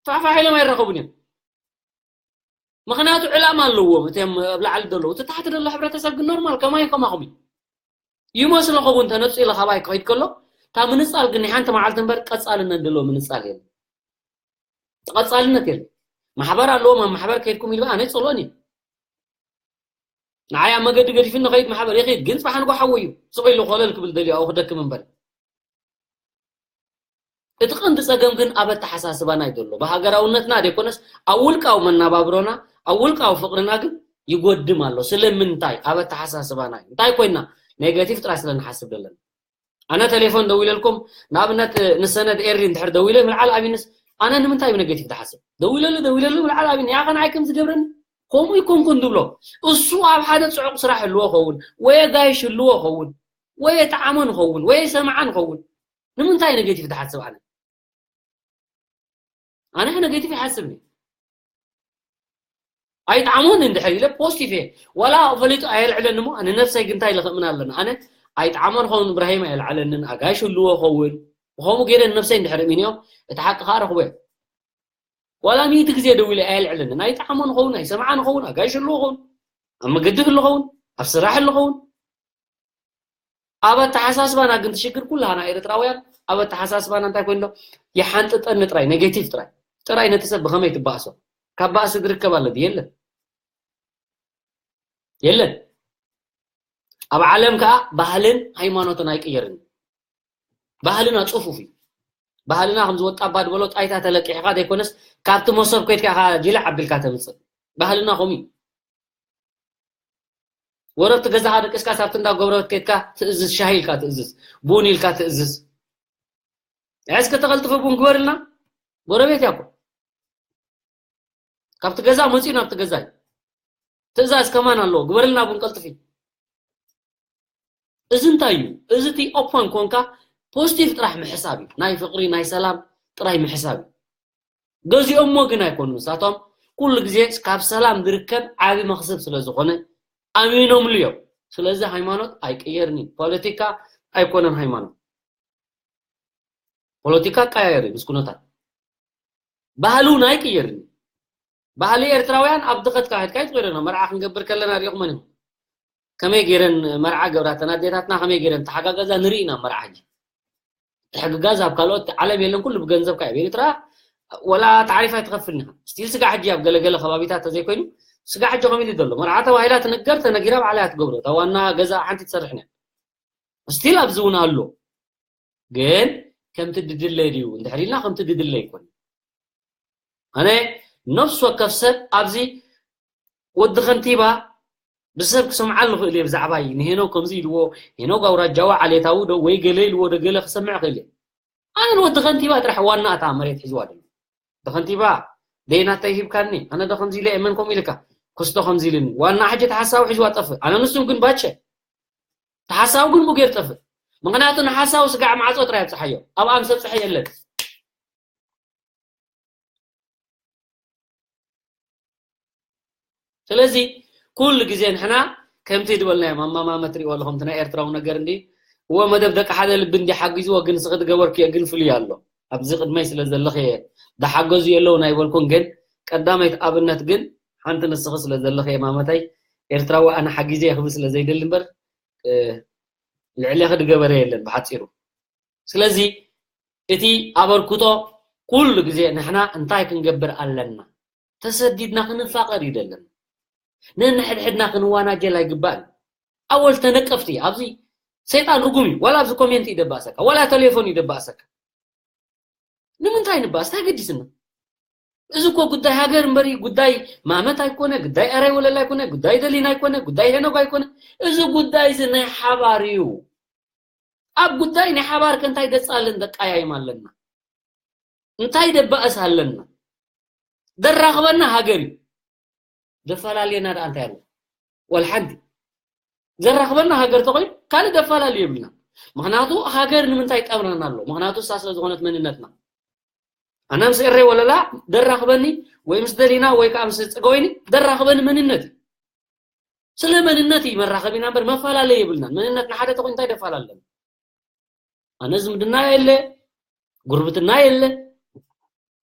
ፋሕፋሕ ኢሎም ኣይራኸቡን እዮም ምኽንያቱ ዕላማ ኣለዎም እቶም ኣብ ላዕሊ ዘለዉ እቲ ታሕቲ ዘሎ ሕብረተሰብ ግን ኖርማል ከማይ ከማኹም እዩ ይመስለኹ እውን ተነፂሉ ካባይ ክኸይድ ከሎ እታ ምንፃል ግን ናይ ሓንቲ መዓልቲ እምበር ቀፃልነት ዘለዎ ምንፃል የለ ቀፃልነት የለ ማሕበር ኣለዎም ኣብ ማሕበር ከይድኩም ኢልባ ኣነ ይፀልኦን እዩ ንዓይ ኣብ መገዲ ገዲፉ ንኸይድ ማሕበር ይኸይድ ግን ፅባሕ ንጎ ሓወዩ ስቕ ኢሉ ኮለል ክብል ደልዩ ኣብኡ ክደክም እምበር እቲ ቀንዲ ፀገም ግን ኣብ ኣተሓሳስባና እዩ ዘሎ ብሃገራውነትና ዘይኮነስ ኣብ ውልቃዊ መናባብሮና ኣብ ውልቃዊ ፍቅርና ግን ይጎድም ኣሎ ስለምንታይ ኣብ ኣተሓሳስባና እዩ እንታይ ኮይና ኔጋቲቭ ጥራይ ስለ ንሓስብ ዘለና ኣነ ቴሌፎን ደዊለልኩም፣ ንኣብነት ንሰነድ ኤሪ እንድሕር ደዊለ ምልዓል ኣብይንስ ኣነ ንምንታይ እዩ ኔጌቲቭ ዝሓስብ? ደዊለሉ ደዊለሉ ምልዓል ኣብይን ያኸን ኣይከም ዝገብረኒ ከምኡ ይኮንኩን ዝብሎ። እሱ ኣብ ሓደ ጽዑቕ ስራሕ ህልዎ ኸውን ወይ ጋይሽ ህልዎ ኸውን ወይ ጠዓሞ ንኸውን ወይ ሰምዓ ንኸውን። ንምንታይ ኔጌቲቭ ዝሓስብ ኣነ? ኣነ ኔጌቲቭ ይሓስብ። ኣይጠዓሞን እንድሕር ኢለ ፖስቲቭ እየ። ዋላ ፈሊጡ ኣየልዕለኒ እሞ ኣነ ነብሰይ ግንታይ ኢለ ክእምን ኣለና። ኣነ ኣይጠዓሞን ኸውን እብራሂም ኣየልዓለንን ኣጋይሽ ህልዎ ኸውን። ብኸምኡ ገይረ ንነብሰይ እንድሕር እሚንዮ እቲ ሓቂ ከዓ ረኽቦ እየ። ዋላ ሚእቲ ግዜ ደዊለ ኣየልዕለንን። ኣይጠዓሞን ኸውን ኣይሰምዓን ኸውን ኣጋይሽ ህልዎ ኸውን ኣብ መገዲ ህሉ ኸውን ኣብ ስራሕ ህሉ ኸውን ኣብ ኣተሓሳስባና ግን ትሽግር ኩላና ኤርትራውያን ኣብ ኣተሓሳስባና እንታይ ኮይኑ ኣሎ? ይሓንጥጠኒ ጥራይ ኔጌቲቭ ጥራይ ጥራይ ነቲ ሰብ ብኸመይ ትባእሶ? ካብ ባእሲ ዝርከብ ኣሎ ድዩ? የለን። የለን። ኣብ ዓለም ከዓ ባህልን ሃይማኖትን ኣይቅየርን። ባህልና ፅፉፍ እዩ። ባህልና ከም ዝወጣ ኣባ ድበሎ ጣይታ ተለቂሕካ ዘይኮነስ ካብቲ መሶብ ከይድካ ኢኻ ጅልዕ ኣቢልካ ተምፅእ። ባህልና ከምኡ እዩ። ጎረብቲ ገዛኻ ደቂስካ ሳብቲ እንዳ ጎረበት ከይድካ ትእዝዝ፣ ሻሂ ኢልካ ትእዝዝ፣ ቡን ኢልካ ትእዝዝ። ሕዝኪ ተቐልጥፊ ቡን ግበርልና። ጎረቤት እያ እኮ። ካብቲ ገዛ መፂኡ ናብቲ ገዛ እዩ። ትእዛዝ ከማን ኣለዎ። ግበርልና ቡን ቀልጥፊ። እዚ እንታይ እዩ? እዚ እቲ ኦፕን ኮንካ ፖዚቲቭ ጥራሕ ምሕሳብ እዩ። ናይ ፍቕሪ፣ ናይ ሰላም ጥራይ ምሕሳብ እዩ። ገዚኦሞ ግን ኣይኮኑን። ንሳቶም ኩሉ ግዜ ካብ ሰላም ዝርከብ ዓቢ መኽስብ ስለ ዝኾነ ኣሚኖምሉ እዮም። ስለዚ ሃይማኖት ኣይቅየርን እዩ። ፖለቲካ ኣይኮነን ሃይማኖት። ፖለቲካ ቀያየር እዩ ምስ ኩነታት። ባህሊ እውን ኣይቅየርን እዩ። ባህሊ ኤርትራውያን ኣብ ድኸት ካሄድካ ይትቆይረና መርዓ ክንገብር ከለና ሪኢኹመን እዮም። ከመይ ገይረን መርዓ ገብራ እተን ኣዴታትና ከመይ ገይረን ተሓጋገዛ ንርኢ ኢና መርዓ ሕጂ። ትሕግጋዝ ኣብ ካልኦት ዓለም የለን፣ ኩሉ ብገንዘብካ እዩ። ኤርትራ ወላ ታዕሪፍ ኣይትኸፍልን ኢኻ። ስቲል ስጋ ሕጂ ኣብ ገለገለ ከባቢታት ተዘይኮይኑ ስጋ ሕጂ ከምኡ ኢሉ ዘሎ። መርዓ ተባሂላ ትንገር፣ ተነጊራ ባዕላ እያ ትገብሮ። እታ ዋና ገዛ ሓንቲ ትሰርሕን እያ። ስቲል ኣብዚ እውን ኣሎ። ግን ከምቲ ድድለ ድዩ? እንድሕር ኢልና ከምቲ ድድለ ኣይኮን። ኣነ ነፍሲ ወከፍ ሰብ ኣብዚ ወዲ ከንቲባ ብሰብ ክሰምዓሉ ክእል እየ ብዛዕባይ። ንሄኖክ ከምዚ ኢልዎ፣ ሄኖክ ኣውራጃዊ ዓሌታዊ ዶ ወይ ገለ ኢልዎ ዶ ገለ ክሰምዕ ክእል እየ። ኣነ ንወዲ ከንቲባ ጥራሕ ዋና እታ መሬት ሒዝዋ ደሎ። ወዲ ከንቲባ ደይናተይ ሂብካኒ፣ ኣነ ዶ ከምዚ ኢለ እየ፣ መን ከምኡ ኢልካ? ክስቶ ከምዚ ኢልኒ። ዋና ሕጂ ተሓሳዊ ሒዝዋ ጠፍእ። ኣነ ንሱ ግን ባቸ። ተሓሳዊ ግን ብጌር ጠፍእ። ምኽንያቱ ንሓሳዊ ስጋዕ ማዕጾ ጥራይ ኣብጽሓዮ። ኣብኣ ምስ ኣብጽሐ የለን። ስለዚ ኩሉ ግዜ ንሕና ከምቲ ዝበልናዮ ማማ ማመ ትሪእዎ ኣለኹም፣ እቲ ናይ ኤርትራዊ ነገር እንዲ እዎ መደብ ደቂ ሓደ ልቢ እንዲ ሓጊዝዎ፣ ግን ንስኺ ዝገበርክዮ ግን ፍሉይ ኣሎ። ኣብዚ ቅድመይ ስለ ዘለኽየ ዝሓገዙ የለውን ኣይበልኩን፣ ግን ቀዳመይቲ ኣብነት ግን ሓንቲ ንስኺ ስለ ዘለኽየ ማመተይ ኤርትራዊ ኣነ ሓጊዘ ክብል ስለ ዘይደሊ እምበር፣ እ፣ ልዕሌኺ ዝገበረ የለን ብሓጺሩ። ስለዚ እቲ ኣበርክቶ ኩሉ ግዜ ንሕና እንታይ ክንገብር ኣለና? ተሰዲድና ክንፋቐር እዩ ዘለና። ነንሕድሕድና ክንዋናጀል ኣይግባእን። ኣወል ተነቀፍቲ ኣብዚ ሰይጣን ርጉም እዩ። ዋላ ኣብዚ ኮሜንት ይደባእሰካ፣ ዋላ ቴሌፎን ይደባእሰካ። ንምንታይ ንባእስ? እንታይ ገዲስና? እዚ እኮ ጉዳይ ሃገር እምበሪ ጉዳይ ማመት ኣይኮነ፣ ጉዳይ ኣራይ ወለላ ኣይኮነ፣ ጉዳይ ደሊና ኣይኮነ፣ ጉዳይ ሄኖግ ኣይኮነ። እዚ ጉዳይ እዚ ናይ ሓባር እዩ። ኣብ ጉዳይ ናይ ሓባር ከ እንታይ ገጽ ኣለን ደቃያይም ኣለና? እንታይ ደባእስ ኣለና? ደራኽበና ሃገር እዩ። ደፈላልየና ደኣ እንታይ ኣሎ? ወላ ሓንቲ። ዘራኽበና ሃገር ተኾይኑ ካልእ ደፈላሊ የብልና። ምኽንያቱ ሃገር ንምንታይ ጠምረና ኣሎ? ምኽንያቱ እሳ ስለ ዝኾነት መንነትና። ኣነ ምስ ኤረይ ወለላ ደራኽበኒ ወይ ምስ ደሊና ወይ ከዓ ምስ ጽገወይኒ ደራኽበኒ መንነት እዩ። ስለ መንነት እዩ መራኸቢና እምበር መፈላለይ የብልናን። መንነትና ሓደ ተኾይኑ እንታይ ደፈላለና? ኣነ ዝምድና የለ፣ ጉርብትና የለ።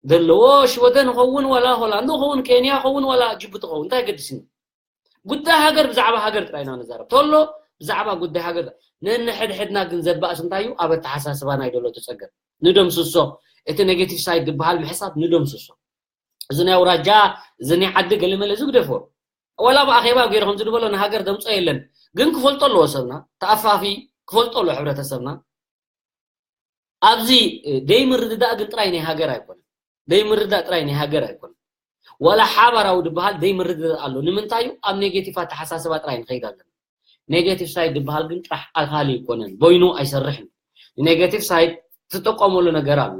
ዘለዎ ሽወደን ኸውን ዋላ ሆላንድ ኸውን ኬንያ ኸውን ዋላ ጅቡቲ ኸውን እንታይ ገድስኒ? ጉዳይ ሃገር ብዛዕባ ሃገር ጥራይ ኢና ንዛረብ። ተሎ ብዛዕባ ጉዳይ ሃገር ነንሕድሕድና ግን ዘባእስ እንታይ እዩ? ኣብ ኣተሓሳስባ ናይ ደሎ ተጸገም ንደምስሶ። እቲ ኔጌቲቭ ሳይድ ዝበሃል ምሕሳብ ንደምስሶ። እዚ ናይ ኣውራጃ፣ እዚ ናይ ዓዲ ገለመለ እዚ ግደፎ። ዋላ ብኣኼባ ገይሩ ከምዚ ዝበሎ ንሃገር ደምጾ የለን። ግን ክፈልጦ ኣለዎ ሰብና፣ ተኣፋፊ ክፈልጦ ኣለዎ ሕብረተሰብና። ኣብዚ ደይምርድዳእ ግን ጥራይ ናይ ሃገር ኣይኮነን። ደይምርዳእ ጥራይ ናይ ሃገር ኣይኮነን። ዋላ ሓባራዊ ዝበሃል ደይምርድዳእ ኣሎ። ንምንታይ እዩ? ኣብ ኔጌቲቭ ኣተሓሳስባ ጥራይ ንኸይድ ኣለና። ኔጌቲቭ ሳይድ ዝበሃል ግን ጥራሕ ኣካሊ ኣይኮነን። በይኑ ኣይሰርሕን። ኔጌቲቭ ሳይድ ትጥቀመሉ ነገር ኣሎ።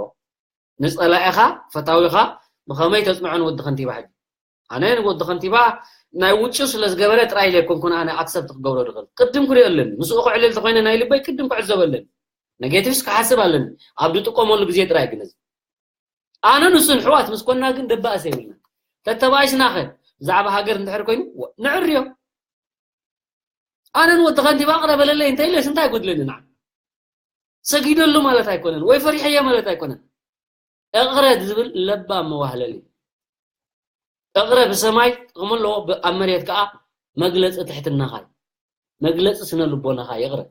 ንጸላኢኻ ፈታዊኻ ብኸመይ ተጽንዖ ንወዲ ከንቲባ? ሕጂ ኣነ ንወዲ ከንቲባ ናይ ውጭ ስለ ዝገበረ ጥራይ ኢለ ኣይኮንኩን ኣነ ኣክሰፕት ክገብሮ ዝኽእል። ቅድም ክሪኦ ኣለኒ። ምስኡ ክዕልል ተኾይነ ናይ ልበይ ቅድም ክዕዘብ ኣለኒ። ኔጌቲቭስ ክሓስብ ኣለኒ። ኣብ ዝጥቀመሉ ግዜ ጥራይ ግን እዚ ኣነ ንሱን ሕዋት ምስ ኮና ግን ደባእስ የብልና። ተተባኢስናኸ ብዛዕባ ሃገር እንድሕር ኮይኑ ንዕርዮ። ኣነ ንወዲ ከንቲባ ኣቕረበለለይ እንተ ኢለስ እንታይ ይጎድለኒ ንዓ? ሰጊደሉ ማለት ኣይኮነን ወይ ፈሪሐዮ ማለት ኣይኮነን። እቕረ ዝብል ለባም መዋህለል እዩ። እቕረ ብሰማይ ጥቕሚ ኣለዎ፣ ብ- ኣብ መሬት ከዓ መግለፂ ትሕትናኻ እዩ። መግለፂ ስነ ልቦናኻ ይቕረ።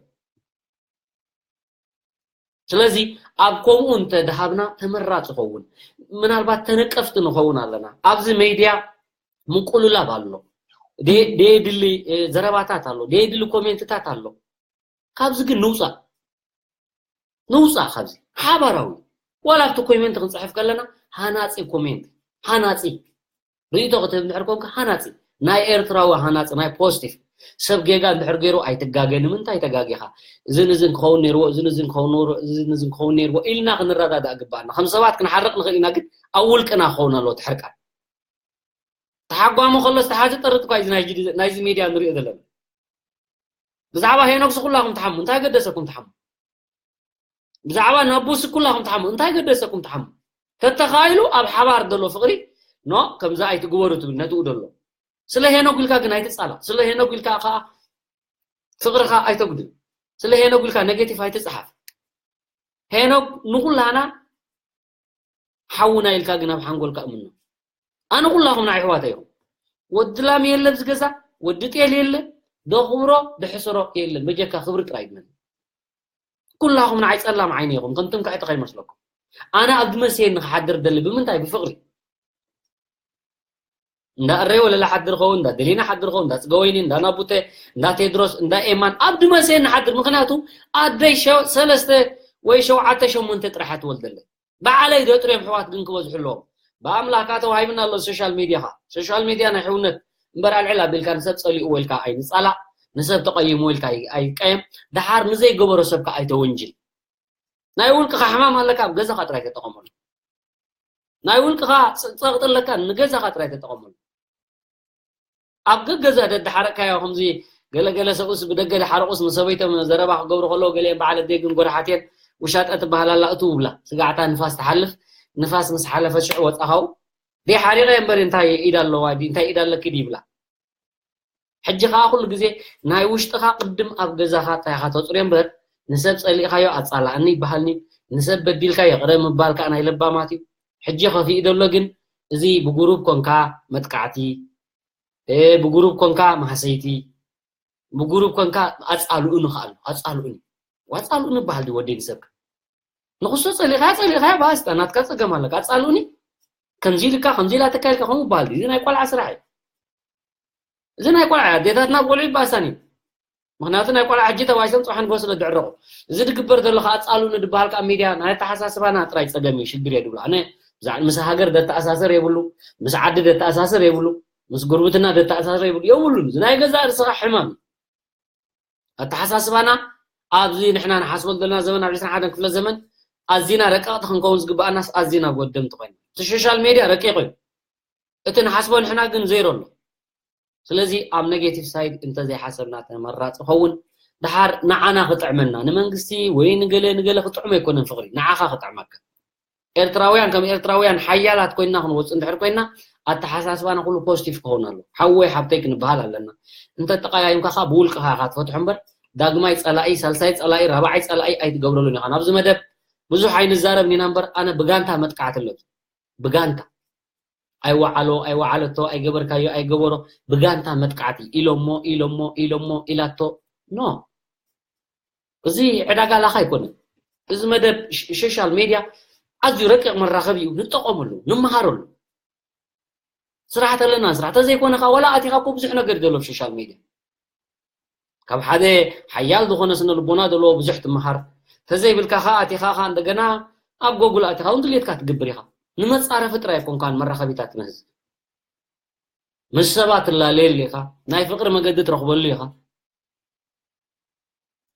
ስለዚ ኣብ ከምኡ እንተ ደሃብና ተመራፂ ኸውን። ምናልባት ተነቀፍቲ ንኸውን ኣለና። ኣብዚ ሜድያ ምቁልላብ ኣሎ። ደየ- ደየድሊ እ፣ ዘረባታት ኣሎ። ደየድሊ ኮሜንትታት ኣሎ። ካብዚ ግን ንውፃእ። ንውፃእ ካብዚ ሓባራዊ። ዋላ ኣብቲ ኮሜንት ክንፅሕፍ ከለና ሃናፂ ኮሜንት፣ ሃናፂ ርእይቶ ክትህብ እንድሕር ኮንካ ሃናፂ፣ ናይ ኤርትራዊ ሃናፂ፣ ናይ ፖዚቲቭ። ሰብ ጌጋ እንድሕር ገይሩ ኣይትጋገ፣ ንምንታይ ተጋጊኻ፣ እዝን እዝን ክኸውን ነይርዎ፣ እዝን እዝን ክኸውን ነይርዎ፣ እዝን እዝን ክኸውን ነይርዎ ኢልና ክንረዳዳእ ግባኣና። ከም ሰባት ክንሓርቕ ንኽእል ኢና፣ ግን ኣብ ውልቅና ክኸውን ኣለዎ እቲ ሕርቃን። ተሓጓሚ ከሎስ ተሓዚ ጠርጥ እኳ እዩ ናይዚ ናይዚ ሜድያ ንሪኦ ዘለና። ብዛዕባ ሄኖክስ ኩላኹም ትሓሙ፣ እንታይ ገደሰኩም ትሓሙ? ብዛዕባ ናቡስ ኩላኹም ትሓሙ፣ እንታይ ገደሰኩም ትሓሙ? ተተኻኢሉ ኣብ ሓባር ዘሎ ፍቕሪ ኖ ከምዛ ኣይትግበሩ ትብል ነትኡ ዘሎ። ስለ ሄኖክ ኢልካ ግን ኣይትጻላእ። ስለ ሄኖክ ኢልካ ከኣ ፍቕርኻ ኣይተጉድል። ስለ ሄኖክ ኢልካ ኔጌቲቭ ኣይትጽሓፍ። ሄኖክ ንኹላና ሓውና ኢልካ ግን ኣብ ሓንጎልካ እምኖ። ኣነ ኩላኹም ንዓይ ኣሕዋተይ ኢኹም። ወዲ ላም የለ ኣብዚ ገዛ፣ ወዲ ጤል የለ፣ ደኽብሮ ደሕስሮ የለን። በጀካ ክብሪ ጥራይ ይግነን። ኩላኹም ንዓይ ጸላም ዓይኒ ኢኹም፣ ከም ትምክሕቲ ከይመስለኩም። ኣነ ኣብ ድመሰየኒ ክሓድር ደሊ ብምንታይ? ብፍቕሪ። እንዳ እረይ ወለላ ሓድር ኸውን፣ እንዳ ደሊና ሓድር ኸውን፣ እንዳ ጽገወይኒ፣ እንዳ ናቡተ፣ እንዳ ቴድሮስ፣ እንዳ ኤማን ኣብ ድመሰየኒ ሓድር። ምኽንያቱ ኣደይ ሸ- ሰለስተ ወይ ሸውዓተ ሸሞንተ ጥራሕ እያ ትወልደለይ። ባዕለይ ደጥርዮም ኣሕዋት ግን ክበዝሑ ኣለዎም። ብኣምላኽ ከዓ ተዋሂብና ኣሎ ሶሻል ሚድያ ኸዓ። ሶሻል ሚድያ ናይ ሕውነት እምበር ኣልዕል ኣቢልካ ንሰብ ጸሊእዎ ኢልካ ኣይንጻላእ፣ ንሰብ ተቐይምዎ ኢልካ ኣይ- ኣይቀየም፣ ደሓር ንዘይገበሮ ሰብ ከዓ ኣይተወንጅል። ናይ ውልቅኻ ሕማም ኣለካ ኣብ ገዛኻ ጥራይ ተጠቐመሉ። ናይ ውልቅኻ ጸ- ጸቕጢ ኣለካ ንገዛኻ ጥራይ ተጠቐመሉ። ኣብ ገገዛ ደድሓረቅካዮ ከምዚ ገለገለ ሰብኡስ ብደገ ድሓረቁስ ምስ ሰበይቶም ዘረባ ክገብሩ ከለዉ ገሊአን በዓል ኣደይ ግን ጎራሓት እየን ውሻጠ ትበሃል ኣላ እትው ብላ ስጋዕታ ንፋስ ትሓልፍ ንፋስ ምስ ሓለፈ ሽዑ ወፃኻው ደይ ሓሪቀ እምበር እንታይ ኢድ ኣለዋ ድዩ እንታይ ኢድ ኣለኪ ድዩ ይብላ ሕጂ ከዓ ኩሉ ግዜ ናይ ውሽጥካ ቅድም ኣብ ገዛካ ጥራይካ ተፅርዮ እምበር ንሰብ ፀሊእካዮ ኣፃላኣኒ ይበሃልኒ ንሰብ በዲልካ ይቅረ ምባል ከዓ ናይ ለባማት እዩ ሕጂ ከፊኡ ዘሎ ግን እዚ ብጉሩብ ኮንካ መጥቃዕቲ ብጉሩብ ኮንካ ማህሰይቲ ብጉሩብ ኮንካ ኣፃልኡ ንክኣሉ ኣፃልኡኒ ኣፃልኡኒ በሃል ድዩ ወደይ ንሰብካ ንክሶ ፀሊእካ ፀሊእካ ባስታ ናትካ ፀገም ኣለካ ኣፃልኡኒ ከምዚ ኢልካ ከምዚ ኢላ ተካይልካ ከምኡ በሃል ድዩ እዚ ናይ ቆልዓ ስራሕ እዩ እዚ ናይ ቆልዓ ኣዴታትና ኣብ ቆልዑ ይባሳን እዩ ምክንያቱ ናይ ቆልዓ ሕጂ ተባይሶም ፅባሕ ንግሆ ስለ ድዕረቁ እዚ ድግበር ዘሎ ከዓ ኣፃልኡኒ ድበሃል ከዓ ሚድያ ናይ ኣተሓሳስባና ጥራይ ፀገም እዩ ሽግር እየ ድብሉ ኣነ ምስ ሃገር ደተኣሳሰር የብሉ ምስ ዓዲ ደተኣሳሰር የብሉ ምስ ጉርብትና ደተኣሳሰር የብሉ የብሉን እዚ ናይ ገዛእ ርእስኻ ሕማም እዩ ኣተሓሳስባና ኣብዚ ንሕና ንሓስበሉ ዘለና ዘመን ኣብ ዕስራን ሓደን ክፍለ ዘመን ኣዚና ረቀቕቲ ክንከውን ዝግበኣናስ ኣዚና ጎደምቲ ኮይና እቲ ሶሻል ሜድያ ረቂቕ እዩ እቲ ንሓስቦ ንሕና ግን ዜሮ ኣሎ ስለዚ ኣብ ኔጌቲቭ ሳይድ እንተዘይሓሰብና ተመራፂ ኸውን ድሓር ንዓና ክጥዕመና ንመንግስቲ ወይ ንገለ ንገለ ክጥዕሞ ኣይኮነን ፍቕሪ ንዓኻ ክጥዕመካ ኤርትራውያን ከም ኤርትራውያን ሓያላት ኮይንና ክንወፅእ እንድሕር ኮይንና ኣተሓሳስባና ኩሉ ፖዚቲቭ ክኸውን ኣሎ ሓወይ ሓብተይ ክንበሃል ኣለና እንተጠቃያይምካ ከዓ ብውልቅኻ ኢኻ ትፈትሖ እምበር ዳግማይ ፀላኢ ሳልሳይ ፀላኢ ራብዓይ ፀላኢ ኣይትገብረሉን ኢኻ ናብዚ መደብ ብዙሕ ኣይንዛረብን ኢና እምበር ኣነ ብጋንታ መጥቃዕቲ ኣለብዚ ብጋንታ ኣይወዓሎ ኣይወዓለቶ ኣይገበርካዮ ኣይገበሮ ብጋንታ መጥቃዕቲ ኢሎሞ ኢሎሞ ኢሎሞ ኢላቶ ኖ እዚ ዕዳጋ ላኻ ኣይኮነን እዚ መደብ ሶሻል ሜድያ ኣዝዩ ረቂቕ መራኸቢ እዩ ንጠቐመሉ ንመሃረሉ ስራሕ ተለና ስራሕ ተዘይኮነ ካ ወላ ኣቲኻ እኮ ብዙሕ ነገር ዘሎ ኣብ ሶሻል ሜድያ ካብ ሓደ ሓያል ዝኾነ ስነ ልቦና ዘለዎ ብዙሕ ትመሃር ተዘይብልካ ካ ኣቲኻ ካ እንደገና ኣብ ጎጉል ኣቲኻ እውን ድሌትካ ትግብር ኢኻ ንመፃረፊ ጥራይ ኣይኮንካን መራኸቢታት ንህዝብ ምስ ሰባት ትላለየሉ ኢኻ ናይ ፍቅሪ መገዲ ትረኽበሉ ኢኻ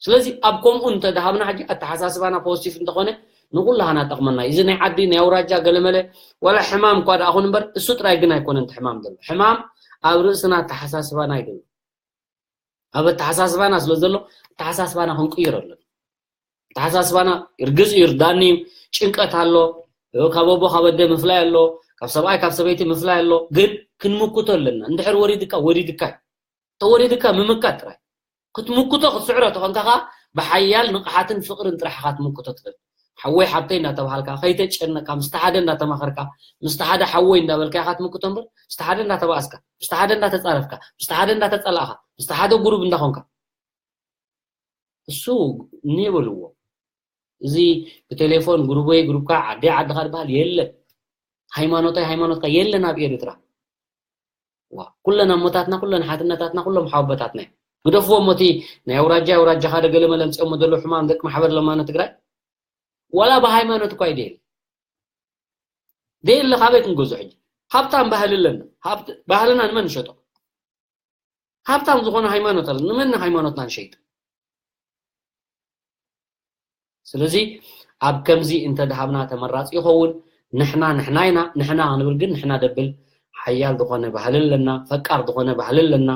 ስለዚ ኣብ ከምኡ እንተደሃብና ሕጂ ኣተሓሳስባና ፖዚቲቭ እንተኾነ ንኩላህና ጠቕመና እዩ። እዚ ናይ ዓዲ ናይ ኣውራጃ ገለመለ ዋላ ሕማም እኳ ደኣ ኹን እምበር እሱ ጥራይ ግን ኣይኮነን እቲ ሕማም ዘሎ። ሕማም ኣብ ርእስና ኣተሓሳስባና እዩ ዘሎ። ኣብ ኣተሓሳስባና ስለ ዘሎ ኣተሓሳስባና ክንቅይር ኣለና። ኣተሓሳስባና እርግጽ እዩ፣ ይርዳኒ እዩ። ጭንቀት ኣሎ፣ ካብ ኣቦ ካብ ኣደ ምፍላይ ኣሎ፣ ካብ ሰብኣይ ካብ ሰበይቲ ምፍላይ ኣሎ። ግን ክንምክቶ ኣለና። እንድሕር ወሪድካ ወሪድካ እዩ። ተወሪድካ ምምካት ጥራይ። ክትምክቶ ክትስዕሮ ተኾንካ ኸኣ ብሓያል ንቕሓትን ፍቕርን ጥራሕ ኢኻ ክትምክቶ ትኽእል። ሓወይ ሓብተይ እንዳተባሃልካ ከይተጨነቅካ ምስቲ ሓደ እንዳተማኸርካ ምስቲ ሓደ ሓወይ እንዳበልካ ኢኻ ትምክቶ እምበር ምስቲ ሓደ እንዳተባእስካ ምስቲ ሓደ እንዳተጻረፍካ ምስቲ ሓደ እንዳተጸላእካ ምስቲ ሓደ ጉሩብ እንዳኾንካ እሱ እኒ በልዎ። እዚ ብቴሌፎን ጉሩበይ ጉሩብካ ዓደይ ዓድኻ ዝበሃል የለን። ሃይማኖተይ ሃይማኖትካ የለን ኣብ ኤርትራ። ዋ ኩለን ኣሞታትና ኩለን ሓትነታትና ኩሎም ሓወቦታትና እዮም። ግደፍዎ እሞ እቲ ናይ ኣውራጃ ኣውራጃኻ ዶ ገለ መለ ኣምፅኦሞ ዘለዉ ሕማም ደቂ ማሕበር ለማኖ ትግራይ ዋላ ብሃይማኖት እኳ እዩ ደየለ ደየለ ካበይ ክንገዝኦ ሕጂ ሃብታም ባህሊ ኣለና። ባህልና ንመን ንሸጦ? ሃብታም ዝኾነ ሃይማኖት ኣሎ ንመን ሃይማኖትና ንሸይጥ? ስለዚ ኣብ ከምዚ እንተድሃብና ተመራፂ ይኸውን። ንሕና ንሕና ኢና። ንሕና ክንብል ግን ንሕና ደብል ሓያል ዝኾነ ባህሊ ኣለና፣ ፈቃር ዝኾነ ባህሊ ኣለና፣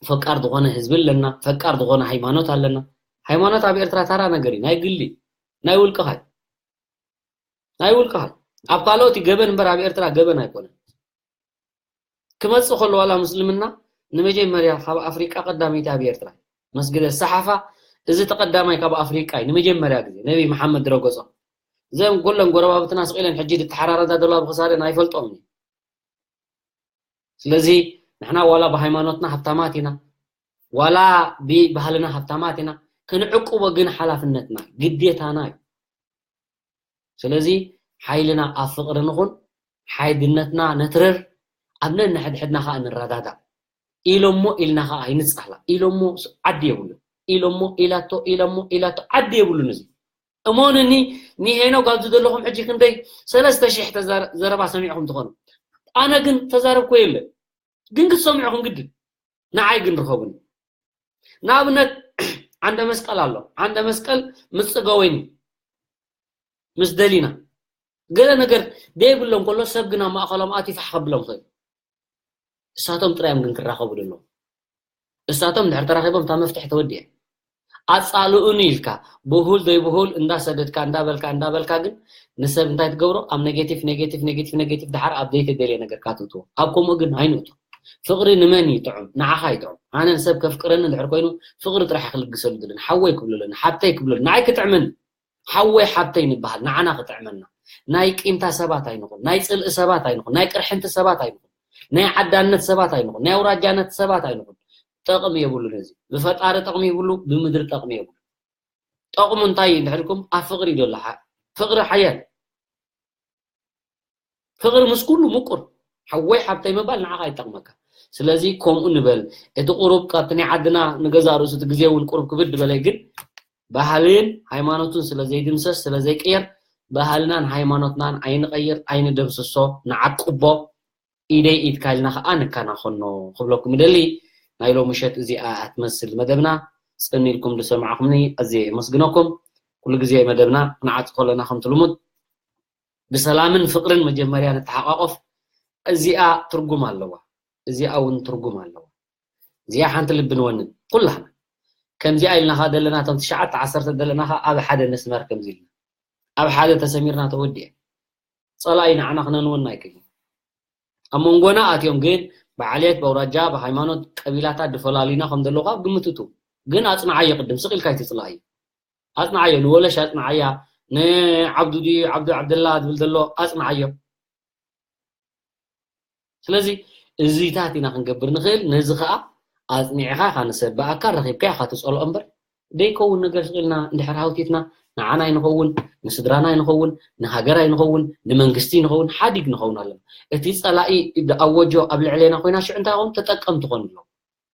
ፈቃር ዝኾነ ህዝቢ ኣለና፣ ፈቃር ዝኾነ ሃይማኖት ኣለና። ሃይማኖት ኣብ ኤርትራ ታራ ነገር እዩ። ናይ ግሊ ናይ ውልቅኻ እዩ። ናይ ውልቅኻ እዩ። ኣብ ካልኦት እዩ ገበን እምበር ኣብ ኤርትራ ገበን ኣይኮነን። ክመፅእ ከሎ ዋላ ምስልምና ንመጀመርያ ካብ ኣፍሪቃ ቀዳመይቲ ኣብ ኤርትራ መስጊደ ሰሓፋ እዚ ተቀዳማይ ካብ ኣፍሪቃ እዩ ንመጀመርያ ግዜ ነቢ መሓመድ ረገጾ። እዘም ኩለን ጎረባብትና ስቂለን ሕጂ ዝተሓራረዳ ዘሎ ኣብ ክሳደን ኣይፈልጦም እዩ። ስለዚ ንሕና ዋላ ብሃይማኖትና ሃብታማት ኢና ዋላ ብባህልና ሃብታማት ኢና ክንዕቅቦ ግን ሓላፍነትና ግዴታና እዩ። ስለዚ ሓይልና ኣብ ፍቕሪ ንኹን፣ ሓድነትና ነትርር፣ ኣብ ነንሕድሕድና ኸኣ ንረዳዳእ። ኢሎሞ ኢልና ኸኣ ኣይንጻላ። ኢሎሞ ዓዲ የብሉን። ኢሎሞ ኢላቶ፣ ኢሎሞ ኢላቶ ዓዲ የብሉን እዚ። እሞንኒ ንሄኖ ጋብዚ ዘለኹም ሕጂ ክንደይ ሰለስተ ሽሕ ዘረባ ሰሚዕኹም ትኾኑ። ኣነ ግን ተዛረብኮ የለን። ግን ክትሰምዑ ክንግድድ። ንዓይ ግን ርኸቡኒ። ንኣብነት ዓንደ መስቀል ኣሎ። ዓንደ መስቀል ምስ ጽገወይኒ ምስ ደሊና ገለ ነገር ደይብሎም ከሎ ሰብ ግን ኣብ ማእኸሎም ኣትዩ ፋሕ ከብሎም ኽእል። እሳቶም ጥራዮም ግን ክራኸቡ ደለዎም። እሳቶም ድሕር ተራኺቦም እታ መፍትሒ ተወዲአ። ኣጻልኡኒ ኢልካ ብሁል ዘይብሁል እንዳሰደድካ እንዳበልካ እንዳበልካ ግን ንሰብ እንታይ ትገብሮ ኣብ ኔጌቲቭ ኔጌቲቭ ኔጌቲቭ ኔጌቲቭ ድሓር ኣብ ዘይተደልየ ነገር ካትእትዎ ኣብ ከምኡ ግን ኣይንእቶ ፍቕሪ ንመን ይጥዑም ንዓኻ ይጥዑም ኣነ ንሰብ ከፍቅረኒ ድሕር ኮይኑ ፍቕሪ ጥራሕ ክልግሰሉ ድልን ሓወይ ክብለለኒ ሓብተይ ክብለሉ ንዓይ ክጥዕመኒ ሓወይ ሓብተይ ንበሃል ንዓና ክጥዕመና ናይ ቂምታ ሰባት ኣይንኹን ናይ ጽልኢ ሰባት ኣይንኹን ናይ ቅርሕንቲ ሰባት ኣይንኹን ናይ ዓዳነት ሰባት ኣይንኹን ናይ ኣውራጃነት ሰባት ኣይንኹን ጠቕሚ የብሉን እዚ ብፈጣሪ ጠቕሚ ይብሉ ብምድሪ ጠቕሚ የብሉ ጠቕሙ እንታይ እዩ እንድሕር ኢልኩም ኣብ ፍቕሪ እዩ ዘሎ ፍቕሪ ሓያል ፍቕሪ ምስ ኩሉ ምቁር ሓወይ ሓብተይ ምባል ንዓኻ ይጠቕመካ ስለዚ ከምኡ ንበል እቲ ቁሩብ ካብቲ ናይ ዓድና ንገዛ ርእሱ እቲ ግዜ እውን ቁሩብ ክብድ በለ ግን ባህልን ሃይማኖትን ስለ ዘይድምሰስ ስለ ዘይቅየር ባህልናን ሃይማኖትናን ኣይንቐይር ኣይንደምስሶ ንዓቅቦ ኢደይ ኢድካ ኢልና ከዓ ንከናኸኖ ክብለኩም ይደሊ ናይ ሎም ምሸት እዚኣ ኣትመስል መደብና ጽን ኢልኩም ዝሰማዕኹምኒ ኣዝየ የመስግነኩም ኩሉ ግዜ መደብና ክንዓጽ ከለና ከምቲ ልሙድ ብሰላምን ፍቅርን መጀመርያ ንተሓቋቆፍ እዚኣ ትርጉም ኣለዋ እዚኣ እውን ትርጉም ኣለዋ እዚኣ ሓንቲ ልቢ ንወንን ኩላህና ከምዚኣ ኢልና ካ ዘለና እቶም ትሽዓተ ዓሰርተ ዘለና ካ ኣብ ሓደ መስመር ከምዚ ኢልና ኣብ ሓደ ተሰሚርና ተወዲአ ጸላኢ ንዓና ክነንወና ኣይክእልን ኣብ መንጎና ኣትዮም ግን ብዓልየት ብኣውራጃ ብሃይማኖት ቀቢላታት ድፈላሉና ከም ዘለዉ ካብ ግምት እቱ ግን ኣጽንዓዮ ቅድም ስቕ ኢልካ ኣይትጽላእዮ ኣጽንዓዮ ንወለሽ ኣጽንዓያ ንዓብዱ ድዩ ዓብዱ ዓብደላ ዝብል ዘሎ ኣጽንዓዮ ስለዚ እዚታት ኢና ክንገብር ንኽእል ነዚ ከዓ ኣጽኒዕኻ ኢኻ ንሰብ ብኣካል ረኺብካ ኢኻ ትጸልኦ እምበር ደይከውን ነገር ስቕ ኢልና እንድሕር ሃውቲትና ንዓና ኣይንኸውን ንስድራና ኣይንኸውን ንሃገር ኣይንኸውን ንመንግስቲ ይንኸውን ሓዲግ ንኸውን ኣለና እቲ ጸላኢ ዝኣወጆ ኣብ ልዕሌና ኮይና ሽዑ እንታይ ኸውን ተጠቀምቲ ኾኑ ኣለዉ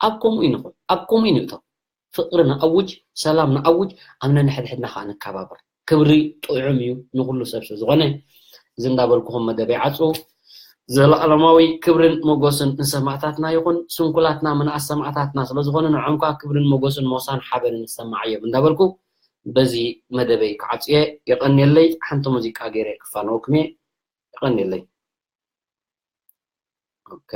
ኣብ ከምኡ ይንኹን ኣብ ከምኡ ይንእቶ ፍቕሪ ንኣውጅ ሰላም ንኣውጅ ኣብ ነንሕድሕድና ከዓ ንከባበር ክብሪ ጥዑም እዩ ንኩሉ ሰብ ስለዝኾነ እዚ እንዳበልኩኹም መደብ ይዓፁ ዘለኣለማዊ ክብርን ሞጎስን ንሰማእታትና ይኹን። ስንኩላትና ምንኣስ ሰማእታትና ስለ ዝኾኑ፣ ንዖም ከኣ ክብርን ሞጎስን ሞሳን ሓበንን ይሰማዓዮም እንዳበልኩ፣ በዚ መደበይ ክዓጽየ። የቐንየለይ። ሓንቲ ሙዚቃ ገይረ ክፋነወኩም እየ። የቐንየለይ። ኦኬ።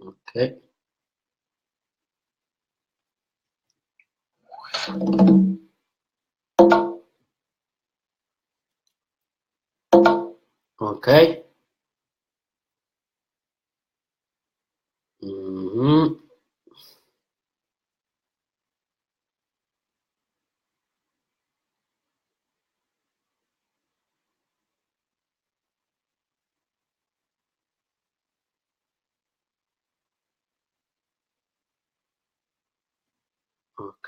ኦኬ። ኦኬ። እህ። ኦኬ።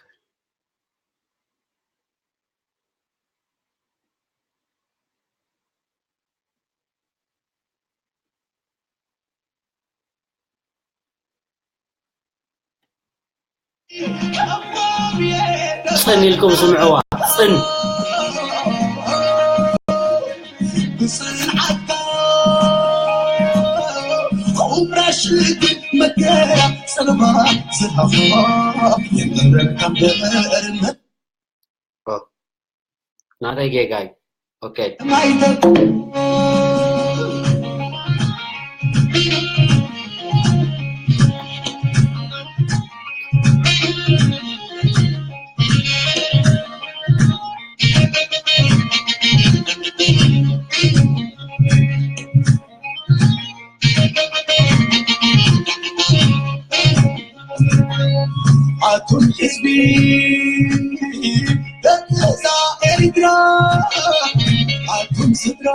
ጽን ኢልኩም ስምዕዋ። ጽን። ናተይ ጌጋይ። ኦኬ። ኣቱም ህዝቢ ደቂ እዛ ኤርትራ፣ ኣቱም ስድራ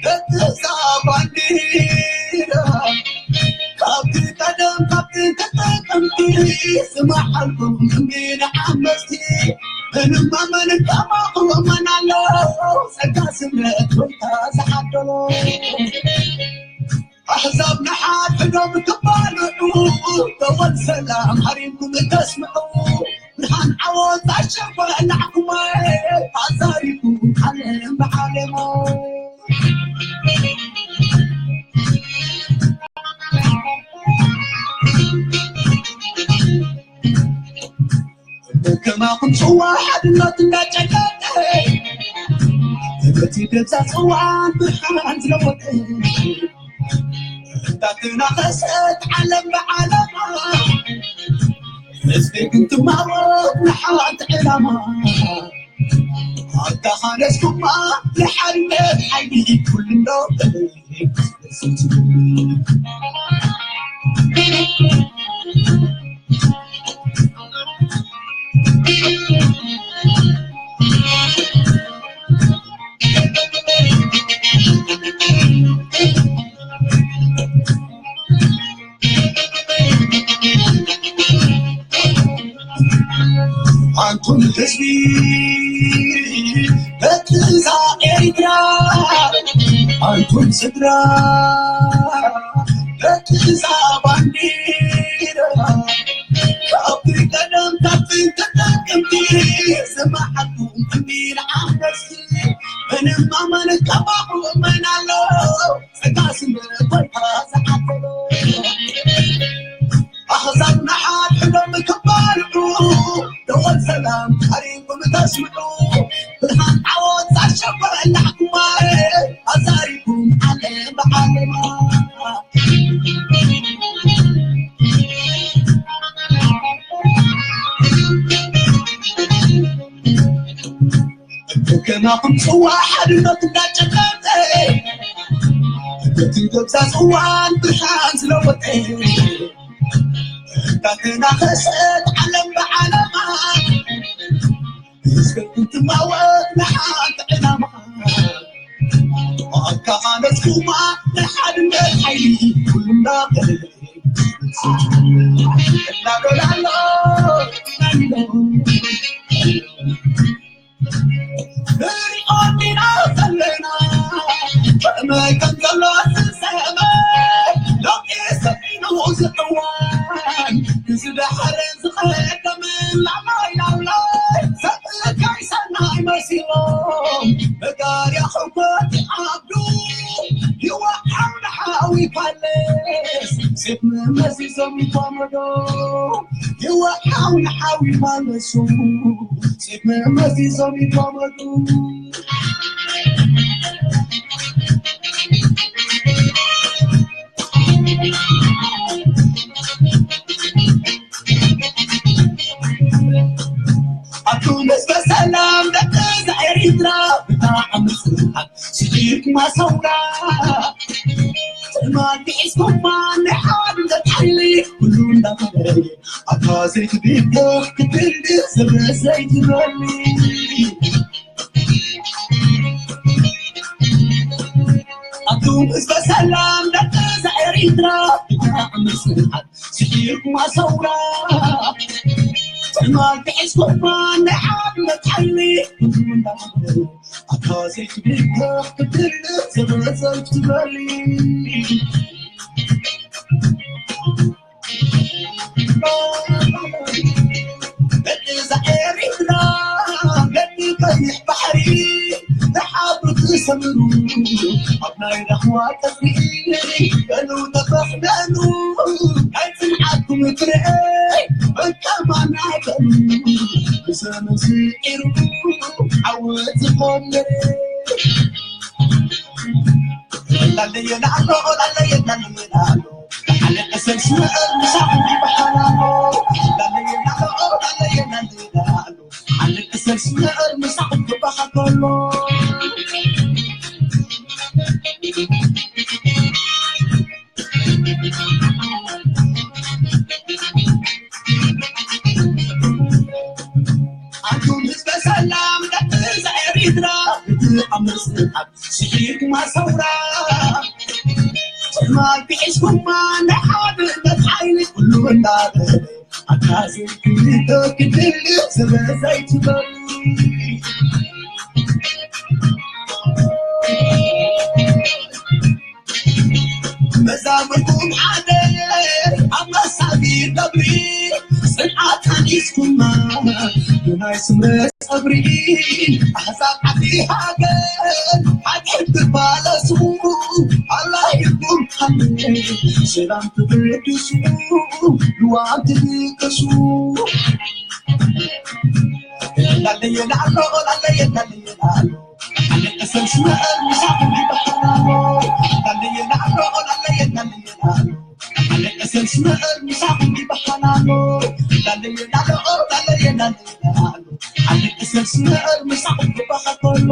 ደቂ እዛ ባንዲራ፣ ካብቲ ቀደም ካብቲ ተጠቀምቲ ዝመሓልኩም እምቢ ንዓመፅቲ፣ ምንም ኣመን ከማኹም መን ኣሎ ጸጋ ስምረት ወይታ ዝዓደሎ። ኣሕዛብ ንሓድሕዶም ክባልዑ፣ ደወል ሰላም ሃሪምኩም ተስምዑ። ብርሃን ዓወት ኣሸበላዕኩማ፣ ኣዛሪኩም ዓለም ብዓለሙ። ከማኹም ጽዋ ሓድነት እንዳጨቀጠ፣ በቲ ገዛ ጽዋን ብርሃን ዝለወጠ፣ እንዳተናኸሰት ዓለም ብዓለማ፣ ህዝቢ ግን ትማወት ንሓንቲ ዕላማ። ኣተኻነስኩማ ንሓድነት ሓይሊ ኩሉ እንዶ ኣንቱም ህዝቢ ደቂ እዛ ኤርትራ፣ ኣንቱም ስድራ ደቂ እዛ ባንዲራ፣ ካብቲ ቀደም ካብቲ ተጠቀምቲ ዝመሓልኩም እምቢ ንዓመፅቲ፣ ምንም ኣማን ከማኹም መን ኣሎ? ጸጋ ስምረት ወይታ ዝዓደሎ። ኣሕዛብ ንሓድሕዶም ክባልዑ፣ ደወል ሰላም ሃሪምኩም ተስምዑ። ብርሃን ዓወት ኣሸበላዕኩማ፣ ኣዛሪኩም ዓለም ብዓለማ። ከማኹም ጽዋ ሓድነት እንዳጨበጠ፣ በቲ ገብዛ ጽዋን ብርሃን ዝለወጠ፣ እንዳተናኸሰት ዓለም ብዓለማ፣ እስከ ክትማወት ንሓንቲ ዕላማ። ኣካ ኣነስኩማ ንሓድነት ሓይሊ ኩሉ እንዳበለ፣ እናበለ ኣሎ። ንሪኦ እንዲና ዘለና ከመይ ከም ዘሎ ዝሰመ ሎሚ ሰሚኑ ዝዕዋን ዝደሓረ ዝቐደመ ላላይ ላላይ ዘብእካይ ሰናይ መሲሎም መጋርያ ሕጎት ይዓብዱ ይወዓው ንሓዊ ፋለስ ሴፍ መመዚዞም ይቋመዶ ይወዓው ንሓዊ ፋለሱ ሴፍ መመዚዞም ይቋመዱ። ኣቱም ህዝበ ሰላም ደቂ እዛ ኤሪትራ ብጣዕሚ ጽንዓት ስዒርኩም ኣሰውራ ትማል ሒዝኩማ ናይ ሓድነት ሓይሊ ኩሉ እንዳፈለየ ኣታ ዘይትብደኽ ክትብል ዝብለ ዘይትበሊ ኣቱም ህዝበ ሰላም ደቂ እዛ ኤሪትራ ብጣዕሚ ጽንዓት ስዒርኩም ኣሰውራ ትማል ሒዝኩማ ናይ ሓድነት ሓይሊ ኣታ ዘይትብደኽ ክትብል ዝብለ ዘይትበሊ እዛ ኤሪትራ ገዲ ቀይሕ ባሕሪ ተሓብሩ ትሰምሩ ኣብ ናይ ራህዋ ቀፅሪ በሉ ተፈሕነኑ ናይ ፅንዓትኩም ፍረ መቀማና በሉ ብሰኑ ስዒሩ ዓወት ዝኾነ ላለየ ላሎ ላለየ ላለየ ላሎ ኣንቱም ህዝበ ሰላም ደቂ ኤሪትራ እቲ ኣብ ምስንዓብ ስሒርኩም ኣሰውራ ትማል ሒዝኩማ ናይ ሓድነት ሓይሊ ኩሉ እንዳበለ ኣታ ዘይትብሎ ክትብል ዝበለ ዘይትበሉ መዛሙርኩም ሓደ ኣብ መሳጊድ ነብሪ ጽንዓት ሓኒስኩማ ብናይ ስምረት ጸብሪ ኣሕዛብ ዓዲ ሃገር ሓጢኣት ትባለሱ ኣላሂኩም ሓልል ሰላም ትብድሱ ልዋም ትድቀሱ ላለየ ላሎ ላለየ ላለየ ላሎ ኣነቀሰል ስመር ምሳኹም ይበሃላሎ ላለየ ላሎ ላለየ ላለየ ላሎ ኣነቀሰል ስመር ምሳኹም ይበሃላሎ ላለየ ላሎ ላለየ ላለየ ላሎ ኣነቀሰል ስመር ምሳኹም ይበሃላሎ